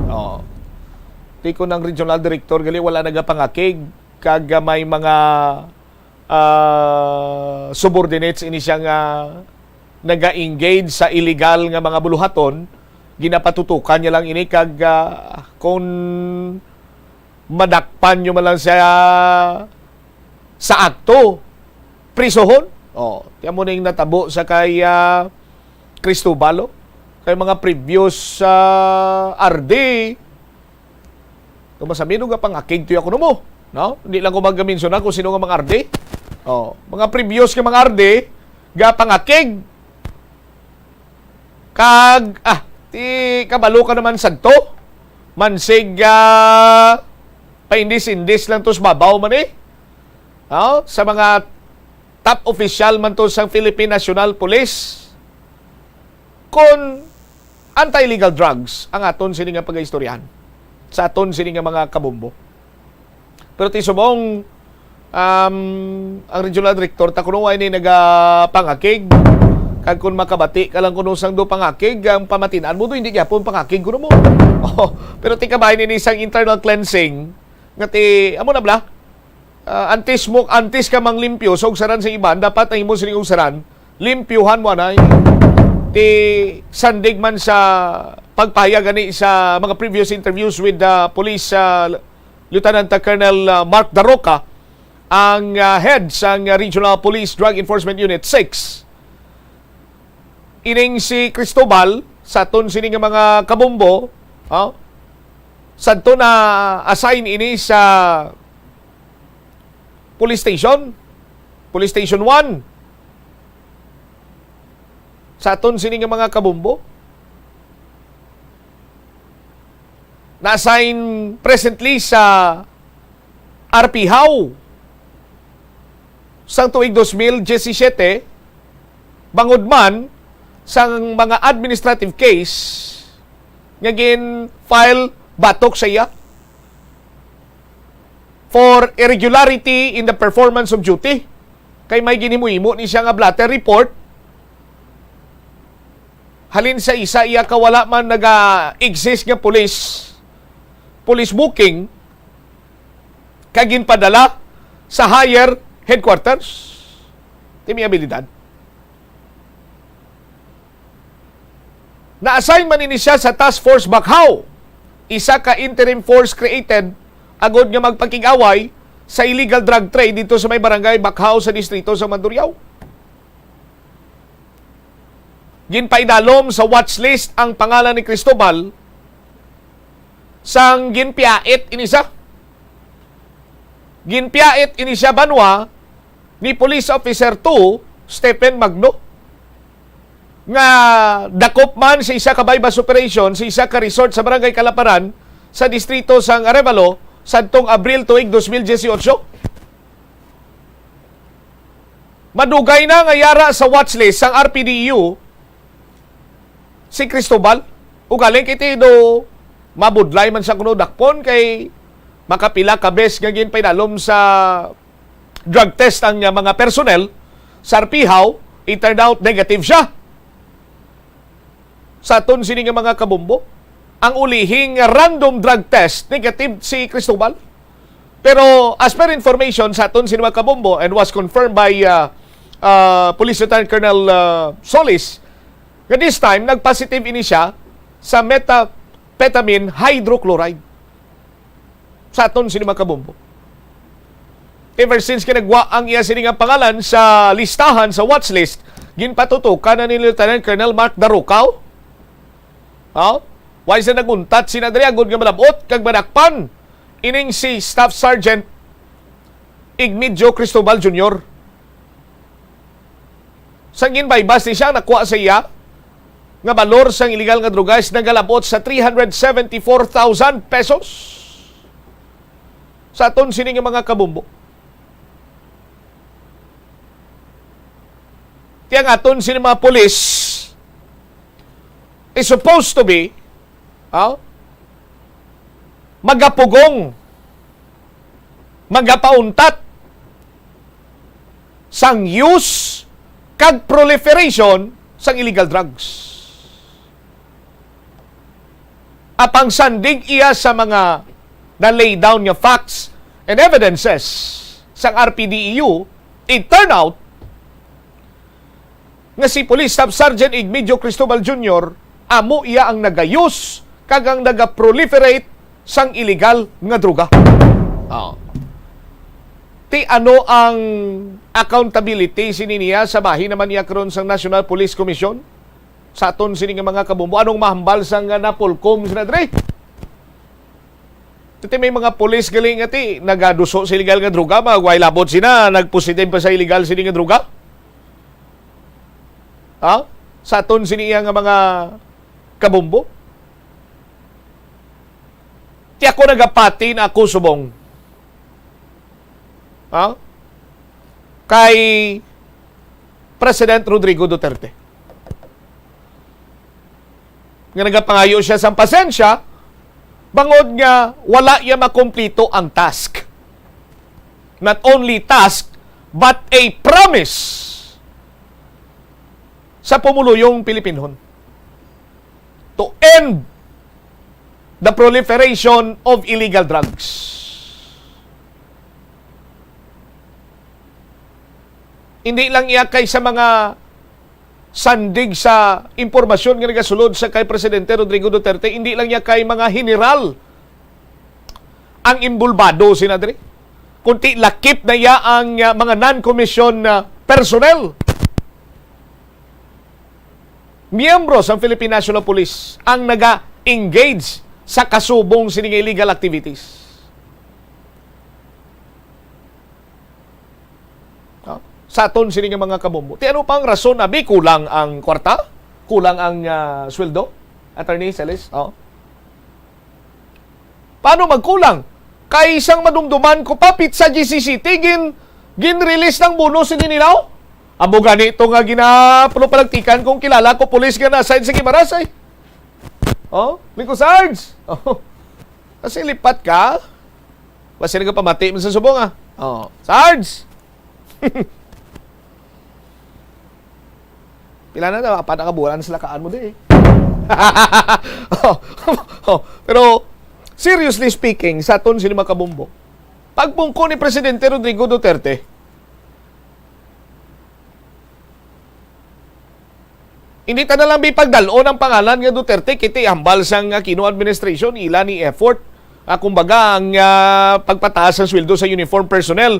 Oh. Ti ko nang regional director gali, wala nagapangakig. Kag may mga, ah, subordinates ini siya nga naga-engage sa illegal nga mga buluhaton, ginapatutukan niya lang ini kag, ah, kung madakpan nyo man lang siya sa akto, prisuhon. Oh, tiyan mo na yung natabo sa kay, ah, Cristobal, oh. Kay mga previous, ah, R D, kung masabi nung nga pangakig to ako mo, no? Hindi lang ko magmensyonan kung sino nga mga R D. Oh, mga previous nga mga R D, ga pangakig. Kag, ah, ti kabalo ka naman sadto. Mansig, ah, paindis-indis lang to sa babaw man eh. Oh, sa mga top official man to sa Philippine National Police. Kon anti-illegal drugs ang aton sini nga pagaistoryahan sa aton sini nga mga kabombo. Pero ti subong, Um, ang regional director, ta kuno wa ini nagapangakig. Kag kung makabati ka lang kuno sang do pangakig, ang pamatin-an mo do, hindi gyapon pangakig kuno mo. Oh, pero ti kabahin ini sang internal cleansing, nga ti, amo na bala? Ah, antes mo, antes ka manglimpyo sa ugsaran sa iban, dapat ang imo sining ugsaran, limpyuhan mo anay. Ti sandig man sa pagpahayag gani sa mga previous interviews with the police, ah, Lieutenant Colonel, ah, Mark Daroca, ang, ah, head sang Regional Police Drug Enforcement Unit six. Ining si Cristobal, sa aton sini nga mga kabombo, oh, sadto na assign ini sa police station, Police Station one. Sa aton sini nga mga kabombo, na-assign presently sa R P Hao sang tuig dos mil diyesisiyete, bangod man sang mga administrative case nga gin-file batok sa iya for irregularity in the performance of duty. Kay may ginhimo-himo ni siya nga blotter report halin sa isa iya ka wala man naga-exist nga police, police booking, kag ginpadala sa higher headquarters. Ti may abilidad. Na-assign man ini siya sa Task Force Backhao, isa ka interim force created agod nga magpakig-away sa illegal drug trade dito sa may barangay Backhao sa distrito sa Mandurriao. Ginpaidalom sa watch list ang pangalan ni Cristobal sang ginpiyait ini siya. Ginpiyait ini siya banwa ni Police Officer two, Stephen Magno, nga dakop man sa isa ka buy-bust operation sa isa ka resort sa Barangay Calaparan sa distrito sang Arevalo sadtong Abril tuig dos mil diyesiyotso. Madugay na nga yara sa watch list sang R P D E U si Cristobal. Ugaling kay ti do mabudlay man sa kuno dakpon kay makapila ka bes nga ginpaidalom sa drug test ang, uh, mga personnel sa R P Hao, it turned out negative siya. Sa aton sini nga mga kabombo, ang ulihing random drug test, negative si Cristobal. Pero as per information sa aton sini mga kabombo and was confirmed by, uh, uh, Police Lieutenant Colonel, uh, Solis, nga this time nagpositive ini siya sa methamphetamine hydrochloride. Sa aton sini mga kabombo, ever since kinagwa ang iya sini nga pangalan sa listahan sa watch list, ginpatutukan na ni Lieutenant Colonel Mark Darukaw. Oh? Why sa naguntat sina diri agud nga malabot kag madakpan ining si Staff Sergeant Igmedio Cristobal Junior? Sang ginbaybas ni siya, nakuha sa iya nga balor sang iligal nga droga is nagalabot sa three hundred seventy-four thousand pesos. Sa aton sini nga mga kabumbo, ti ang aton sini mga pulis is supposed to be, ah, magapugong, magapauntat sang use kag proliferation sang illegal drugs. Apang sandig iya sa mga na-lay down nga facts and evidences sang R P D E U, it turn out nga si Police Staff Sergeant Igmedio Cristobal Junior amo iya ang nagayus kag ang nagaproliferate sang iligal nga droga. Oh. Ti ano ang accountability sini niya sa bahin naman niya karon sang National Police Commission? Sa aton sini nga mga kabumbo, anong mahambal sang nga napulkom sina dre? Ti may mga pulis gali nga ti nagaduso sa illegal nga droga, magway labot sina, nagpositive pa sa illegal sini nga droga. Ha? Sa aton sini iya nga mga kabumbo? Ti ako nagapati na ako subong. Ha? Kay President Rodrigo Duterte, nga nagapangayo siya sang pasensya, bangod nga wala iya makumplito ang task. not only task, but a promise sa pumuluyong Pilipinhon to end the proliferation of illegal drugs. Hindi lang iya kay sa mga sandig sa impormasyon nga nagasulod sa kay Presidente Rodrigo Duterte, hindi lang iya kay mga general ang imbulbado sina diri, kundi lakip na iya ang, ah, mga non-commission, ah, personnel. Miyembro sang Philippine National Police ang naga-engage sa kasubong sini nga illegal activities. No? Sa aton sini nga mga kabombo. Ti ano pa ang rason, abi, kulang ang kwarta? Kulang ang, ah, sweldo? Attorney Celis? Oh. Paano magkulang? Kay sang madumduman ko pa, pitsa disisyete, gin, gin-release ng bonus ini nila, oh. Amo gani ito nga ginapanagtikan kong kilala ko, pulis nga na-assign sa Guimaras, ay. Oh, Nico Sarge. Oh. Kasi lipat ka. Basta nagapamati man sa subong, ah. Oh, Sarge! Pila na daw? Apat na ka bulan sila kaan mo di, eh. Oh, oh, pero, seriously speaking, sa aton sini mga kabombo, pagpungko ni Presidente Rodrigo Duterte, hindi ta na lang bi pagdal-on ang pangalan nga Duterte, kay ti hambal sang Aquino administration, ila ni effort. Ah, kumbaga, ang, ah, pagpataas sang sweldo sa uniform personnel.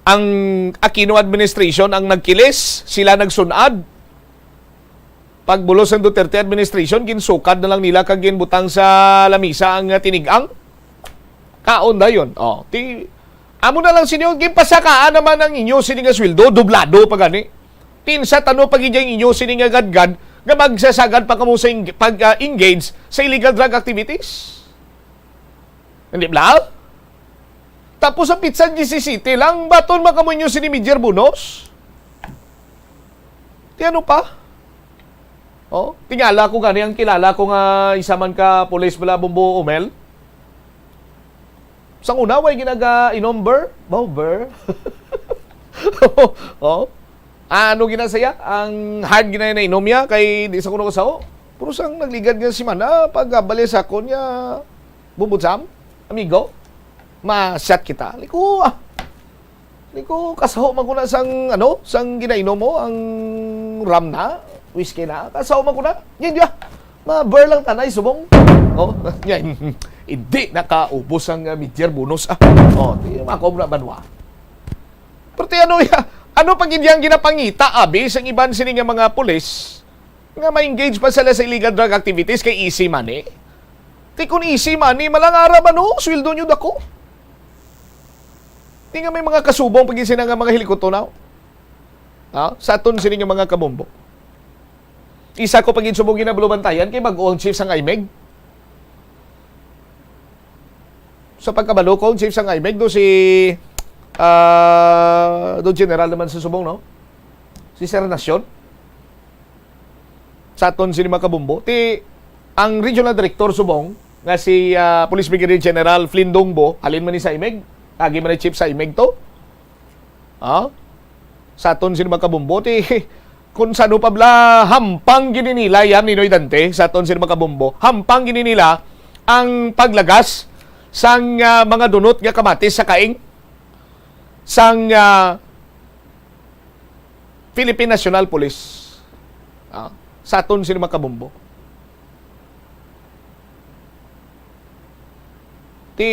Ang Aquino administration ang nagkilis, sila nagsun-ad. Pagbulos sang Duterte administration, ginsukad na lang nila kag ginbutang sa lamisa ang, ah, tinig-ang. Kaon dayon. Oh, ti, amo na lang sini, ginpasakaan naman ang inyo sini nga sweldo, dublado pa gani. Ti sa tano pa gid ang inyo sini nga gadgad nga magsasagad pa kamo sa eng-, pag, ah, engage sa illegal drug activities. Hindi bala? Tapos sa pitsa disisyete lang, baton man kamo inyo sini major bonus? Ti ano pa? Oh, tingala ko gani ang kilala ko nga isa man ka pulis bala, Bombo Umel. Sang una, way ginaga-inom, ber? Baw, ber? Oh, ano gina saya? Ang hard gina na inom niya kay di sa kuno kasaho. Pero sang nagligad nga semana, pag, ah, bali sa akon niya, Bombo Sam, amigo, ma-shot kita. Liko, ah. Liko, kasaho man ko na sang, ano, sang ginainom mo, ang rum na, whiskey na. Kasaho man ko na. Yan, yan. Ma-ber lang tanay, subong. Oh, yan. Hindi nakaubos ang, ah, major bonus, ah. Oh, di, mako na banwa. Pero ti ano ya, ano pa gid yang ginapangita, abi, sang iban sini nga mga pulis nga ma-engage pa sila sa illegal drug activities kay easy money? Ti kun easy money, malangara ba, no? Sweldo nyo dako. Ti nga may mga kasubong pa gid sina nga mga hilikotonaw. Ha? Sa aton sini nga mga kabombo. Isa ko pa gid subong ginabalubantayan kay bag-o ang chief sang IMEG. Sa pagkabalo ko, ang chief sang IMEG do si, ah, do general naman sa subong, no? Si Sir Nacion. Sa aton sini mga kabombo. Ti, ang regional director subong, nga si, ah, Police Brigadier General Flynn Dongbo, halin man ni sa IMEG, agi man ni chief sa IMEG to. Ha? Sa aton sini mga kabombo, ti, kung sa ano pa bala, hampang gid nila yan, Ninoy Dante, sa aton sini mga kabombo, hampang gid nila ang paglagas sang, ah, mga dunot nga kamatis sa kaing sang, ah, Philippine National Police. Ah, sa aton sini mga kabombo. Ti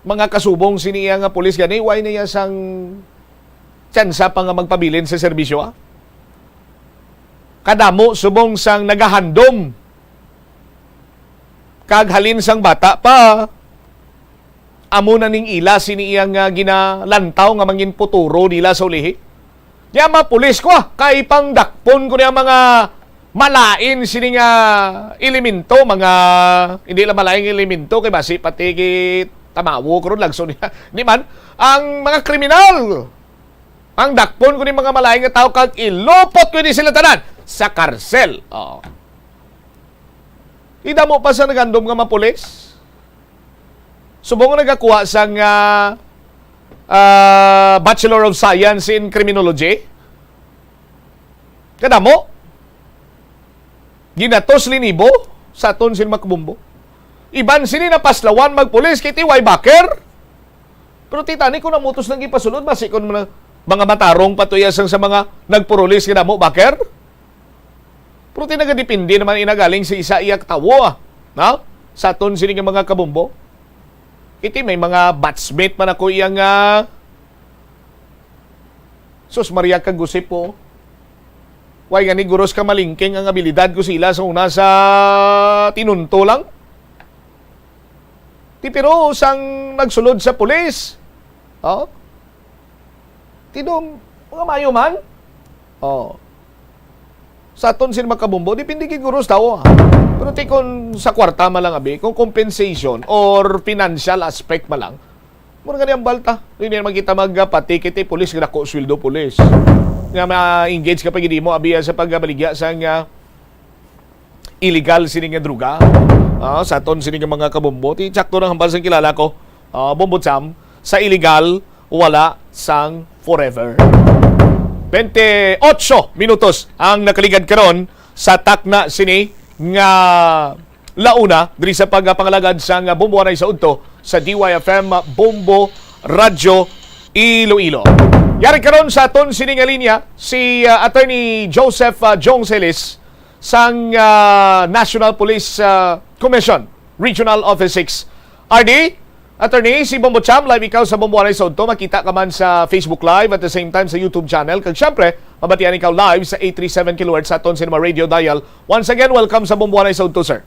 mga kasubong sini iya nga pulis gani, way na iya sang tsansa pa nga magpabilin sa serbisyo, ah. Kadamo subong sang nagahandom. Kag halin sang bata pa, amo na ning ila sini iya nga ginalantaw nga mangin puturo nila sa ulihi. Nya, mapulis ko, ah, kay pangdakpon ko niya mga malain sini nga elemento, mga, hindi lang malain nga elemento, kay basi pati gi-, tamawo ko ron, lagso niya. Di man, ang mga kriminal, pangdakpon ko ni mga malain nga tao, kag ilupot ko ni sila tanan sa karsel. Oo. Idamo pa sa nagandom nga mapulis. Subong nga nagakuha sang, ah, ah, Bachelor of Science in Criminology. Kadamo. Ginatos linibo sa aton sin makabumbo. Iban sini napaslawan magpulis kay ti way backer. Pero titani kung namutos lang gipasulod, basi kung mga, mga matarong pa to iya sang sa mga nagpurulis nga damo backer. Pero ti nagadepende naman ina galing sa isa iya tawo, ah. Na? Sa aton sini nga mga kabumbo. Iti may mga batchmate man ako iya nga, sus Maria, kagusip po. Way gani guros ka malingking ang abilidad ko sila sa una sa tinunto lang. Ti pero sang nagsulod sa pulis, oh, tidong mga mayo man. Oh. Sa aton sin makabumbo, depende gid guro sa tawo, ah. Pero ti kon sa kwarta man lang, abi, kung compensation or financial aspect man lang, mura gani ang balta. Hindi naman kita magpati kay ti pulis nga dako sweldo pulis. Nga ma-engage ka pa gid mo, abi, sa pagbaligya sa nga illegal sini nga droga. Ah, sa aton sini nga mga kabumbo, ti sakto nang hambal sang kilala ko. Ah, Bombo Cham, sa illegal, wala sang forever. Twenty-eight minutos ang nakaligad karon sa takna sini nga launa diri sa pagpangalagad sang Bombo Anay sa Udto sa D Y F M Bombo Radyo Iloilo. Yari karon sa aton sini nga linya si, ah, Attorney Joseph, ah, Jong Celis sang, ah, National Police, ah, Commission, Regional Office six. R D, Attorney, si Bombo Cham, live ikaw sa Bombo Anay sa Udto. Makita ka man sa Facebook Live, at the same time sa YouTube channel. Kag syempre, mabatian ikaw live sa eight three seven kilohertz sa aton sa mga radio dial. Once again, welcome sa Bombo Anay sa Udto, sir.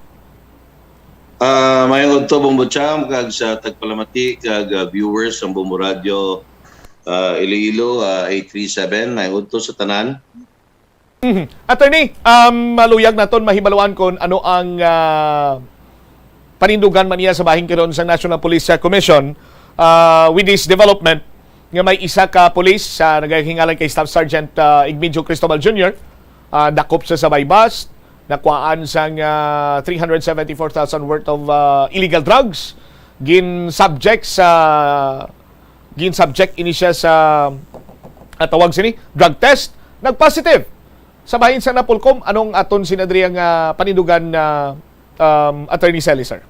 Ah, mayong udto, Bombo Cham, kag sa tagpalamati, kag, ah, viewers sang Bombo Radio, ah, Iloilo, ah, eight three seven. Mayong udto sa tanan. Mhm. Attorney, um, maluyag naton mahibaluan kon ano ang, ah, panindugan man niya sa bahin karon sa National Police, ah, Commission, ah, with this development nga may isa ka pulis sa nagahingalan kay Staff Sergeant, ah, Igmedio Cristobal Junior, ah, dakop sa sabay bus, nakuhaan sang, ah, three hundred seventy-four thousand worth of, ah, illegal drugs, gin-subject sa gin-subject ini siya sa, ah, tawag sini, drug test, nag-positive. Sa bahin sa Napolcom, anong aton sina diri nga panindugan na, um, Attorney Sally, sir?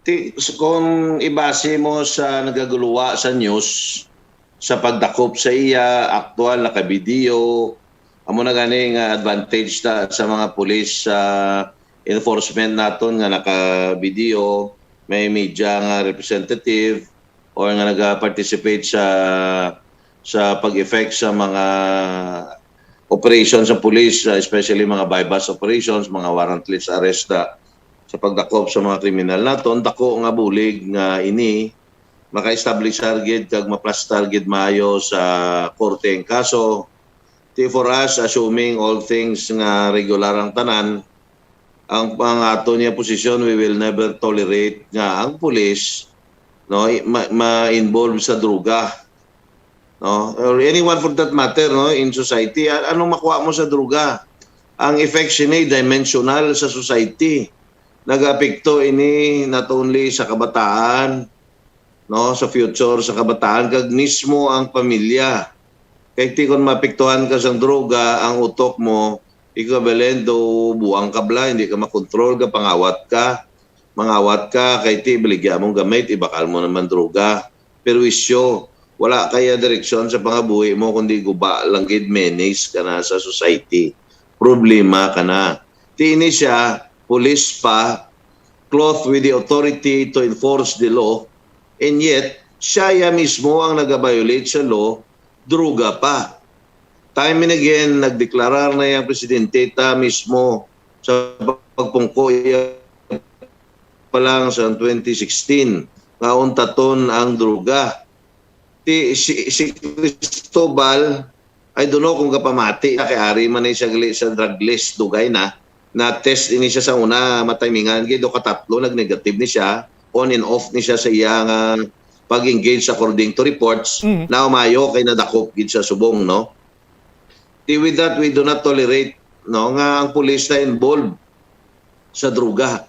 Ti, s-, kung ibase mo sa nagaguluwa sa news, sa pagdakop sa iya, aktual, nakabidiyo, amo na gani nga advantage ta sa mga pulis sa enforcement naton nga nakabidiyo, may media nga representative, or nga naga-participate sa, sa pag-effect sa mga operation sa pulis, uh, especially mga buy-bust operations, mga warrantless arrest, uh, sa pagdakop sa mga kriminal naton, dako nga bulig nga ini maka-establishar gid kag maplastar gid maayo sa korte ang kaso. Ti for us, assuming all things nga regular ang tanan, ang, ang ato niya posisyon, we will never tolerate nga ang pulis, no, i-, ma-, ma-involve sa droga, no, or anyone for that matter, no, in society. A-, anong makuha mo sa droga? Ang effect sini dimensional sa society. Nagaapekto ini not only sa kabataan, no, sa future sa kabataan, kag mismo ang pamilya. Kay ti kon maapektuhan ka sang droga, ang utok mo, ikaw, Belen, do buang ka bala, hindi ka makontrol, ka pangawat ka. Mangawat ka, kay ti baligya mong gamit, ibakal mo naman droga. Perwisyo, wala kaya direksyon sa pangabuhi mo, kundi guba lang gid, menace ka na sa society. Problema ka na. Ti ini siya, pulis pa, clothed with the authority to enforce the law, and yet, siya ya mismo ang nagabiolate sa law, droga pa. Time and again, nagdeklarar na yang presidente ta mismo sa pagpungko iya pa lang sa twenty sixteen nga untaton ang droga. Ti, si, si Cristobal, I don't know kung kapamati na kay ari man ni siya gali sa drug list, dugay na. Na-test ini siya sa una, matimingan gid, do katatlo, nag-negative ni siya. On and off ni siya sa iya nga pag-engage according to reports. Mhm. Now, maayo kay nadakop gid siya subong, no? Ti, with that, we do not tolerate, no, nga ang pulis na involved sa droga.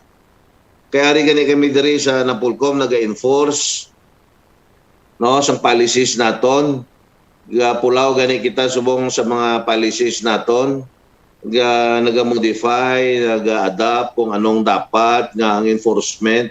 Kay ari gani kami diri sa Napolcom naga-enforce, no, sang policies naton. Gapulaw gani kita subong sa mga policies naton. Ga-, naga-modify, naga-adapt kung anong dapat nga ang enforcement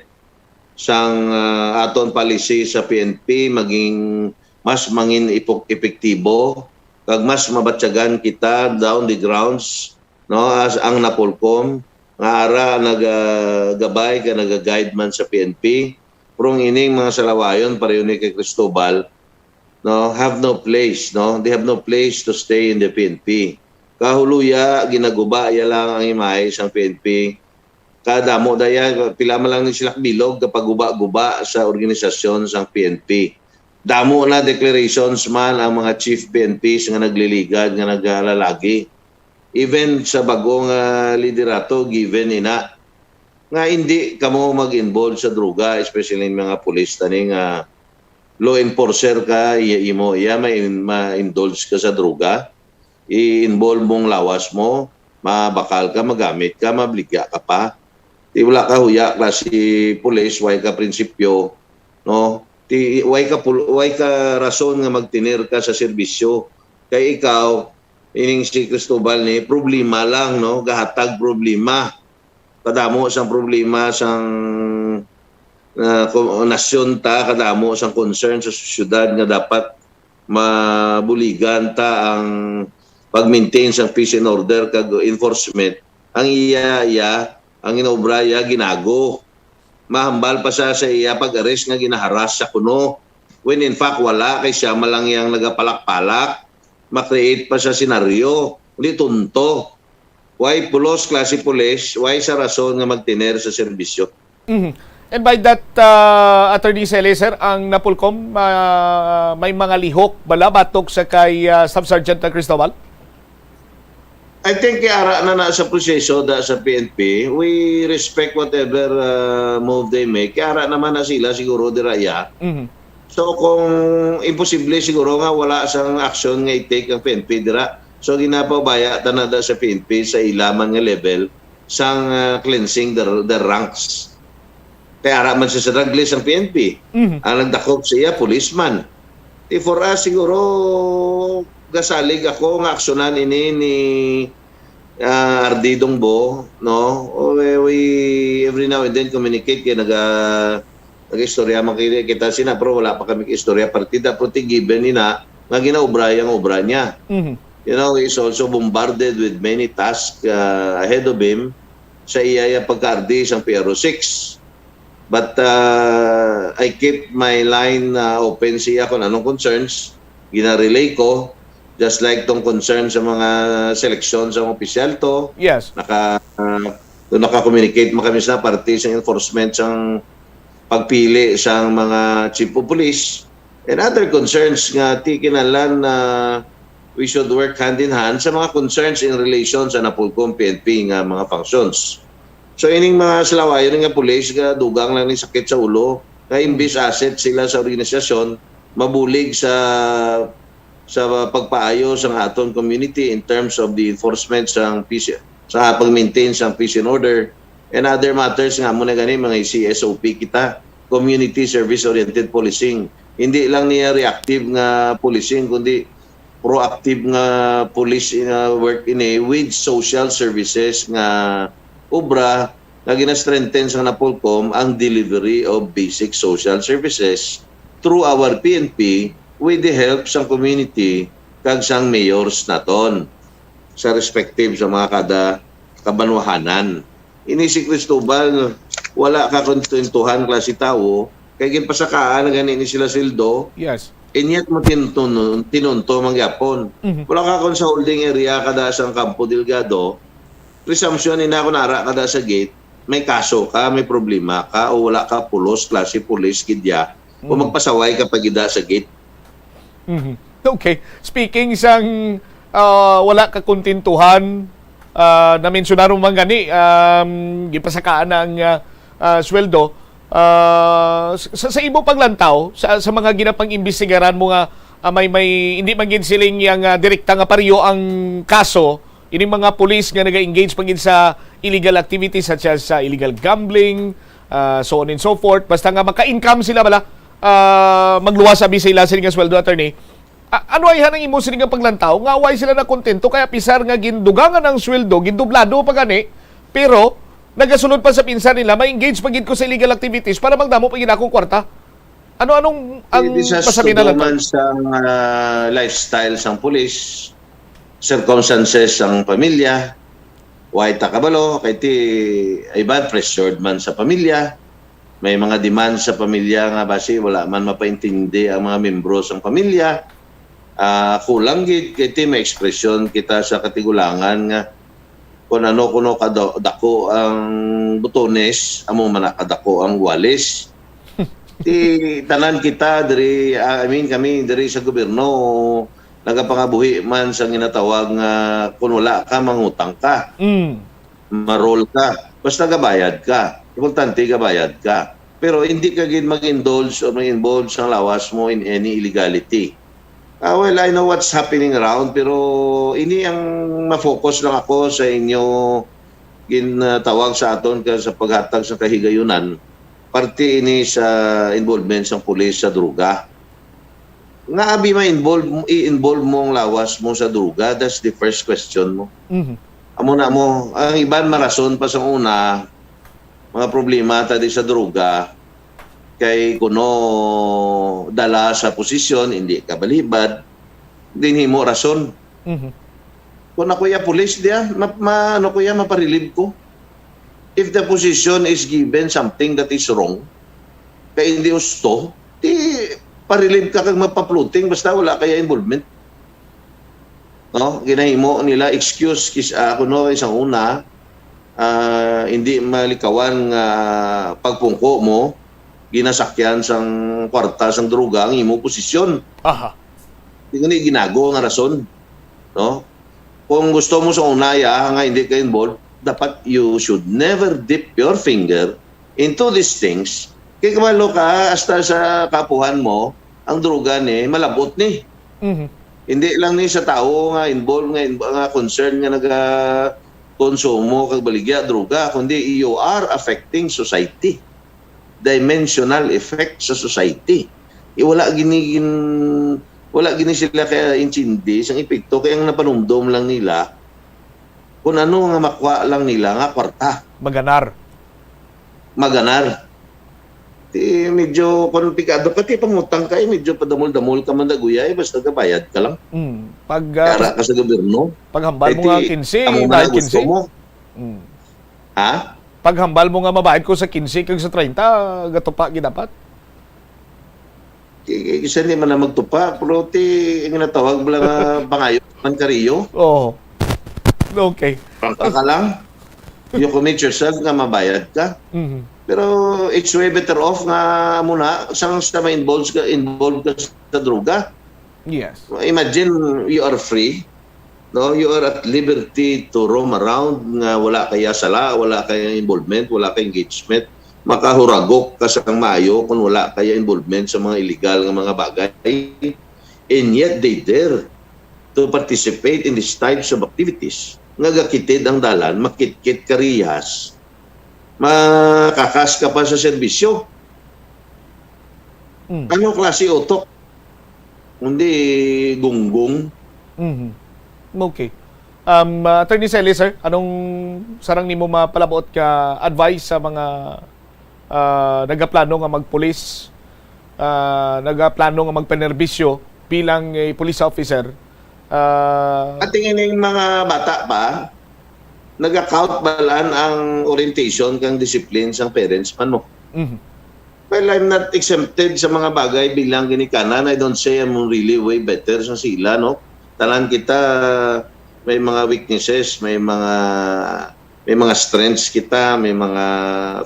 sang, ah, aton policy sa P N P maging mas mangin epok-, epektibo kag mas mabatyagan kita down the grounds, no, as ang Napolcom nga ara nagagabay ka naga-guide man sa P N P. Pero ang ining mga salawayon, pareho ni kay Cristobal, no, have no place, no? They have no place to stay in the P N P. Kahuluya, ginaguba ya lang ang imahe sang P N P. Kadamo daya, pila man lang ni sila bilog kapaguba-guba sa organisasyon sang P N P. Damo na declarations man ang mga chief P N Ps nga nagliligad, nga naglalagi. Even sa bagong, ah, liderato, given ina nga hindi kamo mag-involve sa droga, especially yung mga pulis tani nga law enforcer ka, iya imo, iya ma-, ma-indulge ka sa droga, i-involve mong lawas mo, mabakal ka, magamit ka, mabligya ka pa. Di wala ka huya, klase pulis, way ka prinsipyo, no? Di, way ka pul-, way ka rason nga magtener ka sa serbisyo. Kay ikaw, ining si Cristobal ni, problema lang, no? Gahatag problema. Kadamo sang problema sang, ah, ko-, nasyon ta, kadamo sang concern sa sosyedad nga dapat mabuligan ta ang pag-maintain sang peace and order kag enforcement. Ang iya, iya, ang ginobra iya, ginago. Mahambal pa sa, sa iya pag-arrest nga ginaharas sa kuno. When in fact, wala, kay siya man lang yang nagapalak-palak. Ma-create pa sa senaryo. Hindi tunto. Why pulos klase pulis? Why sa rason nga magtener sa serbisyo? Mhm. And by that, uh, Attorney Cele, sir, ang Napolcom, uh, may mga lihok bala batok sa kay, uh, Staff Sergeant Cristobal? I think kay ara na na sa proseso da sa P N P. We respect whatever, uh, move they make. Kay ara naman na sila siguro dira iya. Mhm. So kung imposible siguro nga wala sang action nga i-take ang P N P dira. So ginapabaya ta na da sa P N P sa ila man nga level sang, uh, cleansing the, the ranks. Kay ara man siya sa drug list ang P N P. Mhm. Ang nagdakop sa iya, policeman. Di for us, siguro, gasalig ako nga aksyonan ini ni, ah, R D Dongbo, no? O, we, we every now and then communicate kay naga-, nag-istorya man kay kita sina, pero wala pa kami istorya partida, pero ti given ni na nga ginaobra ang obra niya. Mhm. You know, he's also bombarded with many tasks, uh, ahead of him sa iya, iya pagka-R D sang P R O six. But, uh, I keep my line, uh, open sa iya kung anong concerns, gina-relay ko, just like tong concern sa mga seleksyon sa mga opisyal to. Yes. Naka, uh, naka-communicate man kami sa parte sa enforcement sang pagpili sang mga chief of police and other concerns nga ti kinahanglan na we should work hand in hand sa mga concerns in relation sa Napolcom P N P nga mga functions. So ining mga salawayon nga pulis nga dugang lang ni sakit sa ulo, nga imbis asset sila sa organisasyon, mabulig sa, sa pagpaayo sa aton community in terms of the enforcement sang peace, sa pag-maintain sang peace and order and other matters nga amo na gani mga C S O P kita, community service oriented policing. Hindi lang niya reactive nga policing, kundi proactive nga police nga work ini with social services nga obra nga gina-strengthen sa Napolcom ang delivery of basic social services through our P N P with the help sang community kag sang mayors naton sa respective sa mga kada kabanwahanan. Ini si Cristobal, wala ka kontentuhan klase tawo, kay ginpasakaan na gani ni sila sweldo, Yes. and yet mo tinun-, tinunto man gyapon. Mhm. Wala ka kon sa holding area kada sang Campo Delgado, presumption ina kung ara kada sa gate, may kaso ka, may problema ka, o wala ka pulos, klase pulis, gidya, o Mm. magpasaway ka pagida sa gate. Mhm. Okay. Speaking sang, ah, wala ka kontentuhan, ah, na-mensionar mo man gani, um, gipasakaan na ang, ah, ah, sweldo. Ah, sa, sa imo paglantaw, sa, sa mga ginapang-imbestigaran mo nga, ah, may, may, hindi man gid siling yang, ah, direkta nga pariyo ang kaso, ining mga pulis nga naga-engage pa gid sa illegal activities such as, ah, illegal gambling, ah, so on and so forth. Basta nga maka-income sila bala, ah, magluwas abi sa ila sini nga sweldo, attorney. A-, ano ay hanang imo sini nga paglantaw nga way sila nakontento kaya pisar nga gindugangan ang sweldo, gindublado pa gani, pero nagasulod pa sa pinsar nila, ma-engage pa gid ko sa illegal activities para magdamo pa gid akong kwarta. Ano, anong ang It is as pasabi na lang to? Man sa, ah, lifestyle sang pulis, circumstances sang pamilya, way ta kabalo, kay ti iban pressured man sa pamilya, may mga demand sa pamilya nga basi wala man mapaintindi ang mga membro sang pamilya. Ah, kulang gid kay ti may ekspresyon kita sa katigulangan nga kung ano kuno ka da-, dako ang butones, amo man na kadako ang walis. Ti tanan kita diri, ah, I mean, kami diri sa gobyerno, nagapangabuhi man sa ginatawag nga kung wala ka, mangutang ka. Mm. Marol ka. Basta gabayad ka. Importante, gabayad ka. Pero hindi ka gid mag-indulge o mag-involve sang lawas mo in any illegality. Ah, well, I know what's happening around, pero ini ang ma-focus lang ako sa inyo ginatawag sa aton ka sa paghatag sa kahigayunan. Parte ini sa involvement sang pulis sa droga. Nga abi ma-involve, i-involve mo ang lawas mo sa droga? That's the first question mo. Mhm. Amo na mo, ang iban marason pa sa una, mga problema ta di sa droga, kay kuno dala sa posisyon, hindi ka balibad, din himo rason. Mhm. Kung ako ya pulis diya, ma-, ma-, ano ko ya, maparilib ko. If the position is given something that is wrong, kay hindi husto, di parilib ka kag mapapluting basta wala kaya involvement. No? Ginahimo nila excuse kis-, ah, kuno kay sa una, ah, hindi malikawan nga pagpungko mo, ginasakyan sang kwarta sang droga ang imo posisyon. Aha. Di gani ginago nga rason, no? Kung gusto mo sa una ya nga hindi ka involved, dapat you should never dip your finger into these things. Kay kabalo ka, hasta sa kapuhan mo, ang droga ni, malabot ni. Mhm. Hindi lang ni sa tawo nga involved, nga inv-, nga concern nga naga-, konsumo kag baligya droga, kundi you are affecting society. Dimensional effect sa society. Eh, wala gini gin-, wala gini sila kaya intindi sang epekto, kay ang napanumdom lang nila kung ano nga makuha lang nila nga kwarta. Maganar. Maganar. Ti medyo komplikado, pati pangutang ka, eh, medyo padamol-damol ka man daguya, eh, basta gabayad ka lang. Mm. Pag, ah, Kara ka sa gobyerno. Paghambal mo nga quince, amo man bayad ang gusto quince mo. Mm. Ha? Paghambal mo nga mabayad ko sa quince kag sa treinta, gatupa gid dapat. Ki-, ki-, kisa di man na magtupa, pero ti, ang ginatawag bala nga pangayo man kariyo. Oo. Okay. Pangka ka lang. You commit yourself nga mabayad ka. Mhm. Pero it's way better off nga muna, sang sa ma-involve ka, involved ka sa droga. Yes. Imagine, you are free, no? You are at liberty to roam around nga wala kaya sala, wala kaya involvement, wala kaya engagement. Makahuragok ka sang maayo kung wala kaya involvement sa mga illegal nga mga bagay. And yet they dare to participate in these types of activities. Nga gakitid ang dalan, makitkit ka riyas, makakas ka pa sa serbisyo. Mm. Ano klase utok? Kundi gunggong. Mhm. Okay. Um, uh, Attorney Sally, sir, anong sarang nimo mapalabot ka advice sa mga, uh, nagaplano nga magpulis, uh, nagaplano nga magpanerbisyo bilang, eh, police officer? Uh, At tingin ning mga bata pa, naga-count balan ang orientation kang discipline sang parents man mo. Mhm. Well, I'm not exempted sa mga bagay bilang ginikanan. I don't say I'm really way better sa sila, no? Tanan kita may mga weaknesses, may mga, may mga strengths kita, may mga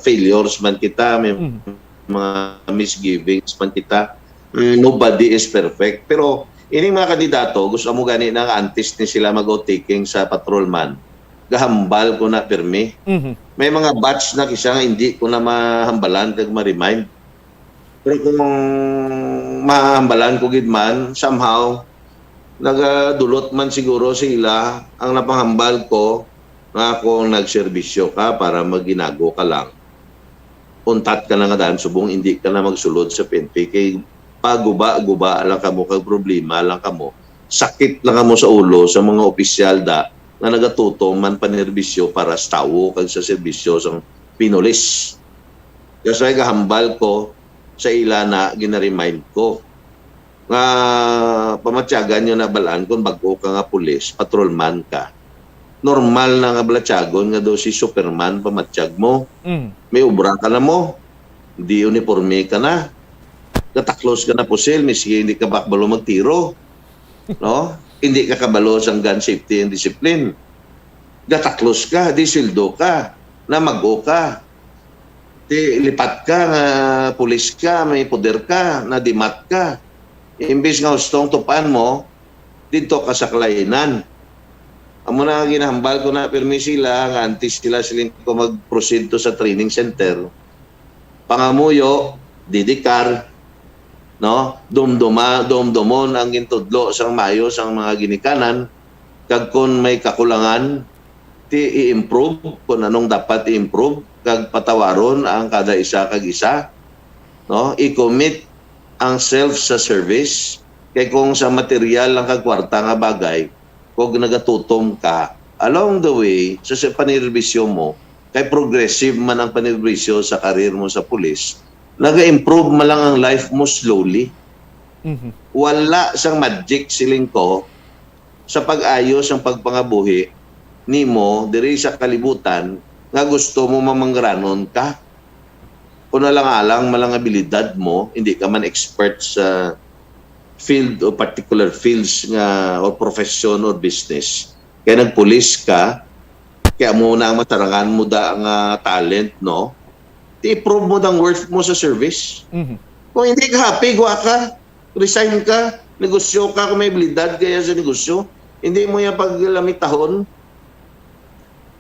failures man kita, may Mm. mga misgivings man kita. Mm, nobody is perfect. Pero ining mga kandidato, gusto mo gani na nga antes ni sila mag-oath-taking sa patrolman, gahambal ko na pirmi. Mhm. May mga batch na kisa nga hindi ko na mahambalan kag ma-remind. Pero kung mahambalan ko gid man, somehow, nagadulot man siguro sila ang napahambal ko nga kung nagserbisyo ka para maginago ka lang. untat ka na nga daan subong hindi ka na magsulod sa P N P kay paguba-guba lang kamo kag problema lang kamo. Sakit lang kamo sa ulo sa mga opisyal da nga nagatutom man panerbisyo para sa tawo kag sa serbisyo sang pinulis. That's why gahambal ko sa ila na gina-remind ko nga pamatyagan nyo na balaan kung bag-o ka nga pulis, patrolman ka. Normal na nga balatyagon nga daw si Superman pamatsyag mo. Mm. May obra ka na mo, di uniforme ka na. Gataklos ka na pusil, miski hindi ka bakbalo magtiro. No? Hindi ka kabalo sang gun safety and discipline. Gataklos ka, di sweldo ka, namag-o ka. Di lipat ka nga pulis ka, may poder ka, nadimat ka. Imbis nga hustong tupan mo, didto ka sa kalainan. Amo na nga ginahambal ko na pirmi sila nga antes sila siling ko mag-proceed to sa training center, pangamuyo, didikar, no? Dumduma, dumdumon ang gintudlo sang maayo sang mga ginikanan, kag kon may kakulangan, ti i-improve kon anong dapat i-improve, kag patawaron ang kada isa kag isa, no? I-commit ang self sa service, kay kung sa material lang kag kwarta nga bagay, kung nagatutom ka along the way sa, sa panirbisyo mo, kay progressive man ang panirbisyo sa career mo sa pulis, naga-improve man lang ang life mo slowly. Mhm. Wala sang magic, siling ko, sa pag-ayo sang pagpangabuhi nimo diri sa kalibutan nga gusto mo mamangranon ka. Kung alang-alang man lang abilidad mo, hindi ka man expert sa field o particular fields nga or profession or business, kay nagpulis ka, kay amo na ang matarangan mo da nga talent, no? Ti-prove mo dang worth mo sa service. Mhm. Kung hindi ka happy, gwa ka, resign ka, negosyo ka kung may abilidad kaya sa negosyo. Hindi mo yan paglamitahon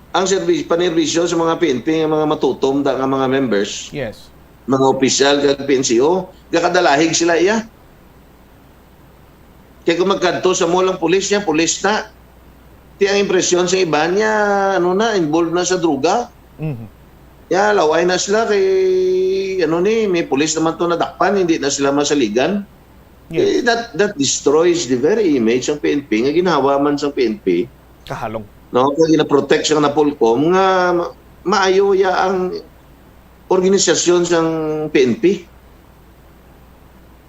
ang servis-, panerbisyo sa mga P N P nga mga matutom da nga mga members, Yes. mga opisyal kag P N C O, gakadalahig sila iya. Kay kung magkadto sa mall ang pulis niya, pulis na. Ti ang impresyon sa iba niya, ano na, involved na sa droga. Mhm. Ya, laway na sila kay, ano ni, may pulis naman to nadakpan, hindi na sila masaligan. Yes. Eh, that, that destroys the very image sang P N P nga ginhawa man sang P N P. Kahalong. No, kay gina-protect sang Napolcom nga ma-, maayo ya ang organisasyon sang P N P.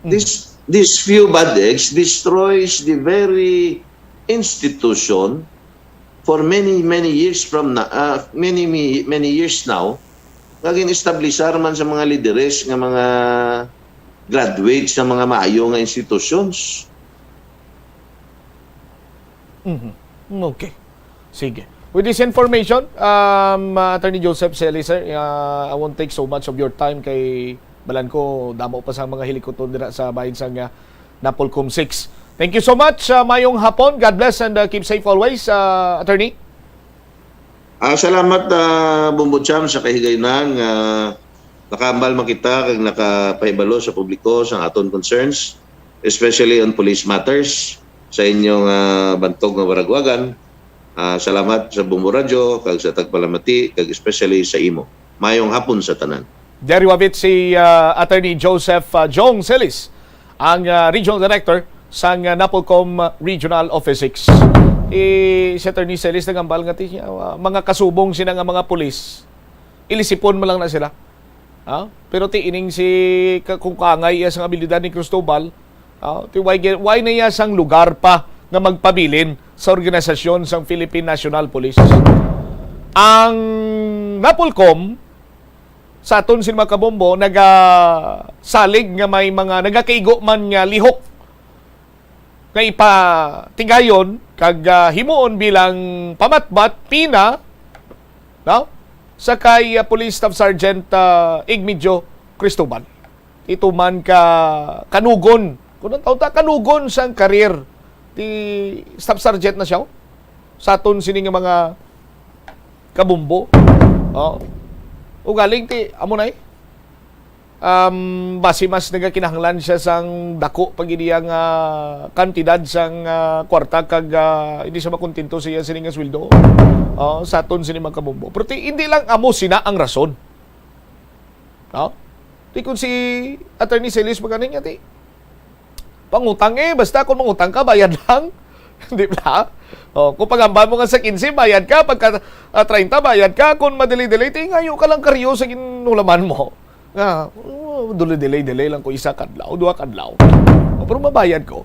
Mm. This, these few bad eggs destroys the very institution for many, many years from na, ah, many, many, many years now, nga gin-establisar man sa mga lideres nga mga graduates sa mga maayo nga institutions. Mhm. Okay. Sige. With this information, um, uh, Attorney Joseph Celis, sir, uh, I won't take so much of your time kay balan ko damo pa sa mga hilikuton dira sa bahin sang, uh, Napolcom six. Thank you so much. Uh, mayong hapon. God bless and, uh, keep safe always, uh, Attorney. Ah, salamat, ah, Bombo Cham, sa kahigayunan nga nakaambal man kita kag nakapahibalo sa publiko sa aton concerns, especially on police matters, sa inyong, ah, bantog nga baragwagan. Ah, salamat sa Bombo Radyo kag sa tagpalamati, kag especially sa imo. Mayong hapon sa tanan. Diri wabit si, ah, Attorney Joseph, ah, Jong Celis, ang, ah, Regional Director sang, ah, Napolcom Regional Office six. I, si Attorney Celis nagambal nga ti, ah, mga kasubong sina nga mga pulis, ilisipon mo lang na sila. Ah, pero ti ining si ka-, kung kaangay iya sang abilidad ni Cristobal, ah, ti why, why na iya sang lugar pa nga magpabilin sa organisasyon sang Philippine National Police? Ang Napolcom, sa aton sin mga kabombo, nagasalig nga may mga nagakaigo man nga lihok nga ipatigayon kag, ah, himuon bilang pamatbat, pina, no? Sa kay, ah, Police Staff Sergeant, ah, Igmedio Cristobal. Ito man ka kanugon, kung ang taon ta, kanugon sang career ti Staff Sergeant na siya, oh. Sa aton sini nga mga kabumbo. Oh. Ugaling ti, amo na eh. Um, basi mas nagakinahanglan siya sang dako pa gid iya nga kantidad sang, ah, kwarta kag, ah, hindi siya makontento sa iya sini nga sweldo. Oh, sa aton sini mga kabumbo. Pero ti, hindi lang amo sina ang rason. No? Di kun si Attorney Celis magani niya, di. Pangutang eh, basta kung mangutang ka, bayad lang. Di ba? O, kung pangambal mo nga sa quince, bayad ka. Pagka ah, treinta, bayad ka. Kung madelay-delay, tingayo ka lang karyo sa ginulaman mo. Nga, oh, delay-delay lang ko isa kadlaw, duha kadlaw. O, pero mabayad ko.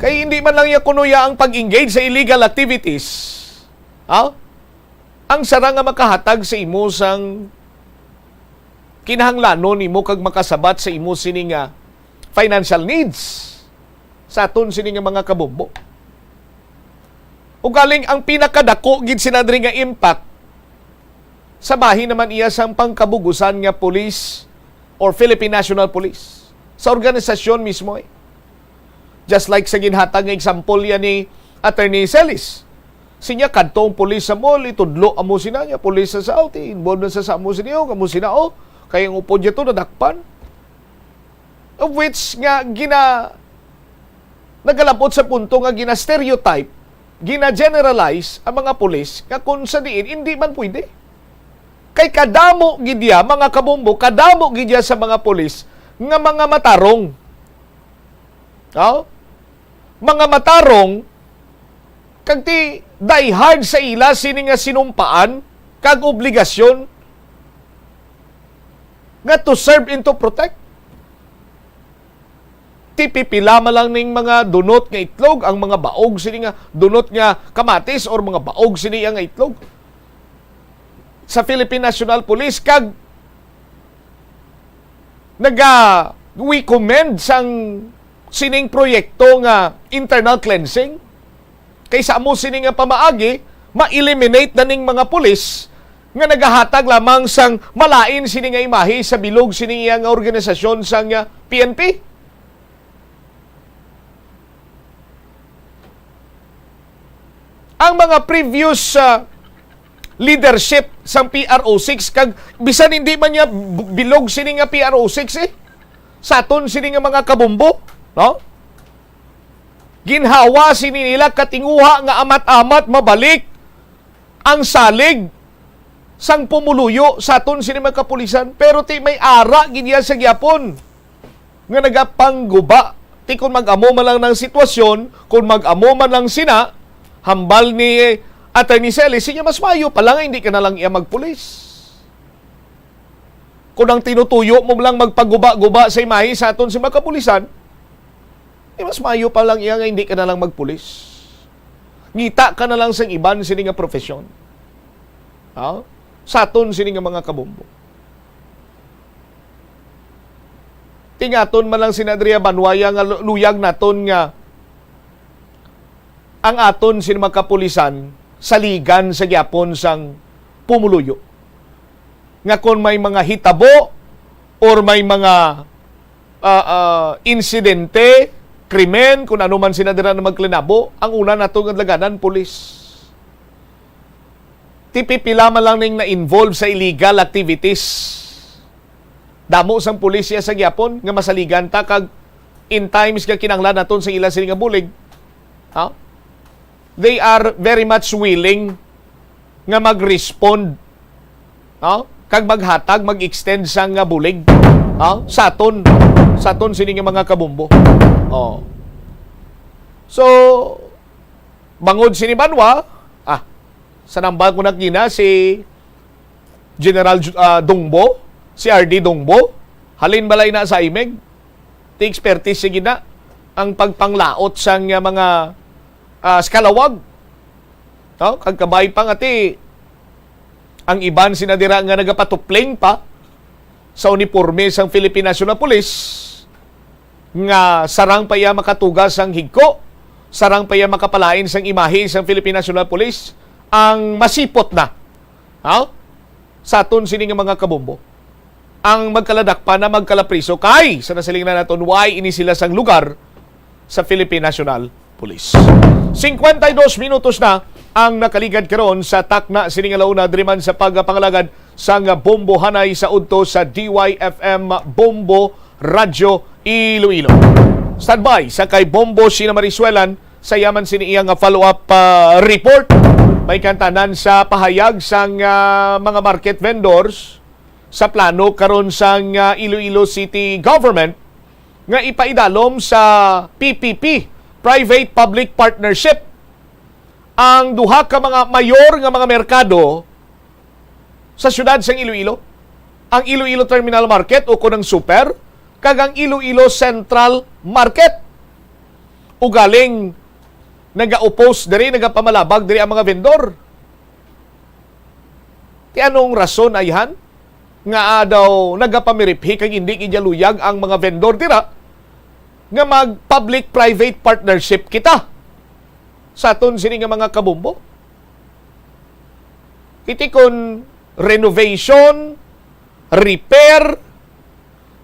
Kay hindi man lang iya kuno iya ang pag-engage sa illegal activities. Ha? Ang sara nga makahatag sa imo sang kinahanglanon nimo kag makasabat sa imo sini nga financial needs sa aton sini nga mga kabombo. Ugaling ang pinakadako gid sina diri nga impact sa bahin naman iya sang pangkabugusan nga police or Philippine National Police sa organisasyon mismo eh. Just like sa ginhatag nga example yan ni Attorney Celis. Sinya kadto ang pulis sa mall, itudlo amo sina niya, pulis sa South, involved na sa, sa amo sini, oh, amo sina, oh. Kaya ang upod niya to nadakpan. Of which nga gina nagalabot sa punto nga gina-stereotype, gina-generalize ang mga pulis nga kung sa diin hindi man pwede. Kay kadamo gid ya, mga kabombo, kadamo gid ya sa mga pulis nga mga matarong. Oh? Mga matarong kag ti die hard sa ila sini nga sinumpaan kag obligasyon nga to serve and to protect. Ti pipila man lang ning mga dunot nga itlog, ang mga baog sini nga dunot nga kamatis or mga baog sini nga itlog sa Philippine National Police, kag naga we commend sang sining proyekto nga internal cleansing. Kay sa amo sini nga pamaagi, ma-eliminate na ning mga pulis nga nagahatag lamang sang malain sini nga imahe sa bilog sini iya nga organisasyon sang, ah, P N P. Ang mga previous, ah, leadership sang P R O six, kag bisan hindi man niya bu-, bilog sini nga P R O six eh, sa aton sini nga mga kabombo, no? Ginhawa sini nila katinguha nga amat-amat mabalik ang salig sang pumuluyo sa aton sini mga kapulisan, pero ti may ara gid iya sa gyapon nga nagapangguba. Ti kon mag-amo man lang ng sitwasyon, kon mag-amo man lang sina, hambal ni Attorney Celis, siya mas maayo pa lang hindi ka na lang iya magpulis. Kung ang tinutuyo mo lang magpaguba-guba sa imahe sa aton si mga kapulisan, eh, mas maayo pa lang iya nga hindi ka na lang magpulis. Ngita ka na lang sa iban sini nga profesyon. Ha? Sa aton sini nga mga kabombo. Tingaton man lang sina Andrea Banuaya nga lu-, luyag naton nga ang aton sini mga kapulisan saligan sa gyapon sang pumuluyo. Nga kung may mga hitabo or may mga, ah, ah, insidente, krimen, kung ano man sina dira na magklinabo, ang una nato nga dalagan, pulis. Ti pipila man lang ning na-involve sa illegal activities. Damo sang pulis iya sa gyapon nga masaligan ta, kag in times nga kinahanglan naton sa ila sini nga bulig, ha? They are very much willing nga mag-respond, ha? Kag maghatag, mag-extend sang, ah, bulig, ha? Sa aton, sa aton sini nga mga kabombo. Oh. So, bangod sini banwa, ah, sa nambal ko na gina si General Ju-, ah, Dongbo, si R D Dongbo, halin balay na sa imeg, ti expertise sige na ang pagpanglaot sang, ah, mga, ah, eskalawag. No? Kag kabay pa nga ti ang iban sina dira nga nagapatupling pa sa uniporme sang Philippine National Police, nga sarang pa iya makatuga sang higko, sarang pa iya makapalain sang imahe sang Philippine National Police, ang masipot na, ha? Sa aton sini nga mga kabombo, ang magkaladakpan na magkalapriso kay sa nasiling na naton, why ini sila sang lugar sa Philippine National Police. Cincuenta y dos minutos na ang nakaligad karon sa takna sini nga launa diri man sa pagpangalagad sang Bombo Hanay sa udto sa D Y F M Bombo Radyo Iloilo. Standby sa kay Bombo Sina Marisuelan sa yaman sini iya nga follow-up, ah, report. May kantanan sa pahayag sang, ah, mga market vendors Sa plano karon sang, ah, Iloilo City Government nga ipaidalom sa P P P, Private Public Partnership, ang duha ka mga mayor nga mga merkado sa siyudad sang Iloilo, ang Iloilo Terminal Market o kon ang Super, kag ang Iloilo Central Market. Ugaling naga-oppose diri, nagapamalabag diri ang mga vendor. Ti anong rason ayhan nga, ah, daw nagapamiriphi kag hindi gid luyag ang mga vendor dira nga mag public-private partnership kita sa aton sini nga mga kabombo? Kiti kon renovation, repair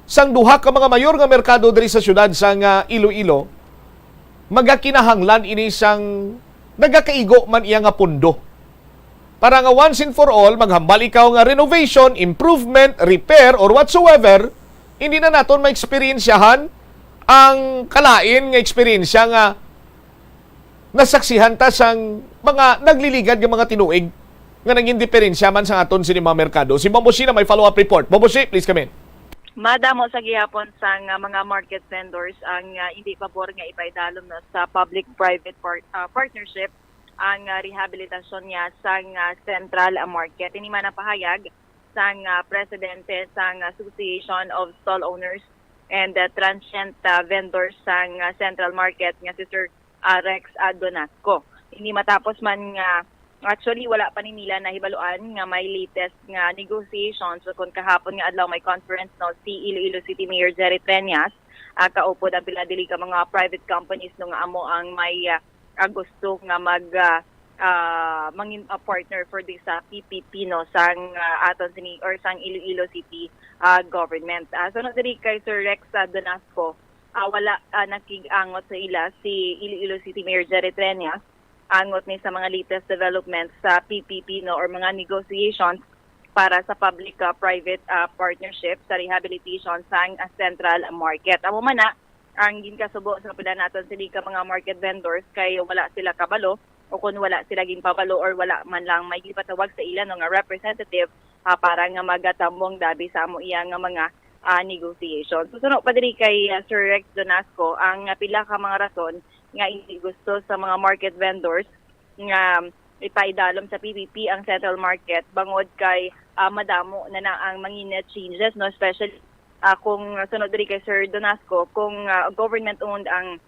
sang duha ka mga mayor nga merkado diri sa siyudad sang, ah, Iloilo, magakinahanglan ini sang nagakaigo man iya nga pondo. Para nga once and for all, maghambal ikaw nga renovation, improvement, repair, or whatsoever, hindi na naton maeksperiensyahan ang kalain nga eksperyensya nga nasaksihan ta sang mga nagliligad nga mga tinuig nga naging diferensya man sa aton sini mga merkado. Si Bombo Shi na may follow-up report. Bombo Shi, please come in. Madamo sa gihapon sang, ah, mga market vendors ang, ah, hindi pabor nga ipaidalom na sa public-private par-, ah, partnership ang, ah, rehabilitasyon niya sang, ah, central, ah, market. Ini man ang pahayag sang, ah, presidente sang Association of Stall Owners and, ah, Transient, ah, Vendors sang, ah, Central Market nga si Sir, ah, Rex, ah, Donasco. Ini matapos man nga, actually, wala pa ni nila nahibaluan nga may latest nga negotiations. So, kung kahapon nga adlaw may conference, no, si Iloilo City Mayor Jerry Treñas, ah, kaupod ang pila dili ka mga private companies, no, nga amo ang may, ah, ah, gusto nga mag, ah, ah, mangin, ah, partner for this, ah, P P P, no, sang, ah, aton sini or sang Iloilo City, ah, government. Ah, sunod diri kay Sir Rex, ah, Donasco, ah, wala, ah, nakig-angot sa ila si Iloilo City Mayor Jerry Treñas. Angot ni sa mga latest developments sa P P P, no, or mga negotiations para sa public, ah, private, ah, partnership sa rehabilitation sang, ah, Central Market. Amo man na, ang ginkasubo sa pila naton sini ka mga market vendors kay wala sila kabalo o kung wala sila ginpabalo or wala man lang may gipatawag sa ila, no, nga representative, ah, para nga magatambong dabi sa amo iya nga mga, ah, negotiation. Susuno pa diri kay, ah, Sir Rex Donasco ang, ah, pila ka mga rason nga hindi gusto sa mga market vendors nga ipaidalom sa P P P ang central market bangod kay, ah, madamo na na ang mangin changes, no, especially, ah, kung sunod diri kay Sir Donasco, kung, ah, government owned ang,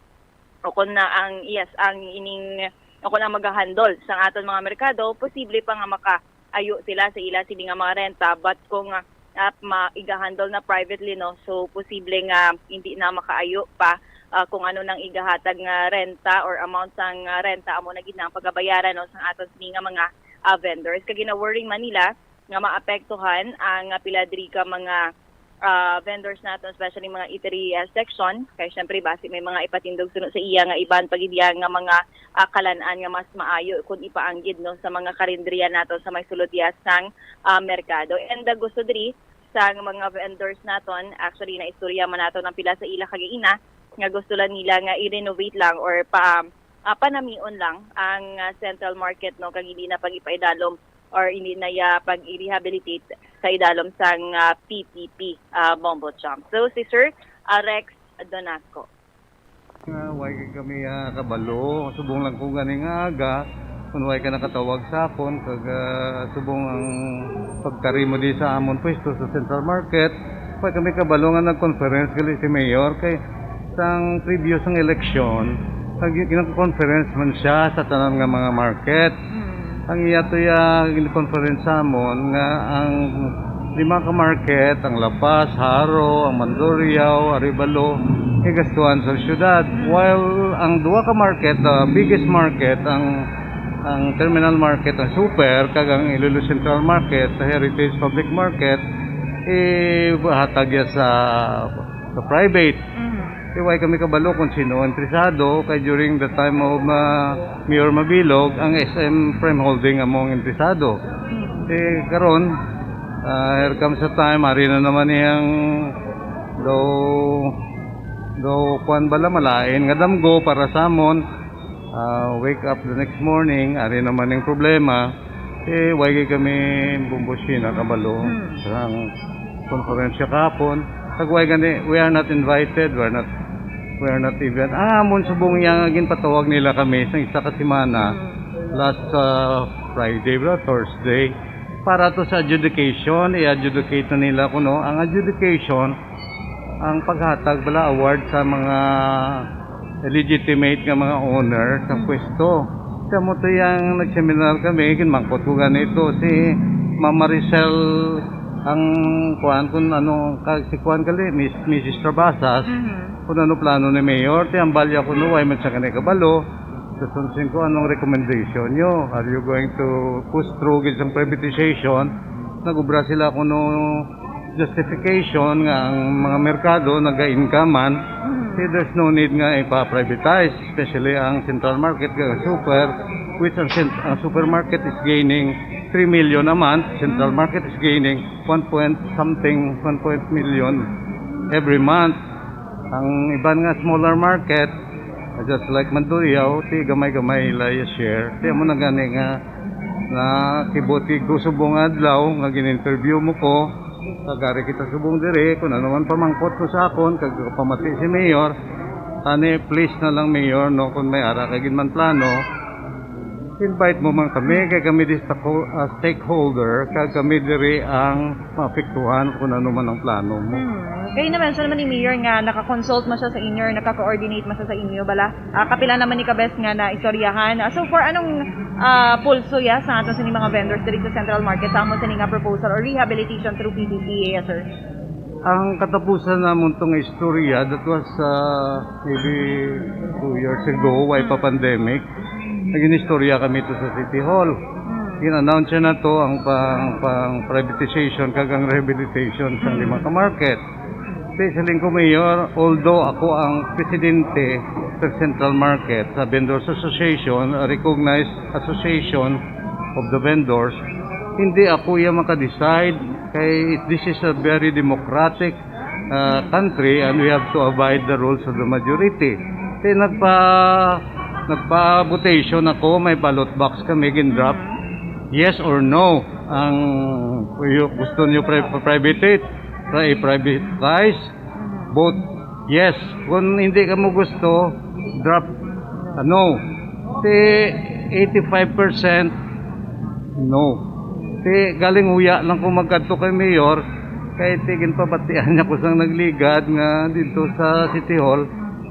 o kung na ang, yes, ang ining, o kung ang magahandle sa aton mga merkado, posible pa nga makaayo sila sa ila sini nga mga renta, but kung, ah, ah, ma-, igahandle na privately, no, so posible nga hindi na makaayo pa, ah, kung ano nang igahatag nga renta or amount sang, ah, renta amo na gid na ang pagabayaran, no, sa aton sini nga mga, ah, vendors. Kag gina-worry man nila nga maapektuhan ang, ah, pila diri ka mga, ah, vendors naton, especially mga eatery, ah, section. Kay syempre, basi may mga ipatindog suno sa iya nga iban pa gid iya nga mga, ah, kalan-an nga mas maayo kung ipaanggid, no, sa mga karinderiya naton sa may sulod iya sang, ah, merkado. And, ah, gusto diri sang mga vendors naton, actually, naistorya man naton ang pila sa ila kagaina nga gusto lang nila nga i-renovate lang or pa, ah, panamion lang ang, ah, central market, no, kag hindi na pag-ipaidalom or hindi na iya pag-i-rehabilitate sa idalom sang, ah, P P P, ah, Bombo Chomp. So, si Sir, ah, Rex Donasco. Nga, way kay kami, ah, kabalo. Subong lang ko gani nga aga, kung way ka nakatawag sa akon, kag, ah, subong ang pagtarimo di sa amon pwesto sa Central Market, way kami kabalo nga nag-conference gali si Mayor kay sang previous ang eleksyon, nag-, nag-conference man siya sa tanan nga mga market. Mm. Ang iya to ya conference sa amon nga ang lima ka market, ang La Paz, Jaro, ang Mandurriao, Arevalo, igastuhan sa syudad. Mm. While ang duha ka market, the biggest market, ang, ang Terminal Market, ang Super, kag ang Iloilo Central Market, the Heritage Public Market, ihatag ya sa, sa private. Mm. Kay way kami kabalo kung sino ang interesado, kay during the time of, ah, Mayor Mabilog, ang S M Prime Holding amo ang interesado. Mm. Eh, karon, ah, here comes a time, ari na naman iyang daw, daw kuwan bala, malain nga damgo para sa amon. Ah, wake up the next morning, ari naman ang problema. Eh, way gid kami, Bombo Sheena, kabalo Hmm. sang konferensya kahapon. Kag way gani, we are not invited, we are not, we are not even. Ang amon subong iya nga ginpatawag nila kami sa isa ka semana, Hmm. last, ah, Friday ba, Thursday, para to sa adjudication, i-adjudicate na nila kuno. Ang adjudication, ang paghatag bala award sa mga legitimate nga mga owner sa Hmm. pwesto. Sa mo to yang nagseminar kami, ginmangkot ko ganito si Ma'am Maricel, ang kuan, kung ano, ka, si kuan gali, Miss, Missus Trabasas, Mhm. kung ano plano ni Mayor, ti ang balya ko, no, way man siya kani kabalo. So, sunsin ko, anong recommendation nyo? Are you going to push through gid sang privatization? Nagubra sila kuno justification nga ang mga merkado naga-income man, Mhm. say there's no need nga ipa-privatize, especially ang central market kag super, which ang, cent- ang supermarket is gaining three million a month, central Mhm. market is gaining one point something, one point million every month. Ang iban nga smaller market, just like Mandurriao, ti gamay-gamay ila iya share. Ti amo na gani nga, nga kibot ko subong adlaw nga gin-interview mo ko, kag ari kita subong diri, kung ano man pamangkot mo sa akon, kag pamati si Mayor, ani, please na lang, Mayor, no, kung may ara ka gid man plano, invite mo man kami, kay kami di stako-, ah, stakeholder, kag kami diri ang maapektuhan kung ano man ang plano mo. Hmm. Kay na-mention naman ni Mayor nga naka-consult man siya sa inyo or nakaka-coordinate man siya sa inyo, bala? Ah, kapila naman ni ka beses nga naistoryahan? Ah, so far, anong, ah, pulso ya sa aton sini mga vendors diri sa Central Market sa amo sini nga proposal or rehabilitation through P D P A, sir? Ang katapusan namon tong istorya, that was, ah, maybe two years ago, way pa Hmm. pandemic. Nagin-istorya kami to sa City Hall. Hmm. Gin-announce na to ang pang, pang privatization kag ang rehabilitation sa Hmm. lima ka market. Sa siling ko, Mayor, although ako ang presidente sa Central Market, sa Vendors Association, a recognized association of the vendors, hindi ako iya maka-decide kay this is a very democratic, uh, country and we have to abide the rules of the majority. Kaya nagpa, nagpa-votation ako, may ballot box kami gin-drop. Yes or no? Ang gusto nyo pri-, private, pri-, privatize? Vote yes. Kung hindi ka mo gusto, drop, ah, no. Ti eighty-five percent no. Ti galing huya lang ko magkadto kay Mayor, kay ti ginpabatian niya ko sang nagligad nga dito sa City Hall.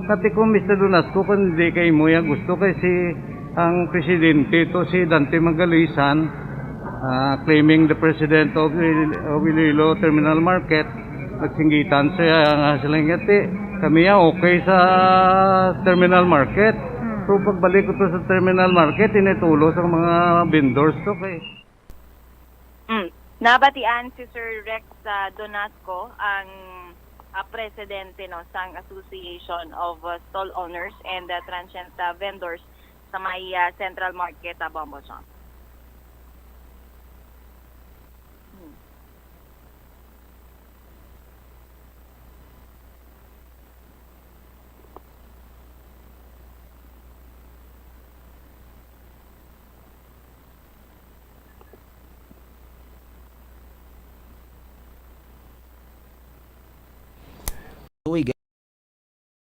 Kati ko, Mister Donasco, kung hindi kay mo ya gusto, kay si ang presidente to si Dante Magalisan, ah, claiming the president of Il-, of Iloilo Terminal Market, nagsinggitan siya nga sila nga ti, kami ya okay sa terminal market. Hmm. So, pagbalik ko to sa terminal market, initulo sa mga vendors to kay Mm. Nabatian si Sir Rex, ah, Donasco, ang, ah, presidente, no, sang Association of, ah, Stall Owners and, ah, Transient, ah, Vendors sa may, ah, Central Market, ah, Bombo Chong. Hmm. Tuig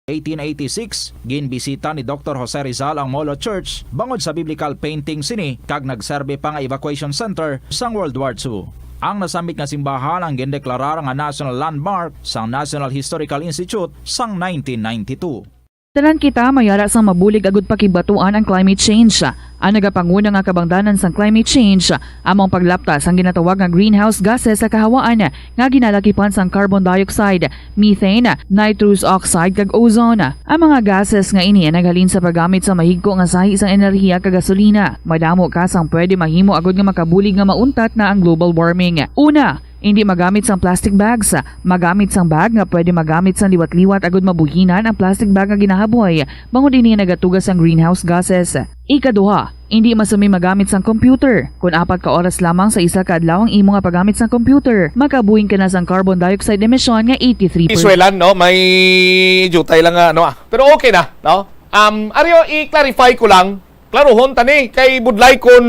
eighteen eighty-six, ginbisita ni Doktor Jose Rizal ang Molo Church bangod sa biblical painting sini kag nagserbi pa nga evacuation center sang World War Two. Ang nasambit nga simbahan ang gindeklarar nga National Landmark sang National Historical Institute sang nineteen ninety-two. Tanan kita may ara sang mabulig agud pakigbatuan ang climate change. Ang nagapanguna nga kabangdanan sang climate change amo ang paglapta sang ginatawag nga greenhouse gases sa kahawaan nga ginalakipan sang carbon dioxide, methane, nitrous oxide, kag ozone. Ang mga gases nga ini ang naghalin sa paggamit sa mahigko nga sahi sang enerhiya kag gasolina. Madamo ka sang pwede mahimo agud nga makabulig nga mauntat na ang global warming. Una, hindi magamit sang plastic bags. Magamit sang bag nga pwede magamit sang liwat-liwat agud mabuhinan ang plastic bag nga ginahaboy, bangod ini nagatuga sang greenhouse gases. Ikaduha, hindi masumi magamit sang computer. Kon apat ka oras lamang sa isa ka adlaw ang imo nga paggamit sang computer, makabuhin ka na sang carbon dioxide emission nga eighty-three percent. Iswelan, no? May jutay lang nga, ano, ah. Pero okay na, no? Um, Aryo, i-clarify ko lang. Klaruhon tani, kay budlay kon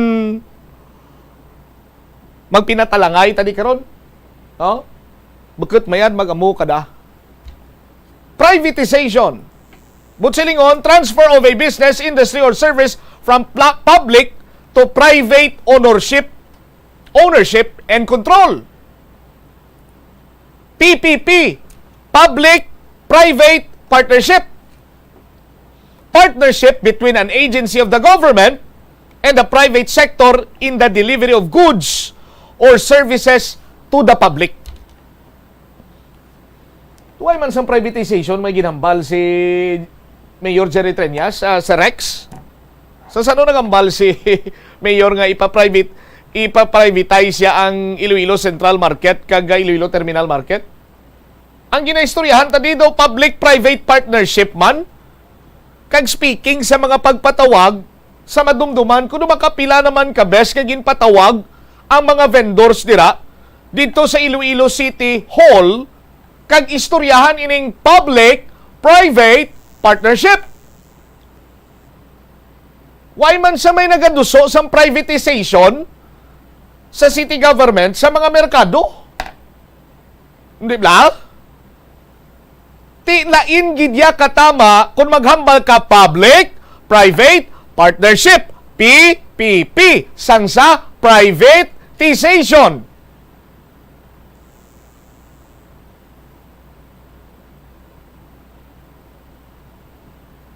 Magpinatalangay ta di karon. No? Bukut mayad mag-amo ka da. Privatization. Buot silingon, transfer of a business, industry, or service from pla-, public to private ownership, ownership and control. P P P, public-private partnership. Partnership between an agency of the government and the private sector in the delivery of goods or services to the public. Why man sang privatization may ginhambal si Mayor Jerry Treñas, ah, sa Rex? Sa sano nagambal si Mayor nga ipa-private, ipa-privatize siya ang Iloilo Central Market kag Iloilo Terminal Market? Ang ginaistoryahan ta dito, public-private partnership man. Kag speaking sa mga pagpatawag, sa madumduman, kuno makapila naman ka bes nga ginpatawag ang mga vendors dira dito sa Iloilo City Hall, kag istoryahan ining public-private partnership. Why man sa may nagaduso sang privatization sa city government sa mga merkado? Hindi ba? Ti lain gid ya katama kung maghambal ka public, private, partnership, P P P, sang sa privatization.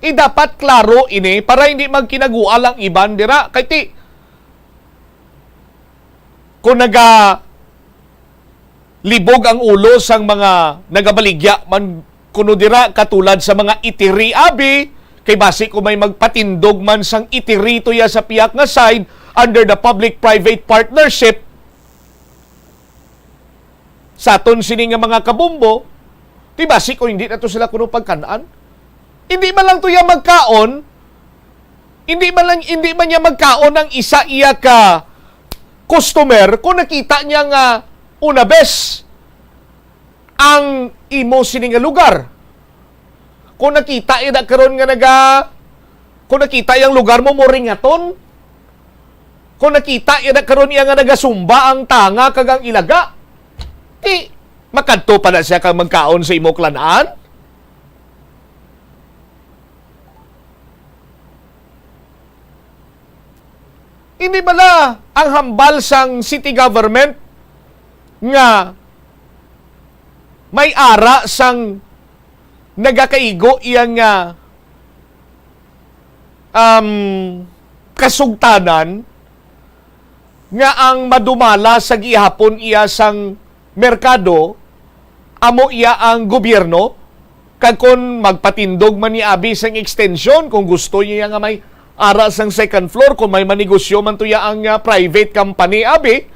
I dapat klaro ini para hindi magkinagual ang iban dira. Kay ti, kung naga libog ang ulo sang mga nagabaligya man kuno dira, katulad sa mga itiri abi, kay basi kung may magpatindog man sang itiri to ya sa pihak nga side under the public-private partnership, sa aton sini nga mga kabumbo, ti basi ko hindi na to sila kuno pagkan-an. Hindi man lang to iya magkaon, hindi man lang, hindi man niya magkaon ang isa iya ka customer kung nakita niya nga una bes ang imo sini nga lugar. Kung nakita iya na karon nga naga, kung nakita iyang lugar mo mo ringaton, kung nakita iya na karon iya nga nagasumba ang tanga kag ang ilaga, ti makadto pa na siya kag magkaon sa imo kalanan? Hindi bala ang hambal sang city government nga may ara sang nagakaigo iya nga, um, kasugtanan nga ang madumala sa gihapon iya sang merkado amo iya ang gobyerno, kag kon magpatindog man ni abi sang extension, kung gusto niya nga may ara sang second floor, kung may manegosyo man to iya ang, ah, private company abi,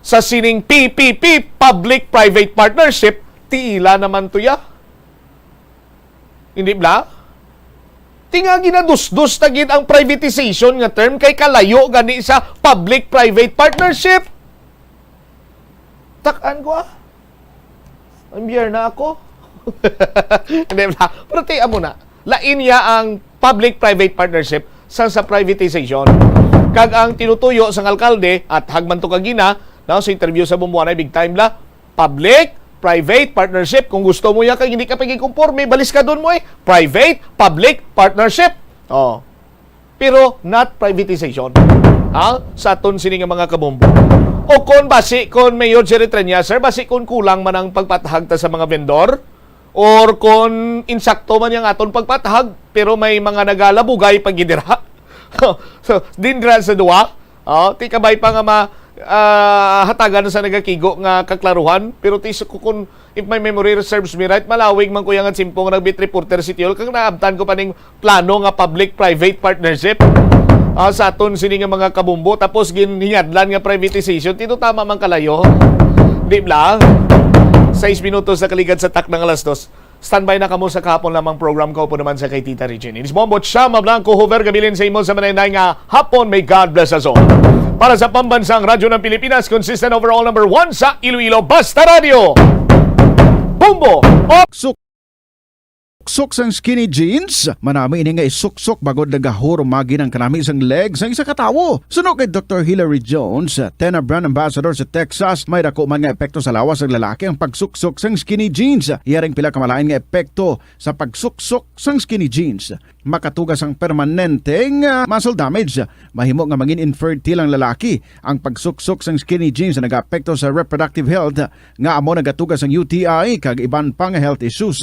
sa sining P P P, public-private partnership, tiila naman to iya. Hindi bala? Ti nga ginadusdos na gid ang privatization nga term kay kalayo gani sa public-private partnership. Tak-an ko, ah. Ang biyar na ako. Hindi bala? Pero ti amo na. Lain niya ang public-private partnership sa, sa privatization. Kag ang tinutuyo sang alkalde, at hagman to kagina, no, sa interview sa Bumbuanay, big time la, public, private partnership. Kung gusto mo yan, kag hindi ka pagikonforme, balis ka doon mo eh. Private, public, partnership. Oh. Pero not privatization. Ha? Sa aton sini nga mga kabombo. O kon basi, kon Mayor Jerry Treñas, sir, basi kon kulang man ang pagpatahag ta sa mga vendor, or kon insakto man yang aton pagpatahag, pero may mga nagalabugay pa gid dira. So, din dira sa duwa, oh, ti kabay pa nga ma-, ah, hatagan sa nagakigo nga kaklaruhan, pero ti sa kukon, if my memory serves me right, malawig man ko yang simpo nga nag-beat reporter sa City Hall, kag naabtan ko pa ning plano nga public-private partnership, ah, sa aton sini nga mga kabumbo, tapos ginhingadlan nga privatization, ti to tama man kalayo. Di bala? Sais minutos na kaligad sa takna nga alas dos. Standby na kamo sa kahapon lamang program ko po naman sa kay Tita Regine. Inis Bombo, Chama Blanco, Hover, gabilin sa imo sa manayday nga hapon. May God bless us all. Para sa Pambansang Radyo ng Pilipinas, consistent overall number one sa Iloilo, Basta Radio. Bombo! Suk-, Sok sang skinny jeans, manami ini nga isuksok bangod nagahurumagi ang kanami sang leg sang isa ka tawo. Suno kay Doktor Hilary Jones, Tena brand ambassador sa Texas, may dako man nga epekto sa lawas sang lalaki ang pagsuksok sang skinny jeans. Iya ring pila ka malain nga epekto sa pagsuksok sang skinny jeans. Makatuga sang permanente nga muscle damage. Mahimo nga mangin infertile ang lalaki. Ang pagsuksok sang skinny jeans nagaapekto sa reproductive health, nga amo nagatuga sang U T I kag iban pa nga health issues.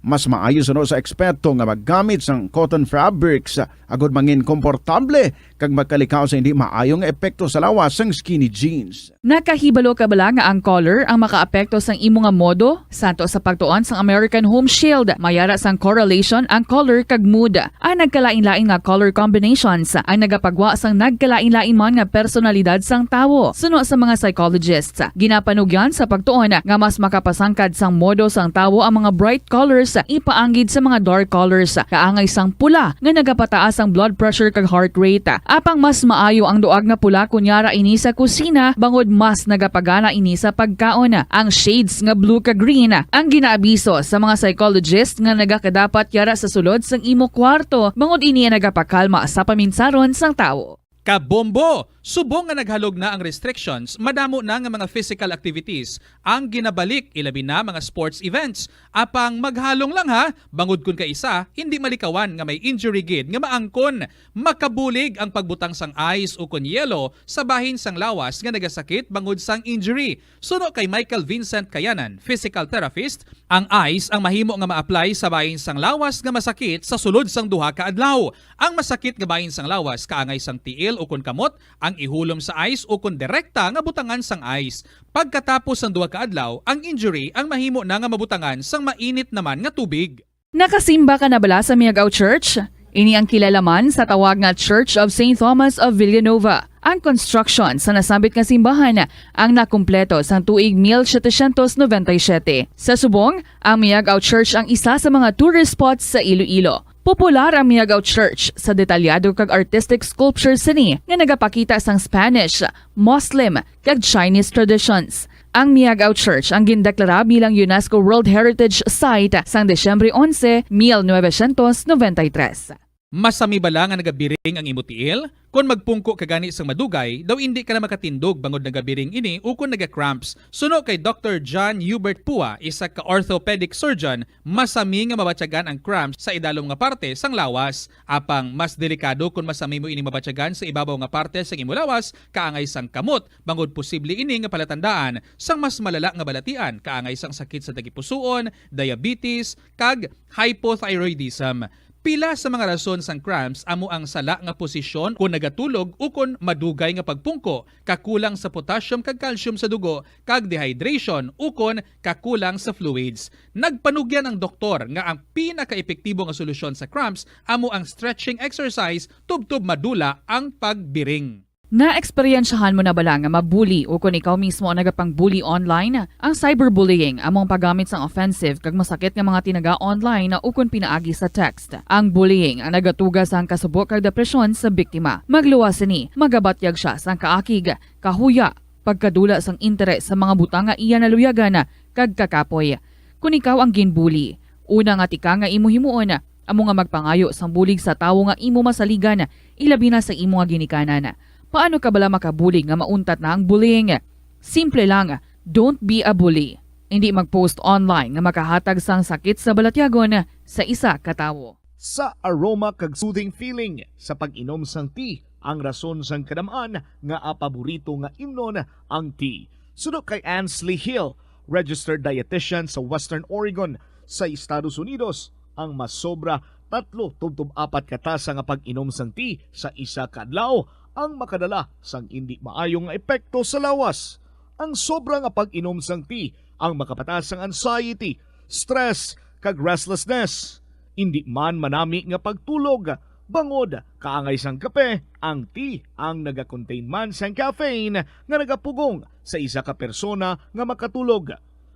Mas maayo suno sa eksperto nga maggamit sang cotton fabrics agod mangin komportable kag magkalikaw sa hindi maayo nga epekto sa lawas sang skinny jeans. Nakahibalo ka bala nga ang color ang makaapekto sang imo nga modo? Santo sa pagtuon sang American Home Shield, may ara sang correlation ang color kag mood. Ang nagkalain-lain nga color combinations ang nagapagwa sang nagkalain-lain man nga personalidad sang tawo. Suno sa mga psychologists, ginapanugyan sa pagtuon nga mas makapasangkad sang modo sang tawo ang mga bright colors ipaanggid sa mga dark colors, kaangay sang pula nga nagapataas ang blood pressure kag heart rate. Apang mas maayo ang duag nga pula kon yara ini sa kusina, bangod mas nagapagana ini sa pagkaon. Ang shades nga blue kag green ang ginaabiso sa mga psychologist nga nagakadapat yara sa sulod sang imo kwarto, bangod ini ang nagapakalma sa paminsaron sang tawo. Kabombo! Subong nga naghalog na ang restrictions, madamo na nga mga physical activities ang ginabalik, ilabi na mga sports events. Apang maghalong lang ha, bangod kun kaisa, hindi malikawan nga may injury gid nga maangkon. Makabulig ang pagbutang sang ice ukon yelo sa bahin sang lawas nga nagasakit bangod sang injury. Suno kay Michael Vincent Kayanan, physical therapist, ang ice ang mahimo nga ma-apply sa bahin sang lawas nga masakit sa sulod sang duha ka adlaw. Ang masakit nga bahin sang lawas kaangay sang tiil ukon kamot ang ihulom sa ice ukon direkta nga butangan sang ice. Pagkatapos sang duha ka adlaw, ang injury ang mahimo na nga mabutangan sang mainit naman nga tubig. Nakasimba ka na bala sa Miagao Church? Ini ang kilala man sa tawag nga Church of Saint Thomas of Villanova. Ang construction sa nasambit nga simbahan ang nakumpleto sang tuig mil setecientos noventa y siete. Sa subong, ang Miagao Church ang isa sa mga tourist spots sa Iloilo. Popular ang Miagao Church sa detalyado kag artistic sculpture sini nga nagapakita sang Spanish, Muslim, kag Chinese traditions. Ang Miagao Church ang gindeklara bilang UNESCO World Heritage Site sang Disyembre onse, mil novecientos noventa y tres. Masami bala nga nagabiring ang imo tiil? Kon magpungko ka gani sang madugay, daw indi ka na makatindog bangod nagabiring ini ukon naga-cramps. Suno kay Doktor John Hubert Pua, isa ka orthopedic surgeon, masami nga mabatyagan ang cramps sa idalom nga parte sang lawas. Apang mas delikado kon masami mo ini mabatyagan sa ibabaw nga parte sang imo lawas, kaangay sang kamot, bangod posible ini nga palatandaan sang mas malala nga balatian, kaangay sang sakit sa tagipusoon, diabetes, kag hypothyroidism. Pila sa mga rason sang cramps amo ang sala nga posisyon kon nagatulog ukon madugay nga pagpungko, kakulang sa potassium kag calcium sa dugo, kag dehydration ukon kakulang sa fluids. Nagpanugyan ang doktor nga ang pinakaepektibo nga solusyon sa cramps amo ang stretching exercise tubtob madula ang pagbiring. Naeksperyensyahan mo na bala nga mabuli ukon ikaw mismo ang nagapang-bully online? Ang cyberbullying amo ang paggamit sang offensive kag masakit nga mga tinaga online ukon pinaagi sa text. Ang bullying ang nagatuga sang kasubo kag depresyon sa biktima. Magluwas sini, magabatyag sia sang kaakig, kahuya, pagkadula sang interes sa mga butang nga iya naluyagan, kag kakapoy. Kon ikaw ang ginbuli, una nga tikang nga imo himuon amo nga magpangayo sang bulig sa tawo nga imo masaligan, ilabi na sa imo nga ginikanan. Paano ka bala makabulig nga mauntat na ang bullying? Simple lang, don't be a bully. Indi mag-post online nga makahatag sang sakit sa balatyagon sa isa ka tawo. Sa aroma kag soothing feeling sa pag-inom sang tea ang rason sang kadam-an nga paborito nga imnon ang tea. Suno kay Ansley Hill, registered dietitian sa Western Oregon sa Estados Unidos, ang masobra tatlo tubtob apat ka tasa nga pag-inom sang tea sa isa ka adlaw ang makadala sang indi maayo nga epekto sa lawas. Ang sobra nga pag-inom sang tea ang makapataas sang anxiety, stress, kag restlessness. Indi man manami nga pagtulog, bangod kaangay sang kape, ang tea ang nagakontain man sang caffeine nga nagapugong sa isa ka persona nga makatulog.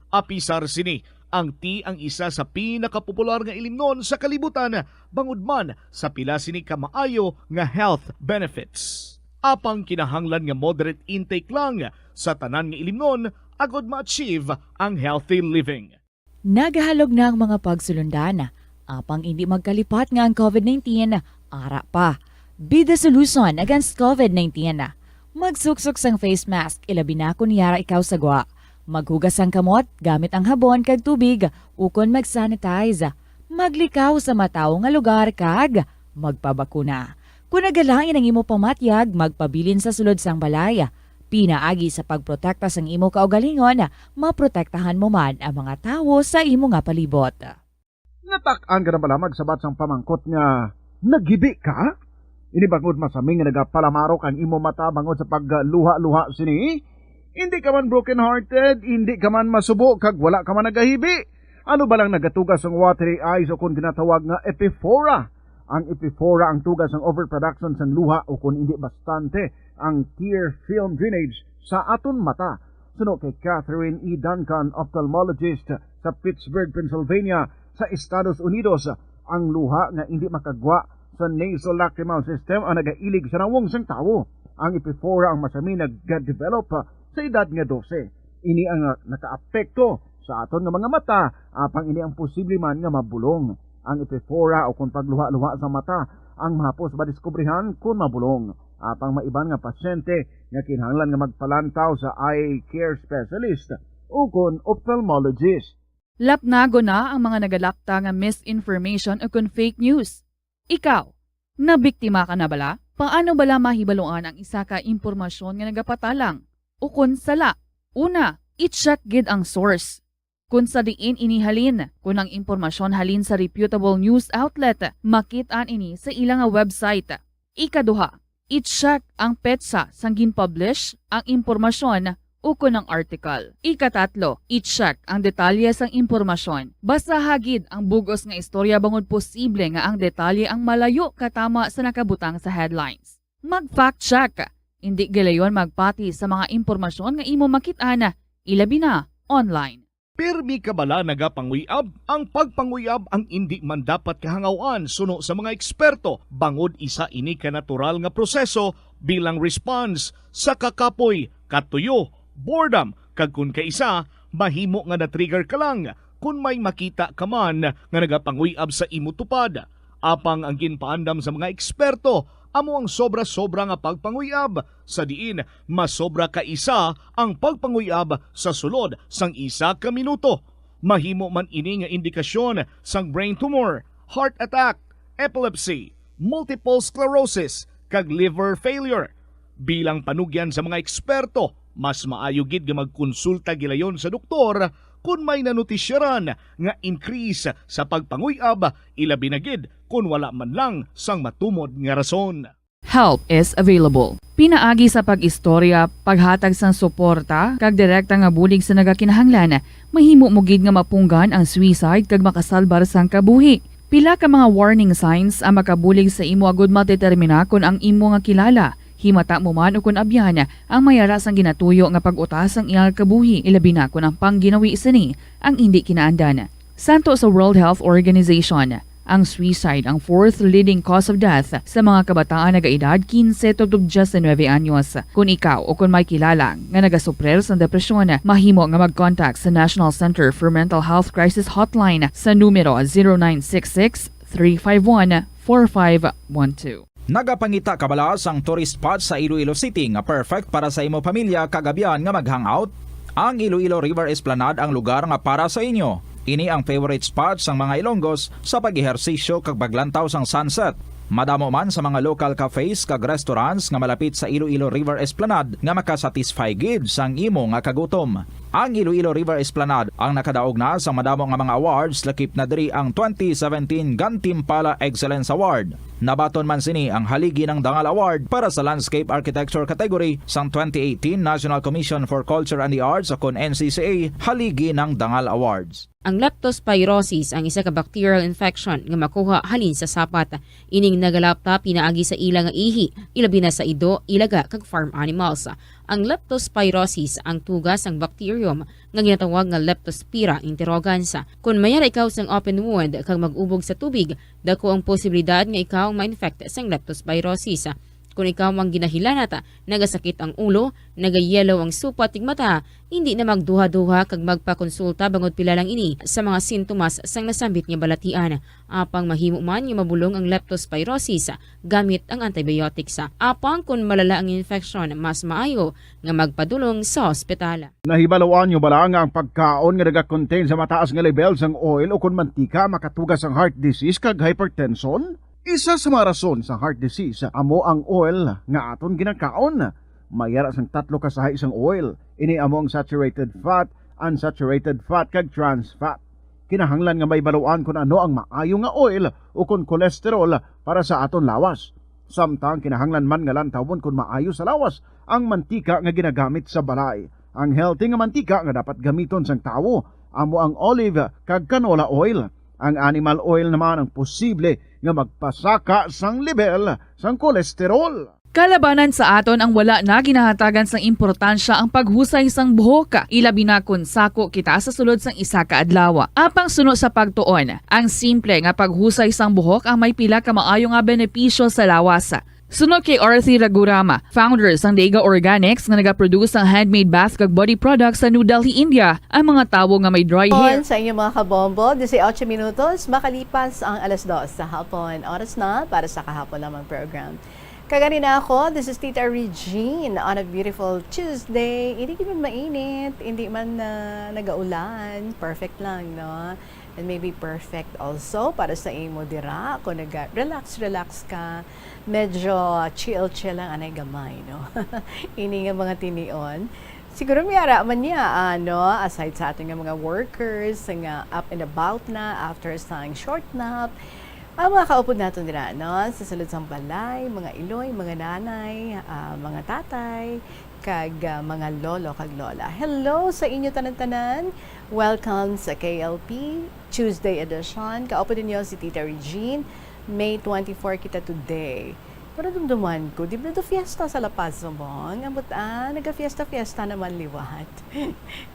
Apisar sini, ang tea ang isa sa pinakapopular nga ilimnon sa kalibutan, bangod man sa pila sini ka maayo nga health benefits. Apang kinahanglan nga moderate intake lang sa tanan nga ilimnon agod ma-achieve ang healthy living. Nagahalog na ang mga pagsulundan. apang indi magkalipat nga ang COVID nineteen ara pa. Be the solution against COVID nineteen. Magsuksok sang face mask, ilabi na kon yara ikaw sa gwa. Maghugas sang kamot gamit ang habon kag tubig, ukon mag-sanitize. Maglikaw sa matawo nga lugar kag magpabakuna. Kon nagalain ang imo pamatyag, magpabilin sa sulod sang balay. Pinaagi sa pagprotekta sang imo kaugalingon, maprotektahan mo man ang mga tawo sa imo nga palibot. Natak-an ka na bala magsabat sang pamangkot nga naghibi ka? Ini bangod masami nga nagapalamarok ang imo mata bangod sa pagluha-luha sini? Hindi ka man broken-hearted, hindi ka man masubo, kag wala ka man nagahibi. Ano ba lang nagatuga sang watery eyes o kon ginatawag nga epiphora? Ang epiphora ang tuga sang overproduction sang luha o kon hindi bastante ang tear film drainage sa aton mata. Suno kay Catherine E. Duncan, ophthalmologist sa Pittsburgh, Pennsylvania, sa Estados Unidos, ang luha nga indi makagwa sa nasolacrimal system ang nagailig sa nawong sang tawo. Ang epiphora ang masami nagadevelop sa edad nga dose. Ini ang nakaapekto sa aton nga mga mata, apang ini ang posible man nga mabulong. Ang epiphora o kon pagluha-luha sa mata ang mahapos madiskubrihan kon mabulong. Apang may iban nga pasyente nga kinahanglan nga magpalantaw sa eye care specialist o kon ophthalmologist. Lapnagon na ang mga nagalapta nga misinformation o kon fake news. Ikaw, nabiktima ka na bala? Paano bala mahibaluan ang isa ka impormasyon nga nagapatalang o kon sala? Una, i-check gid ang source. Kon sa diin ini halin, kon ang impormasyon halin sa reputable news outlet, makit-an ini sa ila nga website. Ikaduha, i-check ang petsa sang gin-publish ang impormasyon ukon ang article. Ikatatlo, i-check ang detalye sang impormasyon. Basaha gid ang bug-os nga istorya bangod posible nga ang detalye ang malayo katama sa nakabutang sa headlines. Mag-fact check. Indi gilayon magpati sa mga impormasyon nga imo makit-an, ilabi na online. Pirmi ka bala nagapanguy-ab? Ang pagpanguy-ab ang indi man dapat kahangaw-an suno sa mga eksperto, bangod isa ini ka natural nga proseso bilang response sa kakapoy, katuyo, boredom, kag kon kaisa, mahimo nga na-trigger ka lang kon may makita ka man nga nagapanguy-ab sa imo tupad. Apang ang ginpaandam sa mga eksperto amo ang sobra-sobra nga pagpanguy-ab, sa diin masobra ka isa ang pagpanguy-ab sa sulod sang isa ka minuto. Mahimo man ini nga indikasyon sang brain tumor, heart attack, epilepsy, multiple sclerosis, kag liver failure. Bilang panugyan sa mga eksperto, mas maayo gid nga magkonsulta gilayon sa doktor kon may nanotisyaran nga increase sa pagpanguy-ab, ilabi na gid kon wala man lang sang matumod nga rason. Help is available. Pinaagi sa pag-istorya, paghatag sang suporta, kag direkta nga bulig sa nagakinahanglan, mahimo mo gid nga mapunggan ang suicide kag makasalbar sang kabuhi. Pila ka mga warning signs ang makabulig sa imo agud madetermina kon ang imo nga kilala, himata mo man ukon abyan, ang may ara sang ginatuyo nga pag-utas sang iyang kabuhi, ilabi na kon ang pangginawi sini ang indi kinaandan. Santo sa World Health Organization, ang suicide ang fourth leading cause of death sa mga kabataan nagaedad kinse tubtob diyes nuebe anyos. Kon ikaw o kon may kilala nga nagasuprir sang depresyon, mahimo nga mag-contact sa National Center for Mental Health Crisis Hotline sa numero zero nine six six, three five one, four five one two. Nagapangita ka bala sang tourist spot sa Iloilo City nga perfect para sa imo pamilya kag abyan nga mag-hangout? Ang Iloilo River Esplanade ang lugar nga para sa inyo. Ini ang favorite spot sang mga Ilonggos sa pag-ehersisyo kag paglantaw sang sunset. Madamo man sa mga local cafes kag restaurants nga malapit sa Iloilo River Esplanade nga makasatisfy gid sang imo nga kagutom. Ang Iloilo River Esplanade ang nakadaog na sang madamo nga mga awards, lakip na diri ang twenty seventeen Gantimpala Excellence Award. Nabaton man sini ang Haligi ng Dangal Award para sa Landscape Architecture category sang twenty eighteen National Commission for Culture and the Arts o kon N C C A Haligi ng Dangal Awards. Ang leptospirosis ang isa ka bacterial infection nga makuha halin sa sapat. Ining nagalapta pinaagi sa ila nga ihi, ilabi na sa ido, ilaga, kag farm animals. Ang leptospirosis ang tuga sang bacterium nga ginatawag nga Leptospira interrogans. Kon may ara ikaw sang open wound kag mag-ubog sa tubig, dako ang posibilidad nga ikaw ma-infect sang leptospirosis. Kon ikaw ang ginahilanat, nagasakit ang ulo, nagayellow ang supat ug mata, hindi na magduha-duha kag magpakonsulta bangod pila lang ini sa mga sintomas sang nasambit nga balatian. Apang mahimo man nga mabulong ang leptospirosis gamit ang antibiotics. Apang kon malala ang infeksyon, mas maayo nga magpadulong sa ospital. Nahibaluan niyo bala nga ang pagkaon nga nagakontain sa mataas nga lebel sang oil ukon mantika makatuga sang heart disease kag hypertension? Isa sa mga rason sang heart disease amo ang oil nga aton ginakaon. May ara sang tatlo ka sahi sang oil. Ini amo ang saturated fat, unsaturated fat, kag trans fat. Kinahanglan nga mahibaluan kon ano ang maayo nga oil ukon cholesterol para sa aton lawas. Samtang kinahanglan man nga lantawon kon maayo sa lawas ang mantika nga ginagamit sa balay. Ang healthy nga mantika nga dapat gamiton sang tawo amo ang olive kag canola oil. Ang animal oil naman ang posible nga magpasaka sang lebel sang kolesterol. Kalabanan sa aton ang wala na ginahatagan sang importansya ang paghusay sang buhok, ilabi na kon sako kita sa sulod sang isa ka adlaw. Apang suno sa pagtuon, ang simple nga paghusay sang buhok ang may pila ka maayo nga benepisyo sa lawas. Suno kay Arthur Ragurama, founder sang Deiga Organics nga nagaproduce sang handmade bath kag body products sa New Delhi, India, ang mga tawo nga may dry hair. Hapon sa inyo, mga kabombo, dieciocho minutos makalipas ang alas dos sa hapon. Oras na para sa Kahapon Lamang program. Kag ari na ako, this is Tita Regine on a beautiful Tuesday. Hindi man mainit, hindi man, ah, nagaulan. Perfect lang, no? And maybe perfect also para sa imo dira. Kung naga-relax, relax ka, medyo chill-chill lang anay gamay, no? Ini nga mga tinion. Siguro may ara man niya, ano, aside sa aton nga mga workers nga up and about na after sang short nap, ang mga kaupod naton dira, no, sa sulod sang balay, mga iloy, mga nanay, ah, mga tatay, kag, ah, mga lolo kag lola. Hello sa inyo tanan-tanan. Welcome sa K L P Tuesday edition. Kaupod ninyo si Tita Regine. May twenty-four kita today. Pero dumduman ko, di ba do fiesta sa La Paz, Zobong? Ambot, ah, nagafiesta-fiesta naman liwat.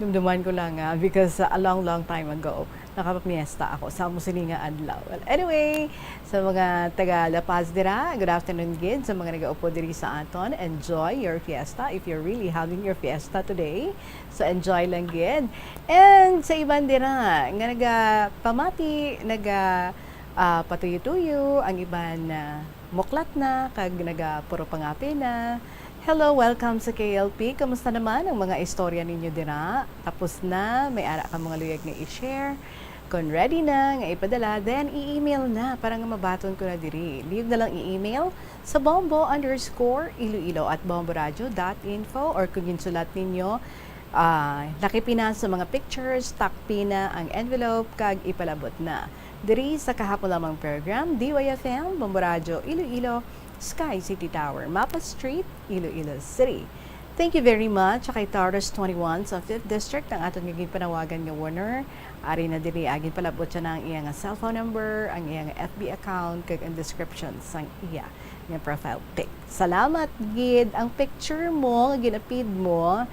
Dumduman ko lang, ah, because, ah, a long, long time ago, nakapamiesta ako sa amo sini nga adlaw. Well, anyway, sa mga taga La Paz dira, good afternoon gid. Sa mga nagaupod diri sa aton, enjoy your fiesta if you're really having your fiesta today. So, enjoy lang gid. And sa iban dira nga nagapamati, naga, ah, patuyo-tuyo, ang iban, ah, muklat na, kag naga puro pangapi na. Hello, welcome sa K L P. Kamusta naman ang mga istorya ninyo dira? Tapos na? May ara ka mga luyag nga i-share? Kon ready na nga ipadala, then i-email na para nga mabaton ko na diri. Leave na lang i-email sa bombo underscore iloilo at bomboradio dot info, or kung ginsulat ninyo, ah, lakipi na sa mga pictures, takpi na ang envelope, kag ipalabot na. Diri sa Kahapon Lamang program, D Y F M, Bombo Radyo, Iloilo, Sky City Tower, Mapa Street, Iloilo City. Thank you very much sa kay Taurus twenty-one sa Fifth District, ang aton nga ginpanawagan nga winner. Ari na diri, ah, ginpalabot siya na ang iya nga cellphone number, ang iya nga F B account, kag ang description sang iya nga profile pic. Salamat gid. Ang picture mo nga gin-appear mo,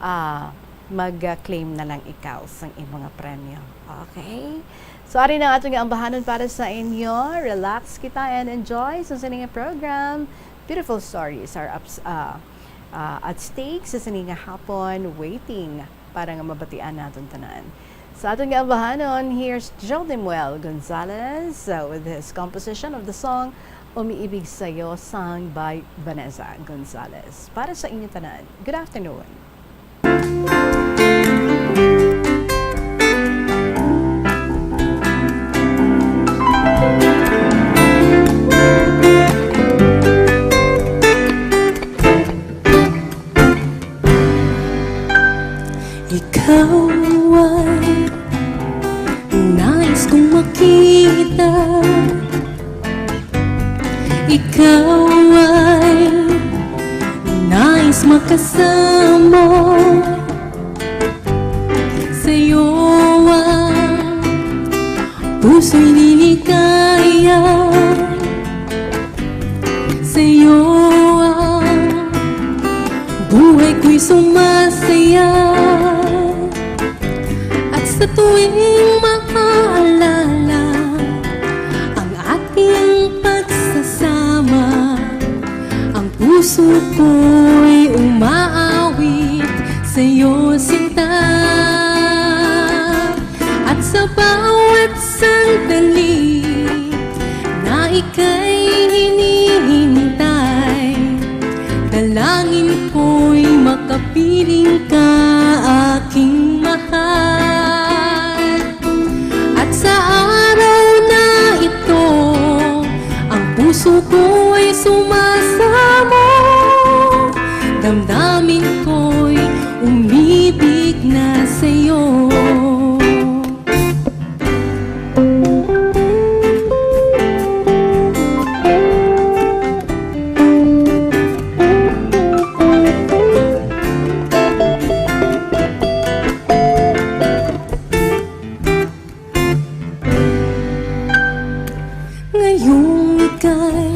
ah, mag-claim na lang ikaw sang imo nga premyo. Okay? So, ari na ato nga ambahanon para sa inyo. Relax kita and enjoy sa sini nga program. Beautiful stories are ups-, ah, ah, at stake sa sini nga hapon, waiting para nga mabatian naton tanan. Sa aton nga ambahanon, here's Joe Demuel Gonzalez, uh, with his composition of the song Umiibig Sa'yo, sung by Vanessa Gonzalez. Para sa inyo tanan, good afternoon. Ikaw ay nais kong makita. Ikaw ay nais makasama. Sa'yo ang puso'y liligaya. Sa'yo ang buhay ko'y sumasaya. At sa tuwing maaalala ang ating pagsasama, ang Ako'y umaawit sa'yo, sinta, at sa bawat sandali na ika'y hinihintay, dalangin ko'y makapiling ka, aking mahal. At sa araw na ito, ang puso ko'y sumasamo, damdamin ko'y umibig na sa'yo. Ngayong ika'y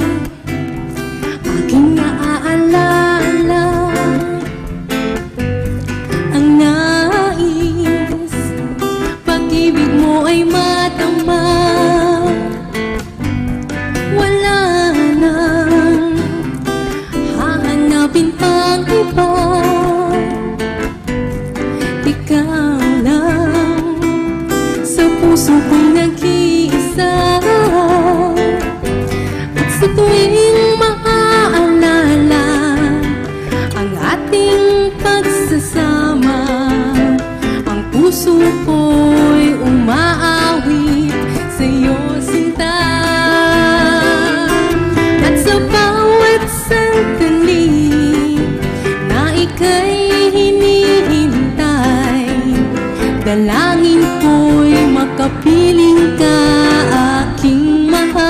aking naaalala, ang nais, pag-ibig mo ay madama. Wala nang hahanapin pang iba. Ikaw lang sa puso ko'y nag-iisa. At sa tuwing maaalala ang ating pagsasama, ang puso ko'y umaawit sa'yo, sinta. At sa bawat sandali na ika'y hinihintay, dalangin ko'y makapiling ka, aking mahal.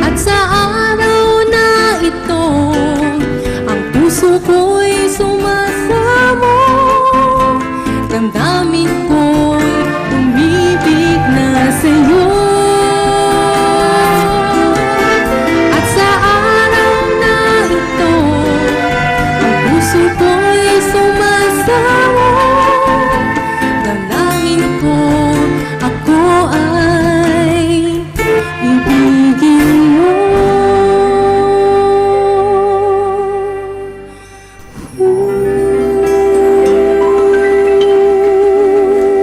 At sa araw na ito, ang puso ko'y sumasamo, damdamin ko'y umibig na sa'yo. At sa araw na ito, ang puso ko'y sumasamo, dalangin ko, ako ay ibigin mo.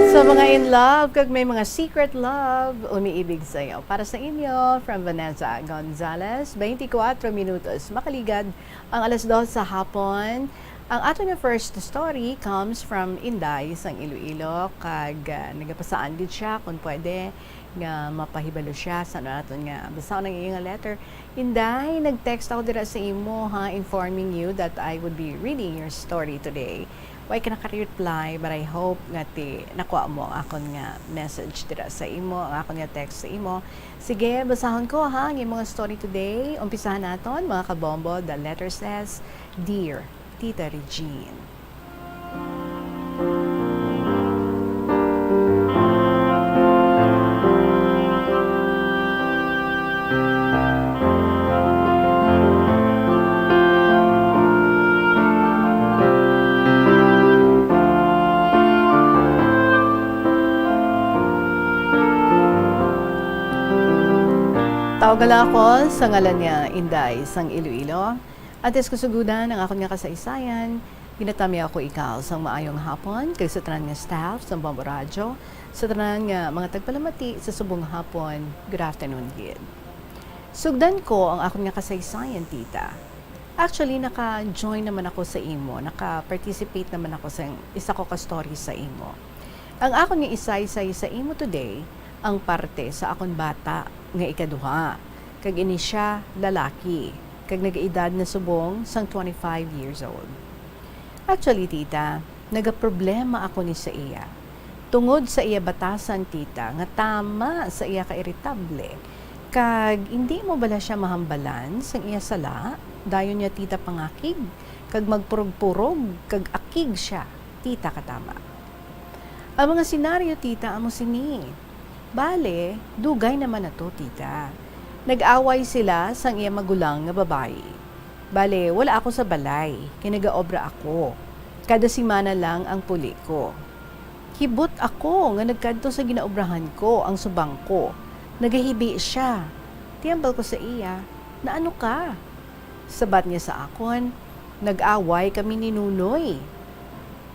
Sa mga in love kag may mga secret love, umiibig sa'yo. Para sa inyo, from Vanessa Gonzalez, twenty-four minutos makaligad ang alas dos sa hapon. Ang aton nga first story comes from Inday sang Iloilo, kag, ah, nagapasaan gid siya kung pwede nga mapahibalo siya sa aton nga basahon ang iyang letter. Inday, nag-text ako dira sa imo, ha, informing you that I would be reading your story today. Way ka naka-reply, but I hope nga ti nakuha mo ang akon nga message dira sa imo, ang akon nga text sa imo. Sige, basahon ko, ha, ang imo nga story today. Umpisahan naton, mga kabombo. The letter says, "Dear Tita Regine." Tawag lang ako sa ngalan nga Inday sang Iloilo. Antes ko sugudan ang akon nga kasaysayan, ginatamyaw ko ikaw sang maayong hapon, kag sa tanan nga staff sang Bombo Radyo, sa tanan nga mga tagpalamati sa subong hapon, good afternoon gid. Sugdan ko ang akon nga kasaysayan, tita. Actually, naka-join naman ako sa imo, naka-participate naman ako sa isa ko ka story sa imo. Ang akon nga isaysay sa imo today, ang parte sa akon bata nga ikaduha, kag ini sia lalaki, kag nagaedad na subong sang twenty-five years old. Actually, tita, nagaproblema ako ni sa iya. Tungod sa iya batasan, tita, nga tama sa iya ka-iritable, kag indi mo bala sia mahambalan sang iya sala, dayon niya, tita, pangakig, kag magpurog-purog, kag akig sia, tita, katama. Ang mga senaryo, tita, amo sini. Bale, dugay naman na to, tita. Nag-away sila sang iya magulang nga babayi. Bale, wala ako sa balay, kay nagaobra ako. Kada semana lang ang puli ko. Kibot ako nga nagkadto sa ginaobrahan ko ang subang ko. Nagahibi sia. Ti hambal ko sa iya, "Naano ka?" Sabat niya sa akon, "Nag-away kami ni Nunoy."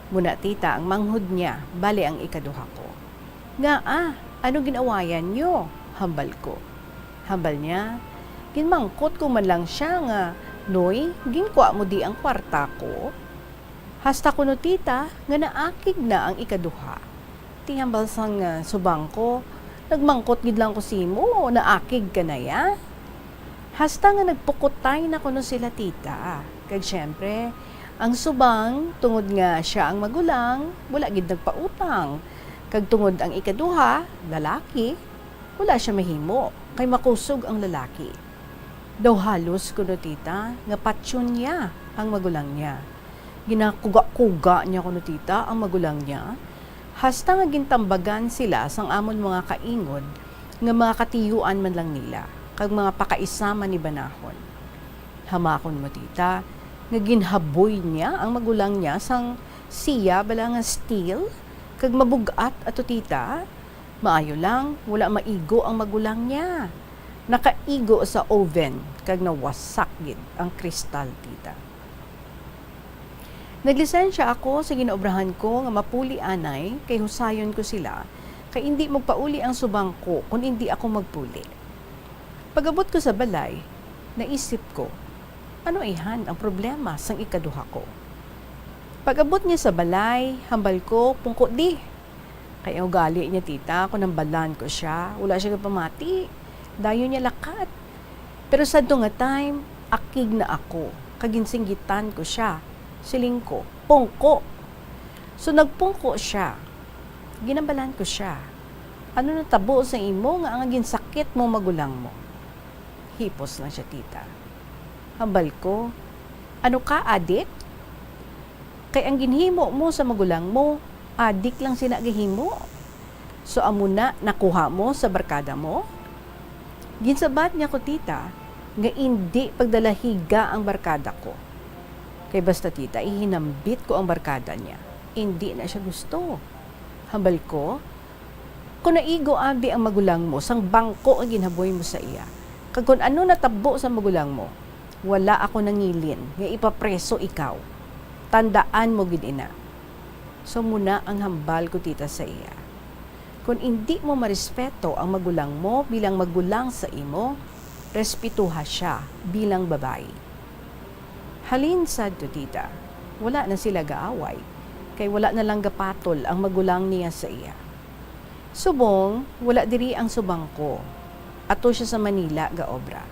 Muna, tita, ang manghod niya, bali ang ikaduha ko. "Ngaa? Ano gin-awayan niyo?" hambal ko. Hambal niya, "Ginmangkot ko man lang siya nga, 'Noy, ginkwa mo di ang kwarta ko?'" Hasta kuno, tita, nga naakig na ang ikaduha. Ti hambal sang, ah, subang ko, "Nagmangkot gid lang ko simo, naakig ka na ya?" Hasta nga nagpukutay na kuno sila, tita. Kag siyempre, ang subang, tungod nga sia ang magulang, wala gid nagpautang. Kag tungod ang ikaduha, lalaki, wala sia mahimo, kay makusog ang lalaki. Daw halos kuno, tita, nga patyon niya ang magulang niya. Ginakuga-kuga niya kuno, tita, ang magulang niya, hasta nga gintambagan sila sang amon mga kaingod nga mga katiyuan man lang nila, kag mga pakaisa man ni banahon. Hamakon mo, tita, nga ginhaboy niya ang magulang niya sang siya bala nga steel, kag mabug-at ato, tita. Maayo lang, wala maigo ang magulang niya. Nakaigo sa oven, kag nawasak gid ang kristal, tita. Naglisensya ako sa ginaobrahan ko nga mapuli anay, kay husayon ko sila, kay indi magpauli ang subang ko kon indi ako magpuli. Pag-abot ko sa balay, naisip ko, "Ano ayhan ang problema sang ikaduha ko?" Pag-abot niya sa balay, hambal ko, "Pungko di." Kay ang ugali niya, tita, kon hambalan ko sia, wala sia gapamati. Dayon niya lakat. Pero sadto nga time, akig na ako, kag ginsinggitan ko sia. Siling ko, "Pungko!" So, nagpungko sia. Ginhambalan ko sia, "Ano natabo sa imo nga ang ginsakit mo magulang mo?" Hipos lang sia, tita. Hambal ko, "Ano ka, adik? Kay ang ginhimo mo sa magulang mo, adik lang sina gahimo. So, amo na nakuha mo sa barkada mo?" Ginsabat niya ko, tita, nga indi pagdalahiga ang barkada ko. Kay basta, tita, ihinambit ko ang barkada niya, indi na sia gusto. Hambal ko, "Kon naigo abi ang magulang mo sang bangko nga ginhaboy mo sa iya, kag kon ano natabo sa magulang mo, wala ako nangilin nga ipapreso ikaw. Tandaan mo gid ina." So, muna ang hambal ko, tita, sa iya, "Kon indi mo marespeto ang magulang mo bilang magulang sa imo, respetuha sia bilang babayi." Halin sadto, tita, wala na sila gaaway, kay wala na lang gapatol ang magulang niya sa iya. Subong, wala diri ang subang ko. Ato sia sa Manila gaobra.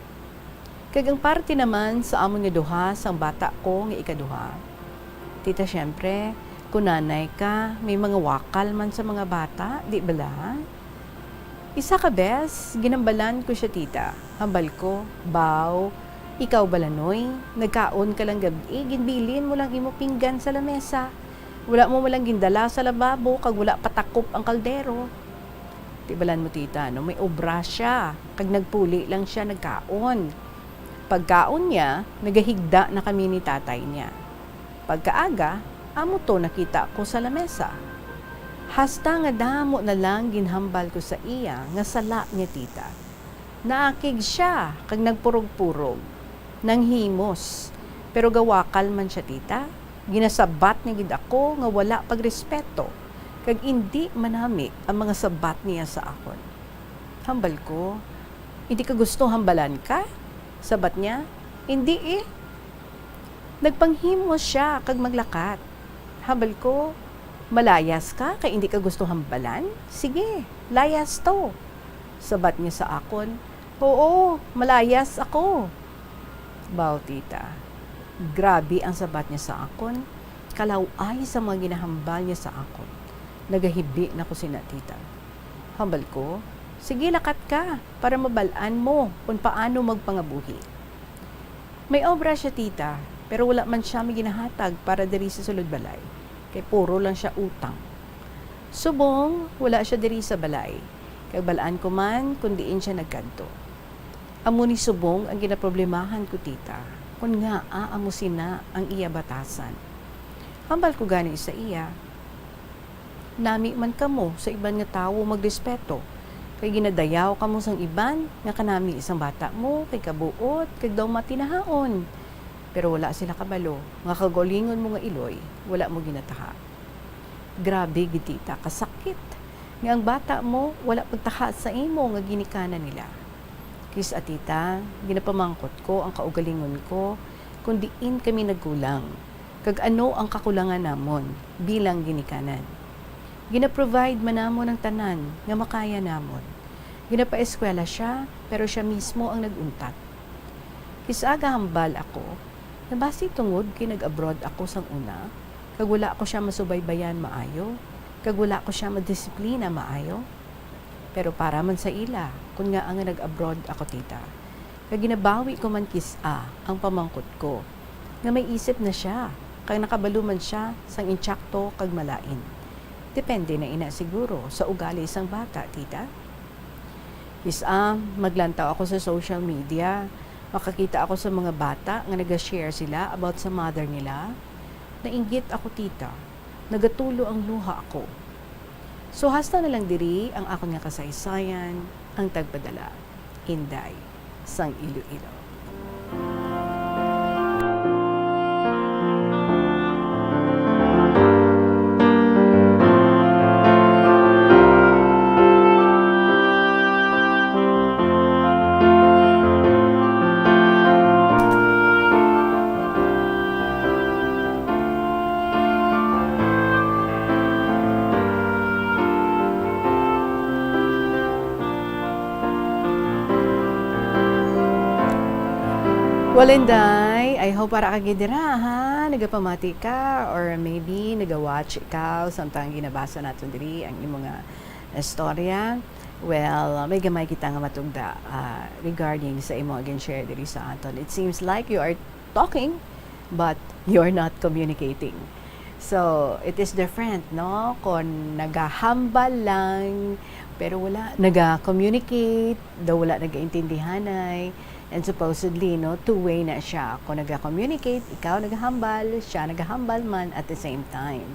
Kag ang parte naman sa amon nga duha sang bata ko nga ikaduha, tita, siyempre, kun nanay ka, may mga wakal man sa mga bata, di bala? Isa ka bes, ginambalan ko sia, tita. Hambal ko, "Baw, ikaw bala, Noy, nagkaon ka lang gab-i, ginbilin mo lang imo pinggan sa lamesa. Wala mo man lang gindala sa lababo, kag wala patakop ang kaldero." Tibalan mo, tita, no, may obra sia, kag nagpuli lang sia nagkaon. Pagkaon niya, nagahigda na kami ni tatay niya. Pagkaaga, amo to nakita ko sa lamesa. Hasta nga damo na lang ginhambal ko sa iya nga sala niya, tita. Naakig sia kag nagpurog-purog, nanghimos. Pero gawakal man sia, tita. Ginasabat niya gid ako nga wala pagrespeto, kag indi manami ang mga sabat niya sa akon. Hambal ko, "Indi ka gusto hambalan ka?" Sabat niya, "Indi, eh." Nagpanghimos sia kag maglakat. Hambal ko, "Malayas ka kay indi ka gusto hambalan? Sige, layas to." Sabat niya sa akon, "Oo, malayas ako." Baw, tita, grabe ang sabat niya sa akon, kalaw-ay sa mga ginahambal niya sa akon. Nagahibi na ko sina, tita. Hambal ko, "Sige, lakat ka, para mabal-an mo kon paano magpangabuhi." May obra sia, tita, pero wala man sia may ginahatag para diri sa sulod balay, kay puro lang sia utang. Subong, wala sia diri sa balay, kag bal-an ko man kon diin sia nagkadto. Amo ni subong ang ginaproblemahan ko, tita, kon ngaa amo sina ang iya batasan. Hambal ko gani sa iya, "Nami man kamo sa iban nga tawo magrespeto, kay ginadayaw kamo sang iban nga kanami sang bata mo kay kabuot kag daw matinahaon. Pero wala sila kabalo nga kaugalingon mo nga iloy, wala mo ginataha. Grabe gid, tita, kasakit nga ang bata mo wala pagtaha sa imo nga ginikanan nila. Kis-a, tita, ginapamangkot ko ang kaugalingon ko kon diin kami nagkulang, kag ano ang kakulangan namon bilang ginikanan. Gina-provide man namon ang tanan nga makaya namon. Ginapaeskwela sia, pero sia mismo ang nag-untat. Kis-a gahambal ako, nga basi tungod kay nag-abroad ako sang una, kag wala ko sia masubaybayan maayo, kag wala ko sia madisiplina maayo. Pero para man sa ila, kon ngaa nga nag-abroad ako, tita, kag ginabawi ko man kis-a ang pamangkot ko, nga may isip na sia, kag nakabalo man sia sang insakto kag malain. Depende na ina siguro sa ugali sang bata, tita. Kis-a, maglantaw ako sa social media, makakita ako sa mga bata nga naga-share sila about sa mother nila. Nainggit ako, tita. Nagatulo ang luha ako. So, hasta na lang diri ang akon nga kasaysayan, ang tagpadala, Inday sang Iloilo. Well, Inday, I hope ara ka gid dira, ha? Nagapamati ka, or maybe nagawatch ikaw samtang ginabasa naton diri ang imo nga istorya. Well, may gamay kita nga matugda, ah, regarding sa imo nga gin-share diri sa aton. It seems like you are talking, but you're not communicating. So, it is different, no? Kung nagahambal lang, pero wala naga-communicate, daw wala nagaintindihanay, and supposedly, no, two-way na siya. Kung naga-communicate, ikaw nagahambal, siya nagahambal man at the same time.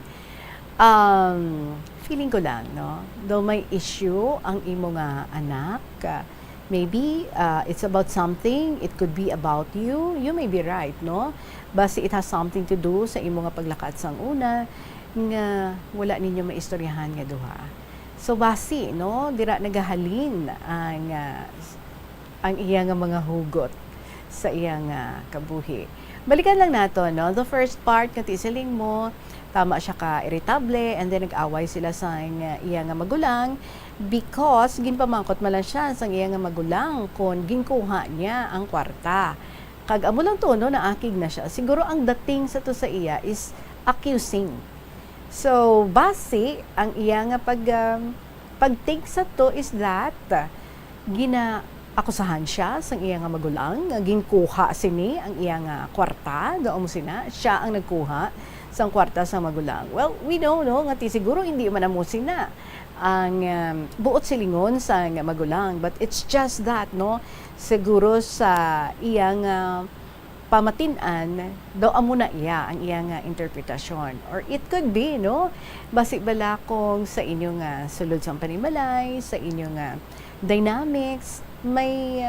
Um, feeling ko lang, no, daw may issue ang imo nga anak, ah, Maybe, uh, it's about something. It could be about you. You may be right, no? Basi it has something to do sa imo nga paglakat sang una nga wala ninyo maistoryahan nga duha. So, basi, no, dira nagahalin ang, ah, ang iya nga mga hugot sa iya nga kabuhi. Balikan lang nato, no? The first part nga ti siling mo, tama siya ka iritable, and then nag-away sila sa nga iya nga magulang because ginpamangkot man lang siya sa iya nga magulang kon ginkuha niya ang kwarta. Kag amo lang to, no, naakig na siya. Siguro ang dating sa to sa iya is accusing. So, basi ang iya nga pag, um, pag-take sa to is that, uh, ginaakusahan siya sang iya nga magulang nga ginkuha sini ang iya nga kwarta. Daw amo sina, siya ang nagkuha sang kwarta sa magulang. Well, we know, no, nga ti siguro hindi man amo sina ang, um, buot silingon sang magulang, but it's just that, no, siguro sa iya nga pamatin-an, daw amo na iya ang iya nga interpretasyon. Or it could be, no? Basi bala kung sa inyo nga sulod sang panimalay, sa inyo nga dynamics, may,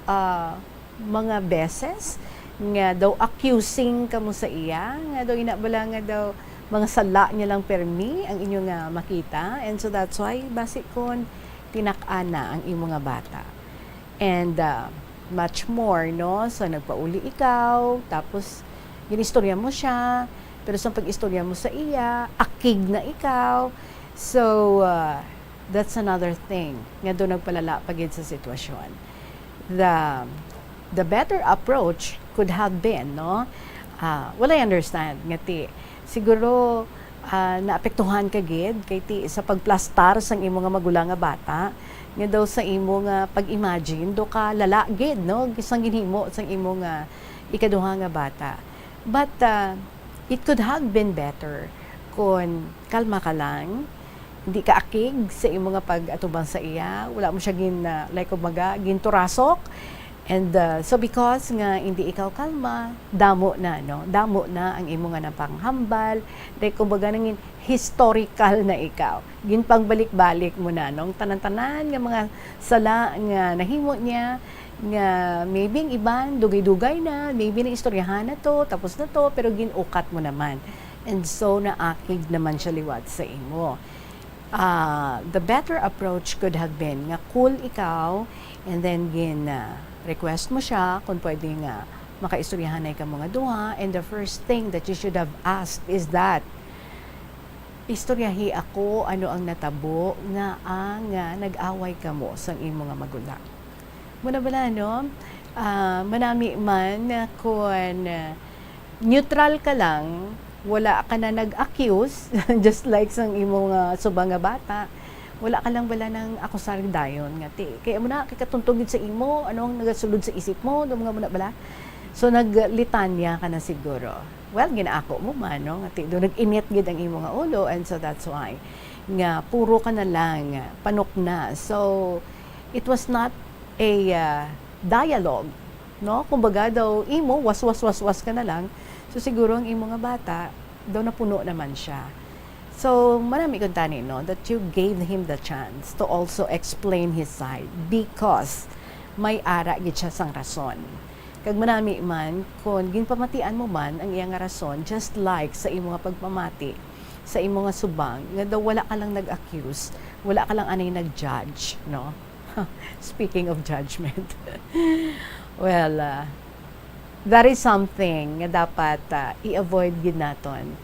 ah, mga beses nga daw accusing kamo sa iya, nga daw ina bala nga daw mga sala niya lang permi ang inyo nga makita. And so that's why, basi kon tinak-an na ang imo nga bata. And, ah, much more, no? So, nagpauli ikaw, tapos ginistorya mo siya, pero sa pag-istorya mo sa iya, akig na ikaw. So, ah, that's another thing nga do nagpalala pa gid sa sitwasyon. The, the better approach could have been, no? Ah, well, I understand nga ti, siguro, ah, naapektuhan ka gid kay ti sa pagplastar sang imo nga magulang nga bata, nga daw sa imo nga pag-imagine, do ka lala gid, no, sang ginhimo sang imo nga ikaduha nga bata. But, ah, it could have been better kon kalma ka lang, hindi ka akig sa imo nga pag-atubang sa iya, wala mo siya gin-, ah, like, kumbaga, ginturasok, And, uh, so because nga hindi ikaw kalma, damo na, no? Damo na ang imo nga napanghambal. Like, kumbaga, nangin historical na ikaw. Ginpangbalik-balik mo na, no? Tanan-tanan nga mga sala nga nahimo niya, nga maybe ang iban, dugay-dugay na, maybe naistoryahan na to, tapos na to, pero gin-ukat mo naman. And so, naakig naman siya liwat sa imo. Ah, the better approach could have been nga cool ikaw, and then gin, ah, request mo siya kung pwede nga makaistoryahanay kamo nga duha, and the first thing that you should have asked is that, "Istoryahi ako ano ang natabo nga, ah, nga nag-away kamo sang imo nga magulang." Muna bala, no? Ah, manami man kun, ah, neutral ka lang, wala ka na nag-accuse, just like sang imo nga subang nga bata, wala ka lang bala nang akusar dayon nga, "Ti, kay amo na, kay katuntog gid sa imo, ano ang nagasulod sa isip mo?" Daw mga muna bala. So, naglitanya ka na siguro. Well, ginaako mo man, no? Nga ti, do nag-init gid ang imo nga ulo, and so that's why nga puro ka na lang panukna. So, it was not a, ah, dialogue, no? Kumbaga daw, imo, was, was, was, was ka na lang. So, siguro ang imo nga bata, daw napuno naman siya. So, manami kuntani, no, that you gave him the chance to also explain his side because may ara gid siya sang rason. Kag manami man, kung ginpamatian mo man ang iya nga rason, just like sa imo nga pagpamati sa imo nga subang, nga daw wala ka lang nag-accuse, wala ka lang anay nag-judge, no? Speaking of judgment, well, ah, that is something nga dapat, ah, i-avoid gid naton.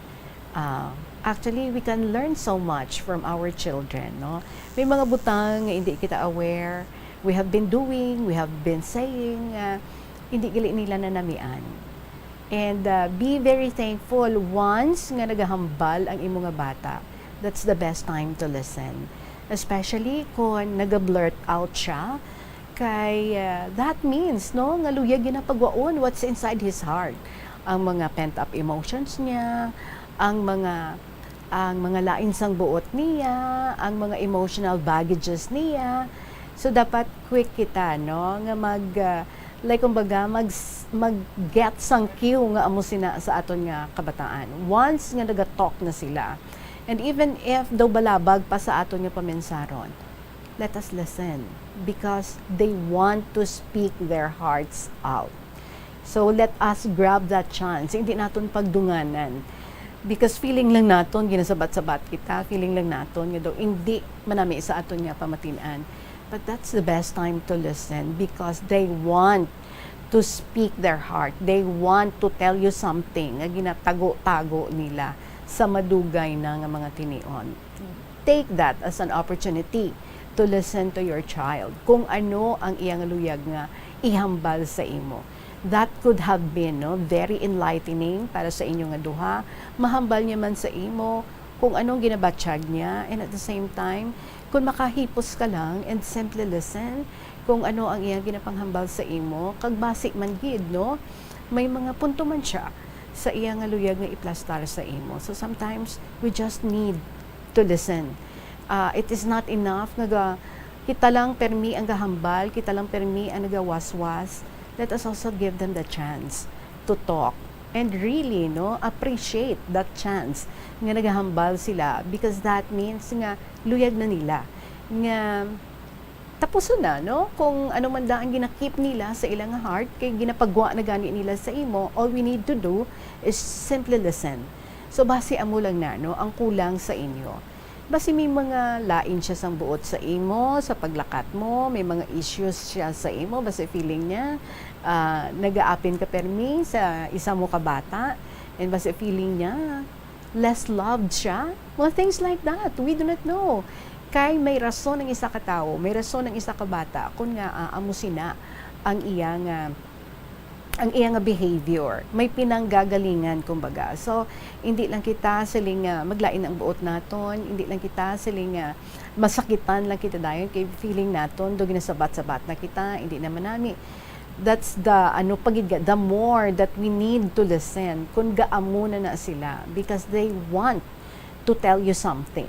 Ah, actually, we can learn so much from our children, no? May mga butang nga hindi kita aware, we have been doing, we have been saying, nga hindi gali nila nanamian. And, ah, be very thankful once nga nagahambal ang imo nga bata. That's the best time to listen. Especially kung naga-blurt out siya, kay, ah, that means, no, nga luyag ginapagwaon what's inside his heart. Ang mga pent-up emotions niya, ang mga, ang mga lain sang buot niya, ang mga emotional baggages niya. So, dapat quick kita, no, nga mag, ah, like, kumbaga, mag, mag-get sang cue nga amo sina sa aton nga kabataan. Once nga nagatalk na sila, and even if daw balabag pa sa aton nga pamensaron, let us listen because they want to speak their hearts out. So, let us grab that chance. Hindi naton pagdunganan. Because feeling lang naton, ginasabat-sabat kita, feeling lang naton nga daw hindi manami sa aton nga pamatin-an. But that's the best time to listen because they want to speak their heart. They want to tell you something nga ginatago-tago nila sa madugay na nga mga tinion. Take that as an opportunity to listen to your child kung ano ang iya nga luyag nga ihambal sa imo. That could have been, no, very enlightening para sa inyo nga duha. Mahambal niya man sa imo kung anong ginabatyag niya, and at the same time, kung makahipos ka lang and simply listen kung ano ang iyang ginapanghambal sa imo, kag basi man gid, no, may mga punto man siya sa iya nga luyag nga iplastar sa imo. So sometimes, we just need to listen. Ah, it is not enough nga ga-, kita lang permi ang gahambal, kita lang permi ang nagawaswas. Let us also give them the chance to talk and really, no, appreciate that chance nga nagahambal sila, because that means nga luyag na nila nga tapuson na, no? Kung ano man da ang gina-keep nila sa ila nga heart, kay ginapagwa na gani nila sa imo, all we need to do is simply listen. So, basi amo lang na, no, ang kulang sa inyo. Basi may mga lain siya sang buot sa imo, sa paglakat mo, may mga issues siya sa imo, basi feeling niya, ah, nagaapin ka permi sa isa mo ka bata, and basi feeling niya, less loved siya? Well, things like that. We do not know. Kay may rason ang isa ka tawo, may rason ang isa ka bata kung nga, ah, amo sina ang iya nga, ang iya nga behavior. May pinanggagalingan, kumbaga. So, hindi lang kita siling nga maglain ang buot naton, hindi lang kita siling nga masakitan lang kita dayon kay feeling naton do ginasabat-sabat na kita, hindi naman nami. That's the, ano pa gid, the more that we need to listen, kung gaamo na na sila, because they want to tell you something.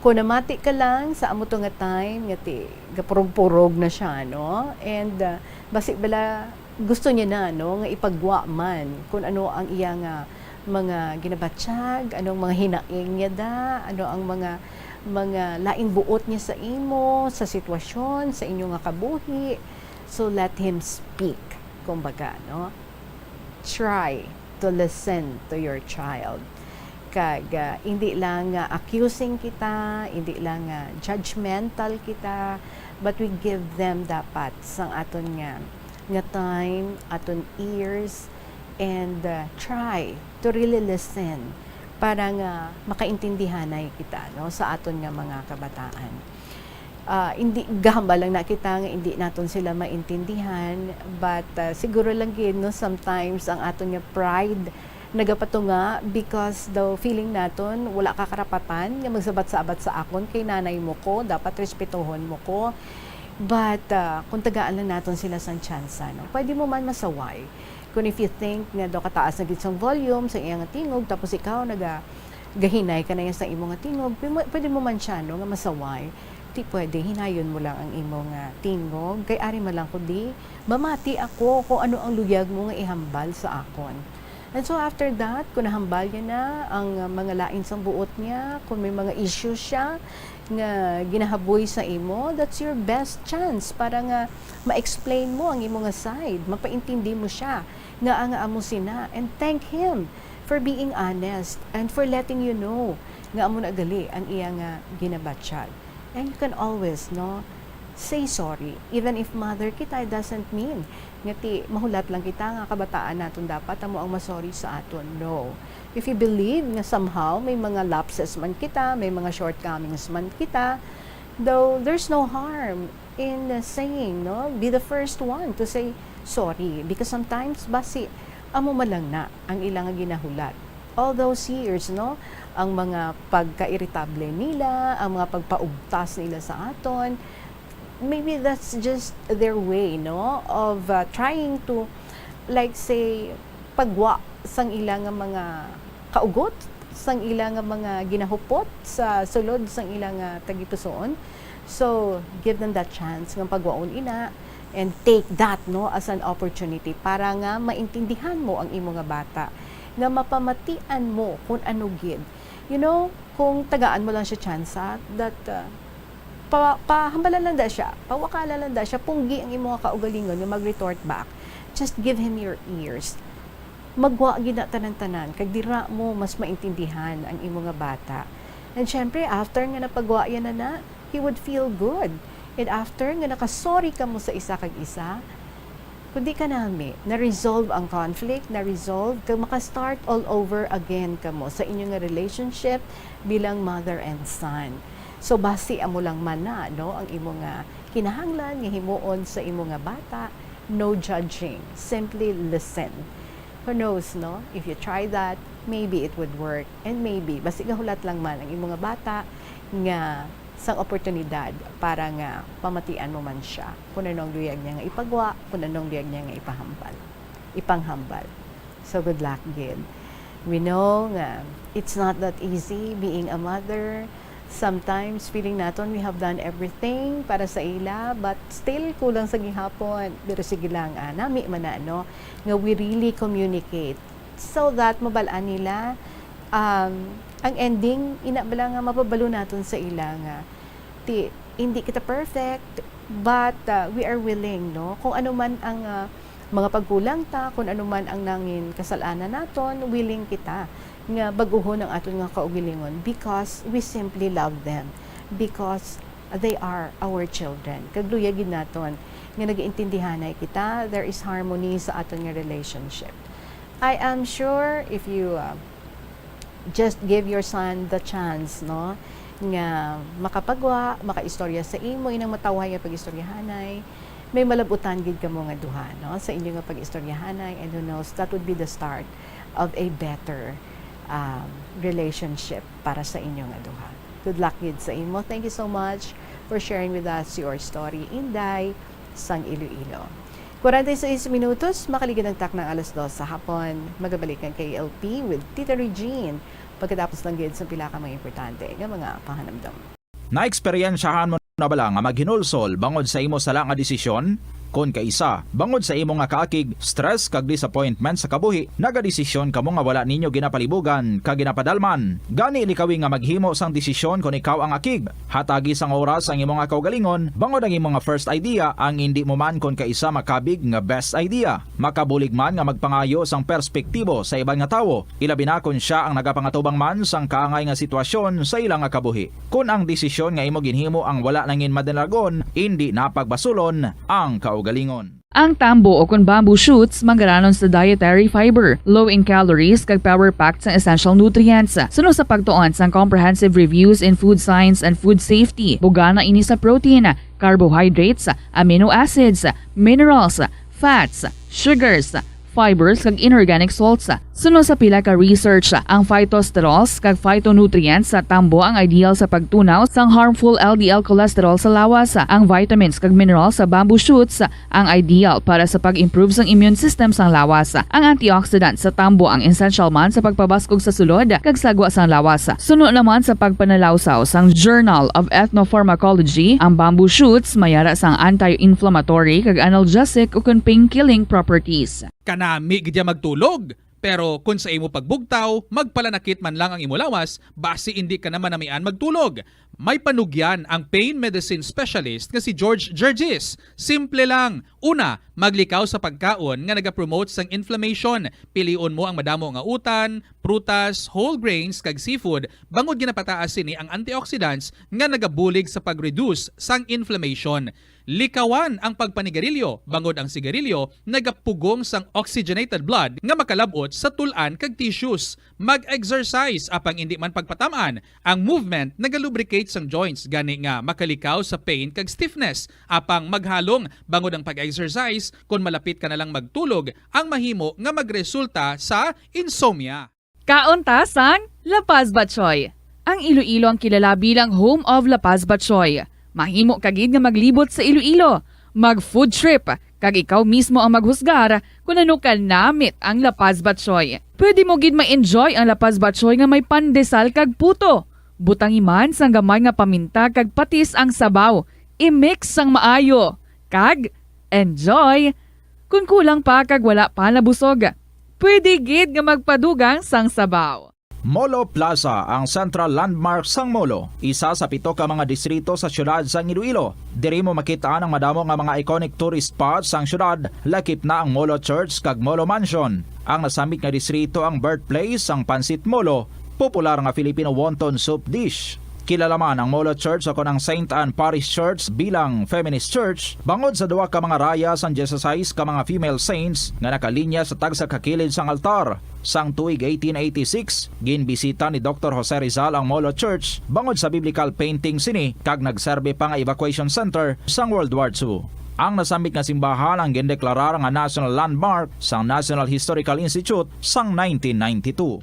Kung namati ka lang sa amo to nga time, nga ti, gapurog-purog na siya, no? And, ah, basi bala, gusto niya na, no, nga ipagwa man kung ano ang iya nga mga ginabatyag, anong mga hinaing niya da, ano ang mga, mga lain buot niya sa imo, sa sitwasyon, sa inyo nga kabuhi. So, let him speak, kumbaga, no? Try to listen to your child. Kag, ah, hindi lang nga accusing kita, hindi lang nga judgmental kita, but we give them dapat sang aton nga, nga time, aton ears, and, ah, try to really listen para nga makaintindihanay kita, no, sa aton nga mga kabataan. Ah, hindi, gahambal lang na kita nga hindi naton sila maintindihan, but, ah, siguro lang gid, no, sometimes ang aton nga pride nagapatunga because daw feeling naton wala ka karapatan nga magsabat-sabat sa akon kay nanay mo ko, dapat respetohon mo ko. But, ah, kung tagaan lang naton sila sang tsansa, no, pwede mo man masaway. Kung if you think nga daw kataas na gid sang volume sa iyang tingog, tapos ikaw naga-, gahinay ka na iya sa imo nga tingog, pwe-, pwede mo man siya, no, nga masaway. Ti pwede, hinayon mo lang ang imo nga tingog, kay ari man lang kundi mamati ako kung ano ang luyag mo nga ihambal sa akon. And so after that, kung nahambal niya na ang, uh, mga lain sang buot niya, kung may mga issues siya nga ginahaboy sa imo, that's your best chance para nga ma-explain mo ang imo nga side, mapaintindi mo siya nga ang amo sina, and thank him for being honest and for letting you know nga amo na gali ang iya nga ginabatyag. And you can always, no, say sorry. Even if mother kita, it doesn't mean nga ti mahulat lang kita nga kabataan naton dapat amo ang masorry sa aton. No. If you believe nga somehow may mga lapses man kita, may mga shortcomings man kita, though there's no harm in, uh, saying, no? Be the first one to say sorry, because sometimes basi amo man lang na ang ilang ginahulat. All those years, no? Ang mga pagka-irritable nila, ang mga pagpaugtas nila sa aton, maybe that's just their way, no, of, uh, trying to, like, say, pagwa sang ila nga mga kaugot, sang ila nga mga ginahupot sa sulod sang ila nga tagipusoon. So, give them that chance nga pagwaon ina, and take that, no, as an opportunity para nga maintindihan mo ang imo nga bata, nga mapamatian mo kung ano gid. You know, kung tagaan mo lang siya tsansa, that, uh, pa-, pahambalan lang da siya, pawakala lang da siya, punggi ang imo nga kaugalingon nga mag-retort back. Just give him your ears. Magwa gid na tanan-tanan, kag dira mo mas maintindihan ang imo nga bata. And syempre, after nga napagwa yan na na, he would feel good. And after nga nakasorry kamo sa isa kag isa, kundi kanami, na-resolve ang conflict, na-resolve, kag maka-start all over again kamo sa inyo nga relationship bilang mother and son. So, basi amo lang man na, no, ang imo nga kinahanglan nga himuon sa imo nga bata, no judging, simply listen. Who knows, no? If you try that, maybe it would work. And maybe, basi gahulat lang man ang imo nga bata nga sang oportunidad para nga pamatian mo man siya kung ano ang luyag niya nga ipagwa, kung ano ang luyag niya nga ipahambal, ipanghambal. So, good luck gid. We know nga it's not that easy being a mother. Sometimes, feeling naton we have done everything para sa ila, but still, kulang sa gihapon. Pero sige lang, ah, nami man na, no, nga we really communicate so that mabal-an nila, um, ang ending, ina bala nga mapabalo naton sa ila nga, ti, hindi kita perfect, but, uh, we are willing, no? Kung ano man ang, uh, mga pagkulang ta, kung ano man ang nangin kasalanan naton, willing kita nga bag-uhon ang aton nga kaugalingon because we simply love them, because they are our children. Kag luyag gid naton nga nagaintindihanay kita, there is harmony sa aton nga relationship. I am sure if you, uh, just give your son the chance, no, nga makapagwa, makaistorya sa imo, inang matawhay nga pag-istoryahanay, may malab-utan gid kamo nga duha, no, sa inyo nga pag-istoryahanay, and who knows, that would be the start of a better, um, relationship para sa inyo nga duha. Good luck gid sa imo. Thank you so much for sharing with us your story, Inday sang Iloilo. Kwarenta y seis minutos, makaligid ang taknang alas dos sa hapon. Magabalik ang K L P with Tita Regine Pagkatapos lang gid sa pila ka mga importante nga mga pahanumdom. Naeksperyensyahan mo na bala nga maghinulsol bangod sa imo sala nga desisyon? Kon kaisa, bangod sa imo nga kaakig, stress kag disappointment sa kabuhi, nagadesisyon kamo nga wala ninyo ginapalibugan kag ginapadalman. Gani likawi nga maghimo sang desisyon kon ikaw ang akig. Hatagi sang oras ang imo nga kaugalingon, bangod ang imo nga first idea ang indi mo man kon kaisa makabig nga best idea. Makabulig man nga magpangayo sang perspektibo sa iban nga tawo, ilabi na kon sia ang nagapangatubang man sang kaangay nga sitwasyon sa ila nga kabuhi. Kon ang desisyon nga imo ginhimo ang wala nangin madalagon, indi na pagbasulon ang kaugalingon. Ang tambo o kon bamboo shoots manggaranon sa dietary fiber, low in calories kag power-packed sang essential nutrients. Suno sa pagtuon sang Comprehensive Reviews in Food Science and Food Safety, bugana ini sa protein, carbohydrates, amino acids, minerals, fats, sugars, fibers kag inorganic salts. Suno sa pila ka research, ang phytosterols kag phytonutrients sa tambo ang ideal sa pagtunaw sang harmful L D L cholesterol sa lawas. Ang vitamins kag minerals sa bamboo shoots ang ideal para sa pag-improve sang immune system sang lawas. Ang antioxidant sa tambo ang essential man sa pagpabaskog sa sulod kag sagwa sang lawas. Suno naman sa pagpanalawsaw sang Journal of Ethnopharmacology, ang bamboo shoots may ara sang anti-inflammatory kag analgesic ukon pain-killing properties. Kanami gid ya magtulog, pero kon sa imo pagbugtaw, magpalanakit man lang ang imo lawas, basi indi ka na manamian magtulog. May panugyan ang pain medicine specialist nga si George Gergis. Simple lang. Una, maglikaw sa pagkaon nga nagapromote sang inflammation. Pilion mo ang madamo nga utan, prutas, whole grains, kag seafood, bangod ginapataas sini ang antioxidants nga nagabulig sa pag-reduce sang inflammation. Likawan ang pagpanigarilyo, bangod ang sigarilyo nagapugong sang oxygenated blood nga makalab-ot sa tul-an kag tissues. Mag-exercise, apang indi man pagpatam-an. Ang movement nagalubricate sang joints, gani nga makalikaw sa pain kag stiffness. Apang maghalong, bangod ang pag-exercise, kon malapit ka na lang magtulog, ang mahimo nga magresulta sa insomnia. Kaon ta sang La Paz Batchoy. Ang Iloilo ang kilala bilang home of La Paz Batchoy. Mahimo ka gid nga maglibot sa Iloilo, mag food trip, kag ikaw mismo ang maghusgar kon ano kanamit ang La Paz Batchoy. Pwede mo gid ma-enjoy ang La Paz Batchoy nga may pandesal kag puto. Butangi man sang gamay nga paminta kag patis ang sabaw. I-mix sang maayo, kag enjoy! Kon kulang pa kag wala pa nabusog, pwede gid nga magpadugang sang sabaw. Molo Plaza ang central landmark sang Molo, isa sa pito ka mga distrito sa siyudad sang Iloilo. Diri mo makit-an ang madamo nga mga iconic tourist spots sang siyudad, lakip na ang Molo Church kag Molo Mansion. Ang nasambit nga distrito ang birthplace sang Pansit Molo, popular nga Filipino wonton soup dish. Kilala man ang Molo Church ukon ang Saint Anne Parish Church bilang feminist church bangod sa duha ka mga raya sang dieciséis ka mga female saints nga nakalinya sa tagsa ka kilid sang altar. Sang tuig eighteen eighty-six, ginbisita ni Doktor Jose Rizal ang Molo Church bangod sa biblical painting sini kag nagserbi pa nga evacuation center sang World War Two. Ang nasambit nga simbahan ang gindeklarar nga national landmark sang National Historical Institute sang nineteen ninety-two.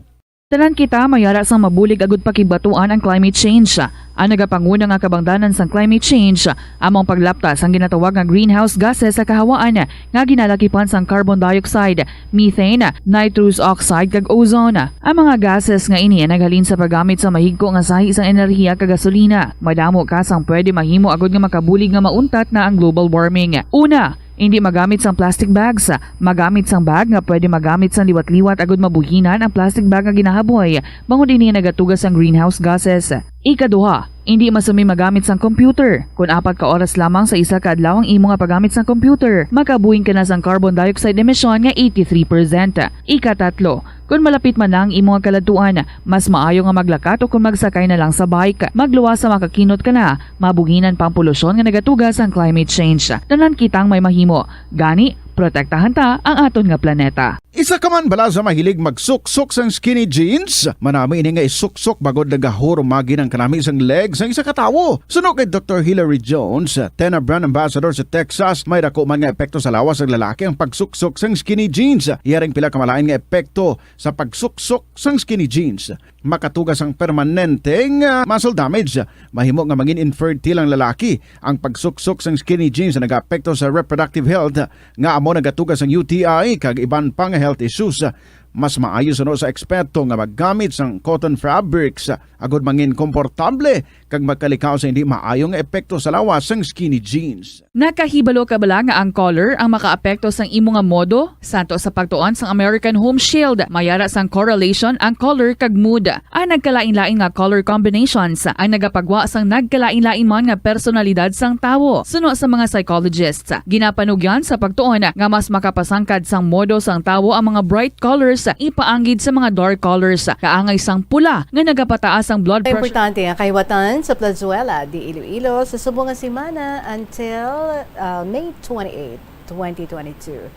Tanan kita may ara sang mabulig agud pakigbatuan ang climate change. Ang nagapanguna nga kabangdanan sang climate change amo ang paglapta sang ginatawag nga greenhouse gases sa kahawaan nga ginalakipan sang carbon dioxide, methane, nitrous oxide, kag ozone. Ang mga gases nga ini ang naghalin sa paggamit sa mahigko nga sahi sang enerhiya kag gasolina. Madamo ka sang pwede mahimo agud nga makabulig nga mauntat na ang global warming. Una, indi magamit sang plastic bags. Magamit sang bag nga pwede magamit sang liwat-liwat agud mabuhinan ang plastic bag nga ginahaboy, bangod ini nagatuga sang greenhouse gases. Ikaduha, indi masumi magamit sang computer. Kon apat ka oras lamang sa isa ka adlaw ang imo nga paggamit sang computer, makabuhin ka na sang carbon dioxide emission nga eighty-three percent. Ikatatlo, kon malapit man na ang imo nga kaladtuan, mas maayo nga maglakat o kon magsakay na lang sa bike. Magluwas sa makakinot ka na, mabuhinan pa ang polusyon nga nagatuga sang climate change. Tanan kitang may mahimo. Gani, protektahan ta ang aton nga planeta. Isa ka man bala sa mahilig magsuksok sang skinny jeans? Manami ini nga isuksok bangod nagahurumagi ang kanami sang leg sang isa ka tawo. Suno kay Doktor Hilary Jones, Tena brand ambassador sa Texas, may dako man nga epekto sa lawas sang lalaki ang pagsuksok sang skinny jeans. Iya ring pila ka malain nga epekto sa pagsuksok sang skinny jeans. Makatuga sang permanente nga muscle damage. Mahimo nga mangin infertile ang lalaki. Ang pagsuksok sang skinny jeans nagaapekto sa reproductive health, nga amo nagatuga sang U T I kag iban pa nga health issues. Mas maayo suno sa eksperto nga maggamit sang cotton fabrics agod mangin komportable kag makalikaw sa hindi maayo nga epekto sa lawas sang skinny jeans. Nakahibalo ka bala nga ang color ang makaapekto sang imo nga modo? Santo sa pagtuon sang American Home Shield, may ara sang correlation ang color kag mood. Ang nagkalain-lain nga color combinations ang nagapagwa sang nagkalain-lain man nga personalidad sang tawo. Suno sa mga psychologists, ginapanugyan sa pagtuon nga mas makapasangkad sang modo sang tawo ang mga bright colors ipaanggid sa mga dark colors, kaangay sang pula nga nagapataas ang blood pressure. Importante nga kahiwatan sa Plazuela de Iloilo sa subong nga semana until, uh, May twenty-eight, twenty twenty-two.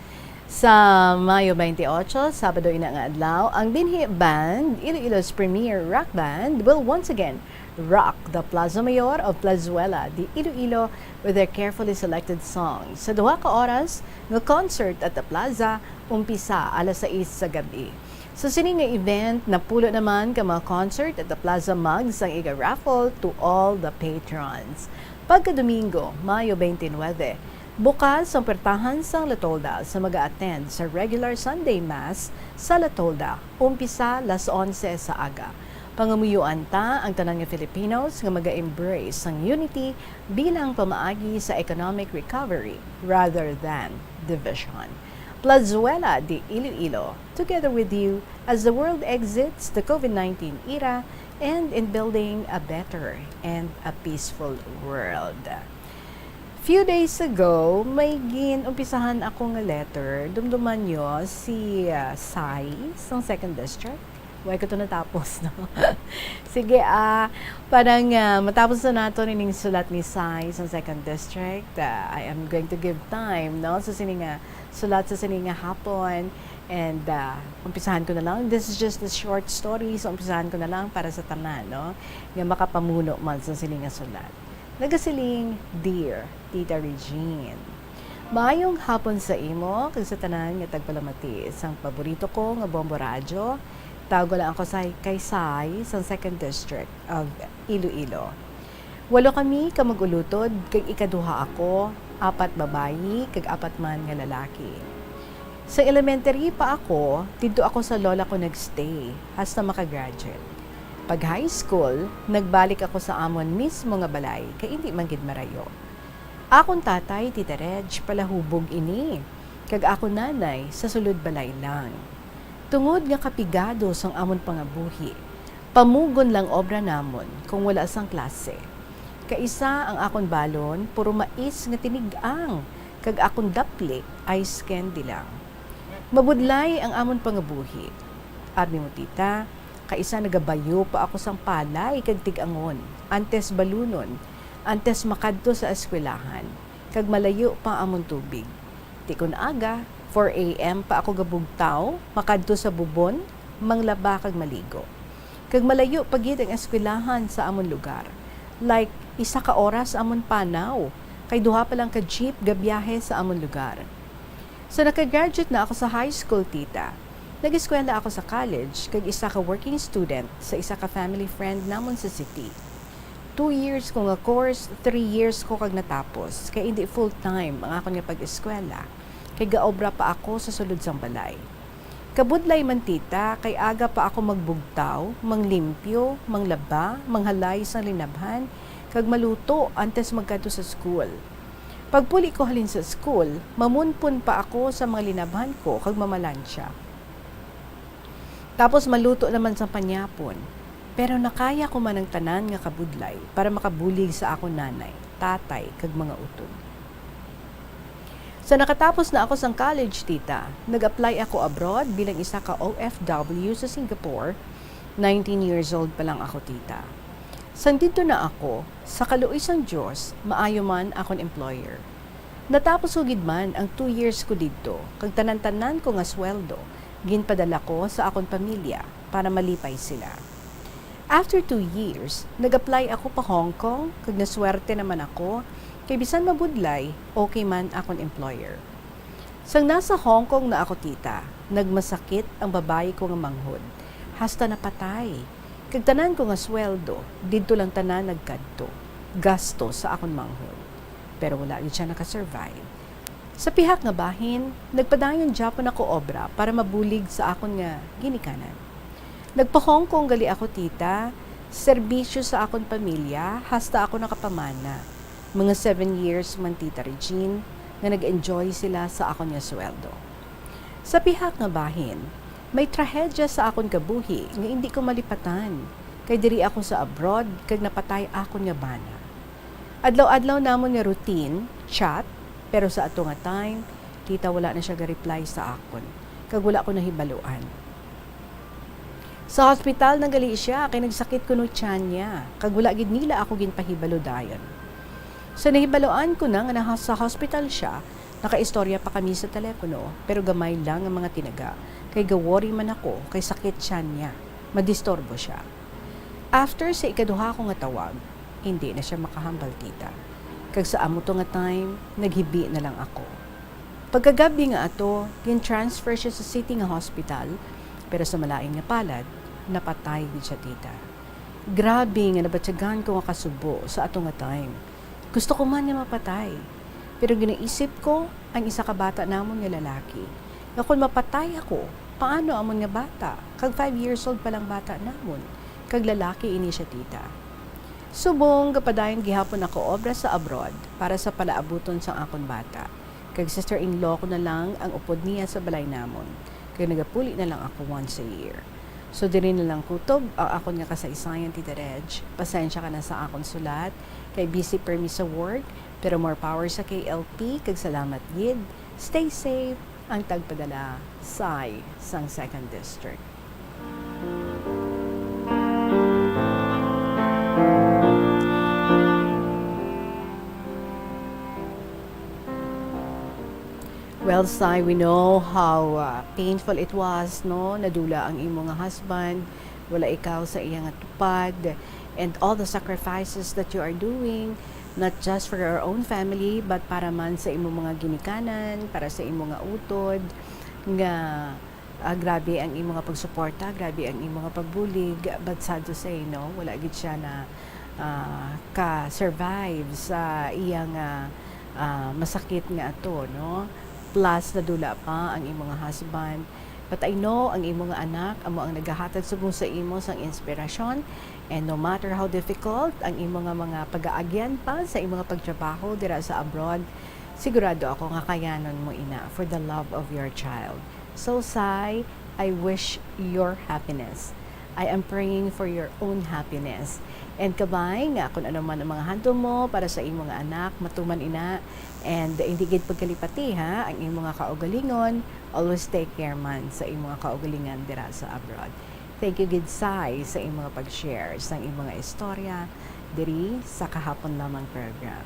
Sa Mayo twenty-eight, Sabado ina nga adlaw, ang Binhi Band, Iloilo's premier rock band, will once again rock the Plaza Mayor of Plazuela de Iloilo with their carefully selected songs. Sa duha ka oras nga concert at the plaza, umpisa alas sais sa gab-i. Sa sini nga event, napulo naman ka mga concert at the plaza mugs ang iga-raffle to all the patrons. Pagka Domingo, Mayo twenty-nine, bukas ang pwertahan sang La Tolda sa mag-attend sa regular Sunday Mass sa La Tolda, umpisa las onse sa aga. Pangamuyuan ta ang tanan nga Filipinos nga maga-embrace sang unity bilang pamaagi sa economic recovery rather than division. Plazuela de Iloilo, together with you as the world exits the COVID nineteen era and in building a better and a peaceful world. Few days ago, may gin-umpisahan ako nga letter. Dumduman nyo si, ah, Sai sang Second District. Why ko to natapos, no? Sige, ah, parang, ah, matapos na nato nining sulat ni Sai sang Second District, ah, I am going to give time, no? So, sini nga sulat sa sini nga hapon, and, ah, umpisahan ko na lang. This is just a short story, so umpisahan ko na lang para sa tanan, no? Nga makapamuno man sa sini nga sulat. Nagasiling, "Dear Tita Regine, maayong hapon sa imo kag sa tanan nga tagpalamati sang paborito ko nga Bombo Radyo. Tawag lang ako sa kay Sai sang Second District of Iloilo. Walo kami ka mag-ulutod, kag ikaduha ako, apat babayi kag apat man nga lalaki. Sa elementary pa ako, didto ako sa lola ko nagstay hasta maka-graduate. Pag high school, nagbalik ako sa amon mismo nga balay kay indi man gid marayo. Akon tatay, Tita Reg, palahubog ini, kag akon nanay sa sulod balay lang. Tungod nga kapigado sang amon pangabuhi, pamugon lang obra namon kung wala sang klase. Kaisa ang akon balon, puro mais nga tinig-ang, kag akon dapli, ice candy lang. Mabudlay ang amon pangabuhi. Abi mo, tita, kaisa nagabayo pa ako sang palay kag tig-angon, antes balunon, antes makadto sa eskwelahan, kag malayo pa amon tubig. Ti kon aga, four A M pa ako gabugtaw, makadto sa bubon, manglaba kag maligo. Kag malayo pa gid ang eskwelahan sa amon lugar. Like, isa ka oras amon panaw, kay duha pa lang ka jeep gabiyahe sa amon lugar. So, naka-graduate na ako sa high school, tita. Nag-eskwela ako sa college, kag isa ka working student sa isa ka family friend namon sa city. Two years ko nga course, three years ko kag natapos, kay indi full-time ang akon nga pag-eskwela, kay gaobra pa ako sa sulod sang balay. Kabudlay man, tita, kay aga pa ako magbugtaw, manglimpyo, manglaba, manghalay sang linabhan, kag maluto antes magkadto sa school. Pagpuli ko halin sa school, mamunpon pa ako sa mga linabhan ko kag mamalansya. Tapos maluto naman sang panyapon. Pero nakaya ko man ang tanan nga kabudlay para makabulig sa akon nanay, tatay, kag mga utod. Sa nakatapos na ako sang college, tita, nag-apply ako abroad bilang isa ka O F W sa Singapore. Nineteen years old pa lang ako, tita. Sang didto na ako, sa kaluoy sang Dios, maayo man akon employer. Natapos ko gid man ang two years ko didto, kag tanan-tanan ko nga sweldo ginpadala ko sa akon pamilya para malipay sila. After two years, nag-apply ako pa Hong Kong, kag naswerte naman ako, kay bisan mabudlay, okay man akon employer. Sang nasa Hong Kong na ako, tita, nagmasakit ang babayi ko nga manghod, hasta napatay. Kag tanan ko nga sweldo, didto lang tanan nagkadto, gasto sa akon manghod. Pero wala gid sia nakasurvive. Sa pihak nga bahin, nagpadayon gyapon ako obra para mabulig sa akon nga ginikanan. Nagpa-Hong Kong gali ako, tita, serbisyo sa akon pamilya hasta ako nakapamana. Mga seven years man, Tita Regine, nga nag-enjoy sila sa akon nga sweldo. Sa pihak nga bahin, may trahedya sa akon kabuhi nga indi ko malipatan, kay diri ako sa abroad kag napatay akon nga bana. Adlaw-adlaw namon nga routine, chat, pero sa ato nga time, tita, wala na siya ga-reply sa akon, kag wala ko nahibaluan. Sa hospital na gali siya kay nagsakit kuno tiyan niya, kag wala gid nila ako ginpahibalo dayon. Sa nahibaluan ko na nga naha-, sa hospital siya, nakaistorya pa kami sa telepono, pero gamay lang ang mga tinaga, kay ga-worry man ako kay sakit tiyan niya, madisturbo siya. After sa ikaduha ko nga tawag, indi na siya makahambal, tita. Kag sa amo to nga time, naghibi na lang ako. Pagkagabi nga ato, gin-transfer siya sa city nga hospital, pero sa malain nga palad, napatay gid siya, tita. Grabe nga nabatyagan ko nga kasubo sa ato nga time. Gusto ko man nga mapatay, pero ginaisip ko ang isa ka bata namon nga lalaki, nga kon mapatay ako, paano amon nga bata? Kag five years old pa lang bata namon, kag lalaki ini siya, tita. Subong gapadayon gihapon ako obra sa abroad para sa palaabuton sang akon bata, kag sister-in-law ko na lang ang upod niya sa balay namon, kag nagapuli na lang ako once a year. So, diri na lang kutob ang akon nga kasaysayan, Tita Reg. Pasensya ka na sa akon sulat, kay busy permi sa work, pero more power sa K L P, kag salamat gid. Stay safe. Ang tagpadala, Sai, sang Second District. Well, Sai, we know how, uh, painful it was, no? Nadula ang imo nga husband, wala ikaw sa iya nga tupad, and all the sacrifices that you are doing, not just for your own family, but para man sa imo mga ginikanan, para sa imo nga utod, nga, ah, grabe ang imo nga pagsuporta, grabe ang imo nga pagbulig, but sad to say, no, wala gid siya na, ah, ka-survive sa iya nga, ah, masakit nga ato, no? Plus, nadula pa ang imo nga husband. But I know, ang imo nga anak amo ang nagahatag subong sa imo sang inspirasyon, and no matter how difficult ang imo nga mga pagaagyan pa sa imo nga pagtrabaho dira sa abroad, sigurado ako nga kayanon mo ina for the love of your child. So, Sai, I wish your happiness. I am praying for your own happiness. And kabay nga kung ano man ang mga handom mo para sa imo nga anak, matuman ina. And hindi gid pagkalipati, ha, ang imo nga kaugalingon. Always take care man sa imo nga kaugalingan dira sa abroad. Thank you gid, Sai, sa imo nga pag-share sang imo nga istorya diri sa Kahapon Lamang program.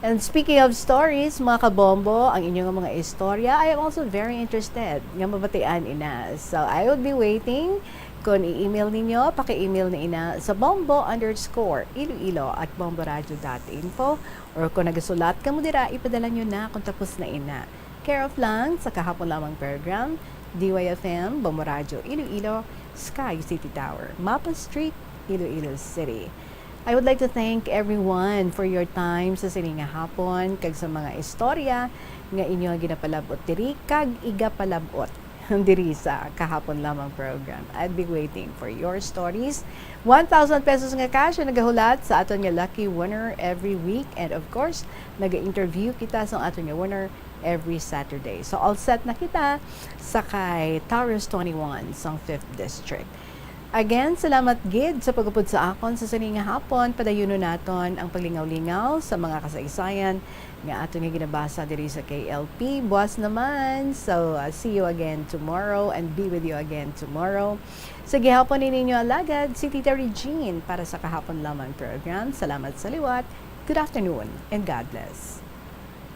And speaking of stories, mga kabombo, ang inyo nga mga istorya, I am also very interested nga mabatian ina. So, I would be waiting. Kung i-email ninyo, paki-email na ina sa bombo underscore iloilo at bomboradio dot info. Or kung nagasulat kamo dira, ipadala nyo na kung tapos na ina. Care of lang sa Kahapon Lamang program, D Y F M, Bombo Radyo Iloilo, Sky City Tower, Mapa Street, Iloilo City. I would like to thank everyone for your time sa sini nga hapon kag sa mga istorya nga inyo nga ginapalab-ot diri kag igapalab-ot diri sa Kahapon Lamang program. I'd be waiting for your stories. One thousand pesos nga cash ang nagahulat sa aton nga lucky winner every week. And of course, naga-interview kita sa aton nga winner every Saturday. So, all set na kita sa kay Taurus twenty-one sang Fifth District. Again, salamat gid sa pag-upod sa akon sa sini nga hapon. Padayunon naton ang paglingaw-lingaw sa mga kasaysayan nga aton nga ginabasa diri sa K L P. Buwas naman. So, uh, see you again tomorrow and be with you again tomorrow. Sa gihapon ni ninyo alagad, si Tita Regine para sa Kahapon Lamang program. Salamat sa liwat. Good afternoon and God bless.